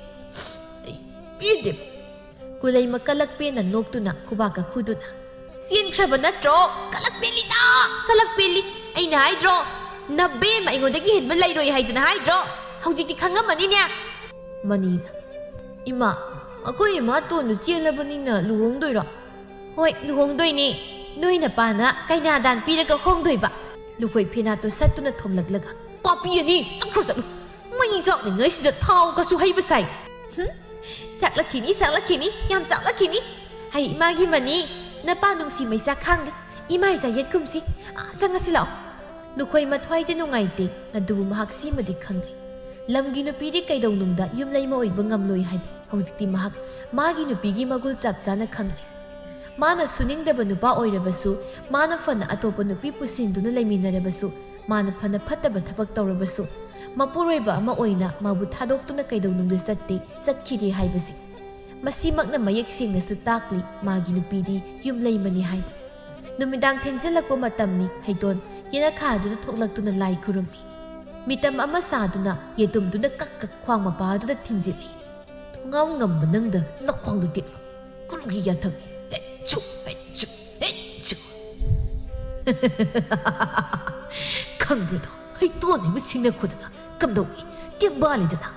ꯑꯩ ꯄꯦꯟꯗꯦ꯫" ꯀꯨꯂꯩꯃ ꯀꯂꯛꯄꯦꯟꯅ ꯅꯣꯛꯇꯨꯅ ꯈꯨꯕꯥꯛꯀ ꯈꯨꯗꯨꯅ, "ꯆꯦꯟꯈ꯭ꯔꯕ ꯅꯠꯇ꯭ꯔꯣ? ꯀꯂꯛꯄꯦꯜꯂꯤꯗ, ꯀꯂꯛꯄꯦꯜꯂꯤ꯫ ꯑꯩꯅ ꯍꯥꯏꯗ꯭ꯔꯣ? ꯅꯕꯦꯝꯃ ꯑꯩꯉꯣꯟꯗꯒꯤ ꯍꯦꯟꯕ ꯂꯩꯔꯣꯏ ꯍꯥꯏꯗꯅ ꯍꯥꯏꯗ꯭ꯔꯣ? ꯍꯧꯖꯤꯛꯇꯤ ꯈꯪꯉꯝꯃꯅꯤꯅꯦ꯫" ꯃꯅꯤꯅ, "ꯏꯃꯥ, ꯑꯩꯈꯣꯏ ꯏꯃꯥꯇꯣꯟꯗꯨ ꯆꯦꯜꯂꯕꯅꯤꯅ ꯂꯨꯍꯣꯡꯗꯣꯏꯔꯣ?" "ꯍꯣꯏ, ꯂꯨꯍꯣꯡꯗꯣꯏꯅꯦ꯫ ꯅꯣꯏ ꯅꯄꯥꯅ ꯀꯩꯅꯥꯗꯥꯟ ꯄꯤꯔꯒ ꯍꯣꯡꯗꯣꯏꯕ꯫" ꯂꯨꯈꯣꯏ ꯐꯦꯅꯥꯠꯇꯨ ꯁꯠꯇꯨꯅ ꯊꯣꯝꯂꯛꯂꯒ, "ꯄꯥꯄꯤ ꯑꯅꯤ, ꯆꯠꯈ꯭ꯔꯣ ꯆꯠꯂꯨ꯫ ꯃꯩ ꯆꯥꯛꯂꯤꯉꯩꯁꯤꯗ ꯊꯥꯎ ꯀꯁꯨ ꯍꯩꯕ ꯁꯥꯏ꯫ ꯍꯨꯝ, ꯆꯥꯛꯂꯛꯈꯤꯅꯤ, ꯆꯥꯛꯂꯛꯈꯤꯅꯤ, ꯌꯥꯝ ꯆꯥꯛꯂꯛꯈꯤꯅꯤ꯫ ꯍꯩ ꯏꯃꯥꯒꯤ ꯃꯅꯤ, ꯅꯄꯥ ꯅꯨꯡꯁꯤ ꯃꯩꯆꯥ ꯈꯥꯡꯂꯤ꯫ ꯏꯃꯥ ꯏꯆꯥ ꯌꯦꯠꯀꯨꯝꯁꯤ꯫ ꯑꯥ, ꯆꯪꯉꯁꯤ ꯂꯥꯛꯑꯣ꯫" ꯂꯨꯈꯣꯏ ꯃꯊ꯭ꯋꯥꯏꯗꯤ ꯅꯨꯡꯉꯥꯏꯇꯦ, ꯑꯗꯨꯕꯨ ꯃꯍꯥꯛ ꯁꯤꯃꯗꯤ ꯈꯪꯂꯦ꯫ ꯂꯝꯒꯤ ꯅꯨꯄꯤꯗꯤ ꯀꯩꯗꯧꯅꯨꯡꯗ ꯌꯨꯝꯂꯩꯃ ꯑꯣꯏꯕ ꯉꯝꯂꯣꯏ ꯍꯥꯏꯕ ꯍꯧꯖꯤꯛꯇꯤ ꯃꯍꯥꯛ ꯃꯥꯒꯤ ꯅꯨꯄꯤꯒꯤ ꯃꯒꯨꯜ ꯆꯞ ꯆꯥꯅ ꯈꯪꯂꯦ꯫ ꯃꯥꯅ ꯁꯨꯅꯤꯡꯗꯕ ꯅꯨꯄꯥ ꯑꯣꯏꯔꯕꯁꯨ, ꯃꯥꯅ ꯐꯅ ꯑꯇꯣꯞꯄ ꯅꯨꯄꯤ ꯄꯨꯁꯤꯟꯗꯨꯅ ꯂꯩꯃꯤꯟꯅꯔꯕꯁꯨ, ꯃꯥꯅ ꯐꯅ ꯐꯠꯇꯕ ꯊꯕꯛ ꯇꯧꯔꯕꯁꯨ, ꯃꯄꯨꯔꯣꯏꯕ ꯑꯃ ꯑꯣꯏꯅ ꯃꯥꯕꯨ ꯊꯥꯗꯣꯛꯇꯨꯅ ꯀꯩꯗꯧꯅꯨꯡꯗ ꯆꯠꯇꯦ, ꯆꯠꯈꯤꯗꯦ ꯍꯥꯏꯕꯁꯤ ꯃꯁꯤꯃꯛꯅ ꯃꯌꯦꯛ ꯁꯦꯡꯅꯁꯨ ꯇꯥꯛꯂꯤ ꯃꯥꯒꯤ ꯅꯨꯄꯤꯗꯤ ꯌꯨꯝꯂꯩꯃꯅꯤ ꯍꯥꯏꯕ꯫ ꯅꯨꯃꯤꯗꯥꯡ ꯊꯦꯡꯖꯤꯜꯂꯛꯄ ꯃꯇꯝꯅꯤ꯫ ꯍꯩꯇꯣꯟ ꯌꯦꯅꯈꯥꯗꯨꯗ ꯊꯣꯛꯂꯛꯇꯨꯅ ꯂꯥꯏ ꯈꯨꯔꯨꯝꯃꯤ꯫ ꯃꯤꯇꯝ ꯑꯃ ꯁꯥꯗꯨꯅ ꯌꯦꯇꯨꯝꯗꯨꯅ ꯀꯛ ꯀꯛ ꯈ꯭ꯋꯥꯡ ꯃꯄꯥꯗꯨꯗ ꯊꯤꯟꯖꯤꯜꯂꯤ꯫ "ꯊꯣꯡꯉꯥꯝ ꯉꯝꯕ ꯅꯪꯗ ꯅꯈ꯭ꯋꯥꯡꯗꯨ ꯇꯦꯛꯂꯣ꯫ ꯀꯨꯂꯨꯒꯤ ꯌꯥꯟꯊꯪ꯫ ꯍꯦꯠꯆꯨ, ꯍꯦꯠꯆꯨ, ꯍꯦꯠꯆꯨ!" "ꯈꯪꯕ꯭ꯔꯗꯣ, ꯍꯩꯇꯣꯟ ꯍꯥꯏꯕ ꯁꯤꯡꯅ ꯈꯣꯗꯅ ꯀꯝꯗꯧꯏ? ꯇꯦꯡꯕꯥꯜꯂꯤꯗꯅ!"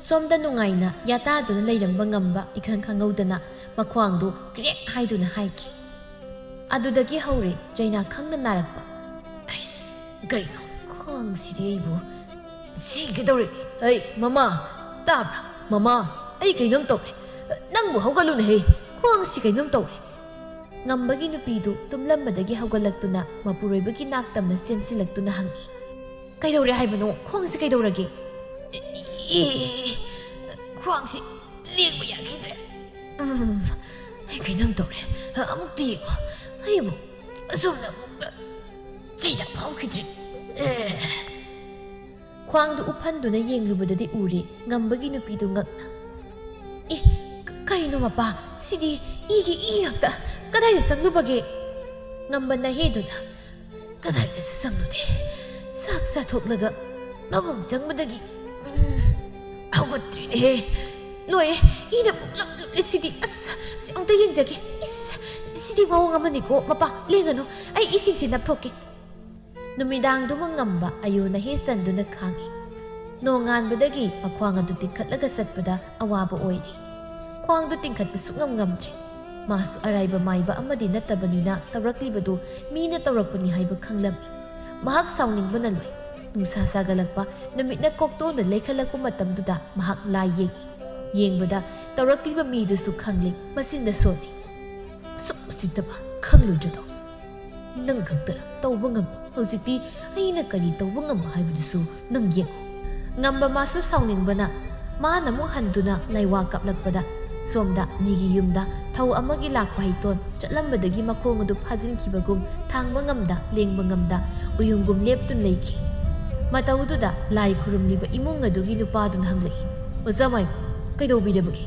ꯁꯣꯝꯗ ꯅꯨꯡꯉꯥꯏꯅ ꯌꯥꯇꯥꯗꯨꯅ ꯂꯩꯔꯝꯕ ꯉꯝꯕ ꯏꯈꯪ ꯈꯪꯍꯧꯗꯅ ꯃꯈ꯭ꯋꯥꯡꯗꯨ ꯀ꯭ꯔꯦꯛ ꯍꯥꯏꯗꯨꯅ ꯍꯥꯏꯈꯤ꯫ ꯑꯗꯨꯗꯒꯤ ꯍꯧꯔꯦ ꯆꯩꯅꯥ ꯈꯪꯅ ꯅꯥꯔꯛꯄ꯫ "ꯑꯩꯁ, ꯀꯔꯤꯅꯣ? ꯈ꯭ꯋꯥꯡꯁꯤꯗꯤ ꯑꯩꯕꯨ ꯁꯤꯒꯗꯧꯔꯦ꯫ ꯍꯩ, ꯃꯃꯥ, ꯇꯥꯕ꯭ꯔꯥ? ꯃꯃꯥ, ꯑꯩ ꯀꯩꯅꯣꯝ ꯇꯧꯔꯦ꯫ ꯅꯪꯕꯨ ꯍꯧꯒꯠꯂꯨꯅꯦꯍꯦ꯫ ꯈ꯭ꯋꯥꯡꯁꯤ ꯀꯩꯅꯣꯝ ꯇꯧꯔꯦ!" ꯉꯝꯕꯒꯤ ꯅꯨꯄꯤꯗꯨ ꯇꯨꯝꯂꯝꯕꯗꯒꯤ ꯍꯧꯒꯠꯂꯛꯇꯨꯅ ꯃꯄꯨꯔꯣꯏꯕꯒꯤ ꯅꯥꯛꯇꯝꯅ ꯆꯦꯟꯁꯤꯜꯂꯛꯇꯨꯅ ꯍꯪꯉꯤ꯫ "ꯀꯩꯗꯧꯔꯦ ꯍꯥꯏꯕꯅꯣ? ꯈ꯭ꯋꯥꯡꯁꯤ ꯀꯩꯗꯧꯔꯒꯦ?" "ꯑꯦ, ꯈ꯭ꯋꯥꯡꯁꯤ ꯂꯦꯡꯕ ꯌꯥꯈꯤꯗ꯭ꯔꯦ꯫ ꯎꯝ, ꯑꯩ ꯀꯩꯅꯣꯝ ꯇꯧꯔꯦ꯫ ꯑꯃꯨꯛꯇ ꯌꯦꯡꯉꯣ꯫ ꯑꯩꯕꯨ ꯑꯁꯣꯝꯗ ꯑꯃꯨꯛꯇ ꯆꯩꯅ ꯐꯥꯎꯈꯤꯗ꯭ꯔꯦ꯫ ꯑꯦ!" ꯈ꯭ꯋꯥꯡꯗꯨ ꯎꯞꯍꯟꯗꯨꯅ ꯌꯦꯡꯂꯨꯕꯗꯗꯤ ꯎꯔꯦ ꯉꯝꯕꯒꯤ ꯅꯨꯄꯤꯗꯨ ꯉꯛꯅ꯫ "ꯑꯦ, ꯀ-, ꯀꯔꯤꯅꯣ ꯃꯄꯥ? ꯁꯤꯗꯤ ꯏꯒꯤ ꯏ ꯉꯥꯛꯇ꯫ ꯀꯗꯥꯏꯗ ꯆꯪꯂꯨꯕꯒꯦ?" ꯉꯝꯕ ꯅꯍꯦꯗꯨꯅ, "ꯀꯗꯥꯏꯗꯁꯨ ꯆꯪꯂꯨꯗꯦ꯫ ꯆꯥꯛ ꯆꯥꯊꯣꯛꯂꯒ ꯐꯃꯨꯡ ꯆꯪꯕꯗꯒꯤ, ꯎꯝ, ꯍꯧꯒꯠꯇ꯭ꯔꯤꯅꯦꯍꯦ꯫ ꯂꯣꯏꯔꯦ, ꯏꯅ ꯄꯨꯡꯂꯨꯞ ꯂꯨꯞꯂꯦ ꯁꯤꯗꯤ꯫ ꯑꯁ, ꯁꯤ ꯑꯃꯨꯛꯇ ꯌꯦꯡꯖꯒꯦ꯫ ꯏꯁ, ꯁꯤꯗꯤ ꯃꯑꯣꯡ ꯑꯃꯅꯤꯀꯣ꯫ ꯃꯄꯥ, ꯂꯦꯡꯒꯅꯨ꯫ ꯑꯩ ꯏꯁꯤꯡꯁꯦ ꯅꯞꯊꯣꯛꯀꯦ꯫" ꯅꯨꯃꯤꯗꯥꯡꯗꯨꯃ ꯉꯝꯕ ꯑꯌꯨ ꯅꯍꯦ ꯆꯟꯗꯨꯅ ꯈꯥꯡꯉꯤ꯫ ꯅꯣꯡꯉꯥꯟꯕꯗꯒꯤ ꯃꯈ꯭ꯋꯥꯡ ꯑꯗꯨ ꯇꯤꯡꯈꯠꯂꯒ ꯆꯠꯄꯗ ꯑꯋꯥꯕ ꯑꯣꯏꯔꯤ꯫ ꯈ꯭ꯋꯥꯡꯗꯨ ꯇꯤꯡꯈꯠꯄ ꯁꯨꯛꯉꯝ ꯉꯝꯗ꯭ꯔꯤ꯫ ꯃꯥꯁꯨ ꯑꯔꯥꯏꯕ ꯃꯥꯏꯕ ꯑꯃꯗꯤ ꯅꯠꯇꯕꯅꯤꯅ ꯇꯧꯔꯛꯂꯤꯕꯗꯨ ꯃꯤꯅ ꯇꯧꯔꯛꯄꯅꯤ ꯍꯥꯏꯕ ꯈꯪꯂꯝꯃꯤ꯫ ꯃꯍꯥꯛ ꯁꯥꯎꯅꯤꯡꯕꯅ ꯂꯣꯏ꯫ ꯅꯨꯡꯁꯥ ꯁꯥꯒꯠꯂꯛꯄ, ꯅꯨꯃꯤꯠꯅ ꯀꯣꯛꯇꯣꯟꯗ ꯂꯩꯈꯠꯂꯛꯄ ꯃꯇꯝꯗꯨꯗ ꯃꯍꯥꯛ ꯂꯥꯏ ꯌꯦꯡꯉꯤ꯫ ꯌꯦꯡꯕꯗ ꯇꯧꯔꯛꯂꯤꯕ ꯃꯤꯗꯨꯁꯨ ꯈꯪꯂꯤ, ꯃꯆꯤꯟꯗ ꯁꯣꯜꯂꯤ꯫ "ꯑꯁꯨꯛ ꯎꯁꯤꯠꯇꯕ, ꯈꯪꯂꯣꯏꯗ꯭ꯔꯗꯣ? ꯅꯪ ꯈꯛꯇꯅ ꯇꯧꯕ ꯉꯝꯕ꯫ ꯍꯧꯖꯤꯛꯇꯤ ꯑꯩꯅ ꯀꯔꯤ ꯇꯧꯕ ꯉꯝꯕ ꯍꯥꯏꯕꯗꯨꯁꯨ ꯅꯪ ꯌꯦꯡꯉꯨ꯫ ꯉꯝꯕ ꯃꯥꯁꯨ ꯁꯥꯎꯅꯤꯡꯕꯅ ꯃꯥꯅ ꯑꯃꯨꯛ ꯍꯟꯗꯨꯅ ꯂꯥꯏꯋꯥ ꯀꯞꯂꯛꯄꯗ, ꯁꯣꯝꯗ ꯃꯤꯒꯤ ꯌꯨꯝꯗ ꯊꯧ ꯑꯃꯒꯤ ꯂꯥꯛꯄ ꯍꯩꯇꯣꯟ ꯆꯠꯂꯝꯕꯗꯒꯤ ꯃꯈꯣꯡ ꯑꯗꯨ ꯐꯥꯖꯤꯟꯈꯤꯕꯒꯨꯝ ꯊꯥꯡꯕ ꯉꯝꯗ ꯂꯦꯡꯕ ꯉꯝꯗ ꯎꯌꯨꯡꯒꯨꯝ ꯂꯦꯞꯇꯨꯅ ꯂꯩꯈꯤ꯫ ꯃꯇꯧꯗꯨꯗ ꯂꯥꯏ ꯈꯨꯔꯨꯝꯂꯤꯕ ꯏꯃꯨꯡ ꯑꯗꯨꯒꯤ ꯅꯨꯄꯥꯗꯨꯅ ꯍꯪꯂꯛꯏ, "ꯑꯣꯖꯥ ꯃꯥꯏꯕ, ꯀꯩꯗꯧꯕꯤꯔꯕꯒꯦ?"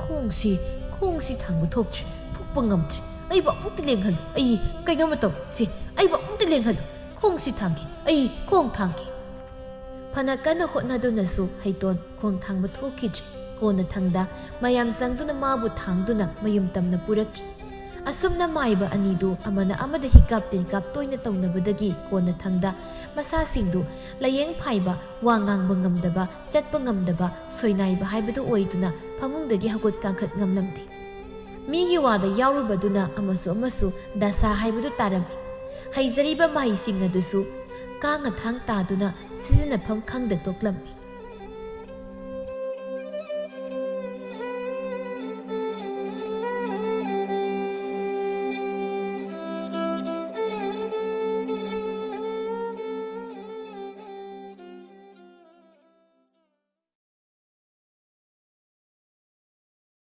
"ꯈꯣꯡꯁꯤ, ꯈꯣꯡꯁꯤ ꯊꯥꯡꯕ ꯊꯣꯛꯇ꯭ꯔꯦ, ꯊꯣꯛꯄ ꯉꯝꯗ꯭ꯔꯦ꯫ ꯑꯩꯕꯨ ꯑꯃꯨꯛꯇ ꯂꯦꯡꯍꯜꯂꯨ꯫ ꯑꯩ ꯀꯩꯅꯣꯝꯃ ꯇꯧꯔꯦ꯫ ꯁꯤ, ꯑꯩꯕꯨ ꯑꯃꯨꯛꯇ ꯂꯦꯡꯍꯜꯂꯨ꯫ ꯈꯣꯡꯁꯤ ꯊꯥꯡꯒꯦ꯫ ꯑꯩ ꯈꯣꯡ ꯊꯥꯡꯒꯦ꯫" ꯐꯅ ꯀꯟꯅ ꯍꯣꯠꯅꯗꯨꯅꯁꯨ ꯍꯩꯇꯣꯟ ꯈꯣꯡ ꯊꯥꯡꯕ ꯊꯣꯛꯈꯤꯗ꯭ꯔꯦ꯫ ꯀꯣꯟꯅꯊꯪꯗ ꯃꯌꯥꯝ ꯆꯪꯗꯨꯅ ꯃꯥꯕꯨ ꯊꯥꯡꯗꯨꯅ ꯃꯌꯨꯝ ꯇꯝꯅ ꯄꯨꯔꯛꯈꯤ꯫ ꯑꯁꯨꯝꯅ ꯃꯥꯏꯕ ꯑꯅꯤꯗꯨ ꯑꯃꯅ ꯑꯃꯗ ꯍꯤꯛꯀꯥꯞ ꯇꯤꯟꯀꯥꯞ ꯇꯣꯏꯅ ꯇꯧꯅꯕꯗꯒꯤ ꯀꯣꯟꯅꯊꯪꯗ ꯃꯁꯥꯁꯤꯡꯗꯨ ꯂꯥꯌꯦꯡ ꯐꯥꯏꯕ, ꯋꯥ ꯉꯥꯡꯕ ꯉꯝꯗꯕ, ꯆꯠꯄ ꯉꯝꯗꯕ, ꯁꯣꯏꯅꯥꯏꯕ ꯍꯥꯏꯕꯗꯨ ꯑꯣꯏꯗꯨꯅ ꯐꯃꯨꯡꯗꯒꯤ ꯍꯧꯒꯠ ꯀꯥꯡꯈꯠ ꯉꯝꯂꯝꯗꯦ꯫ ꯃꯤꯒꯤ ꯋꯥꯗ ꯌꯥꯎꯔꯨꯕꯗꯨꯅ ꯑꯃꯁꯨ ꯑꯃꯁꯨ ꯗꯁꯥ ꯍꯥꯏꯕꯗꯨ ꯇꯥꯔꯝꯃꯤ꯫ ꯍꯩꯖꯔꯤꯕ ꯃꯍꯩꯁꯤꯡ ꯑꯗꯨꯁꯨ ꯀꯥꯡ ꯑꯊꯥꯡ ꯇꯥꯗꯨꯅ ꯁꯤꯖꯤꯟꯅꯐꯝ ꯈꯪꯗ ꯇꯣꯛꯂꯝꯃꯤ꯫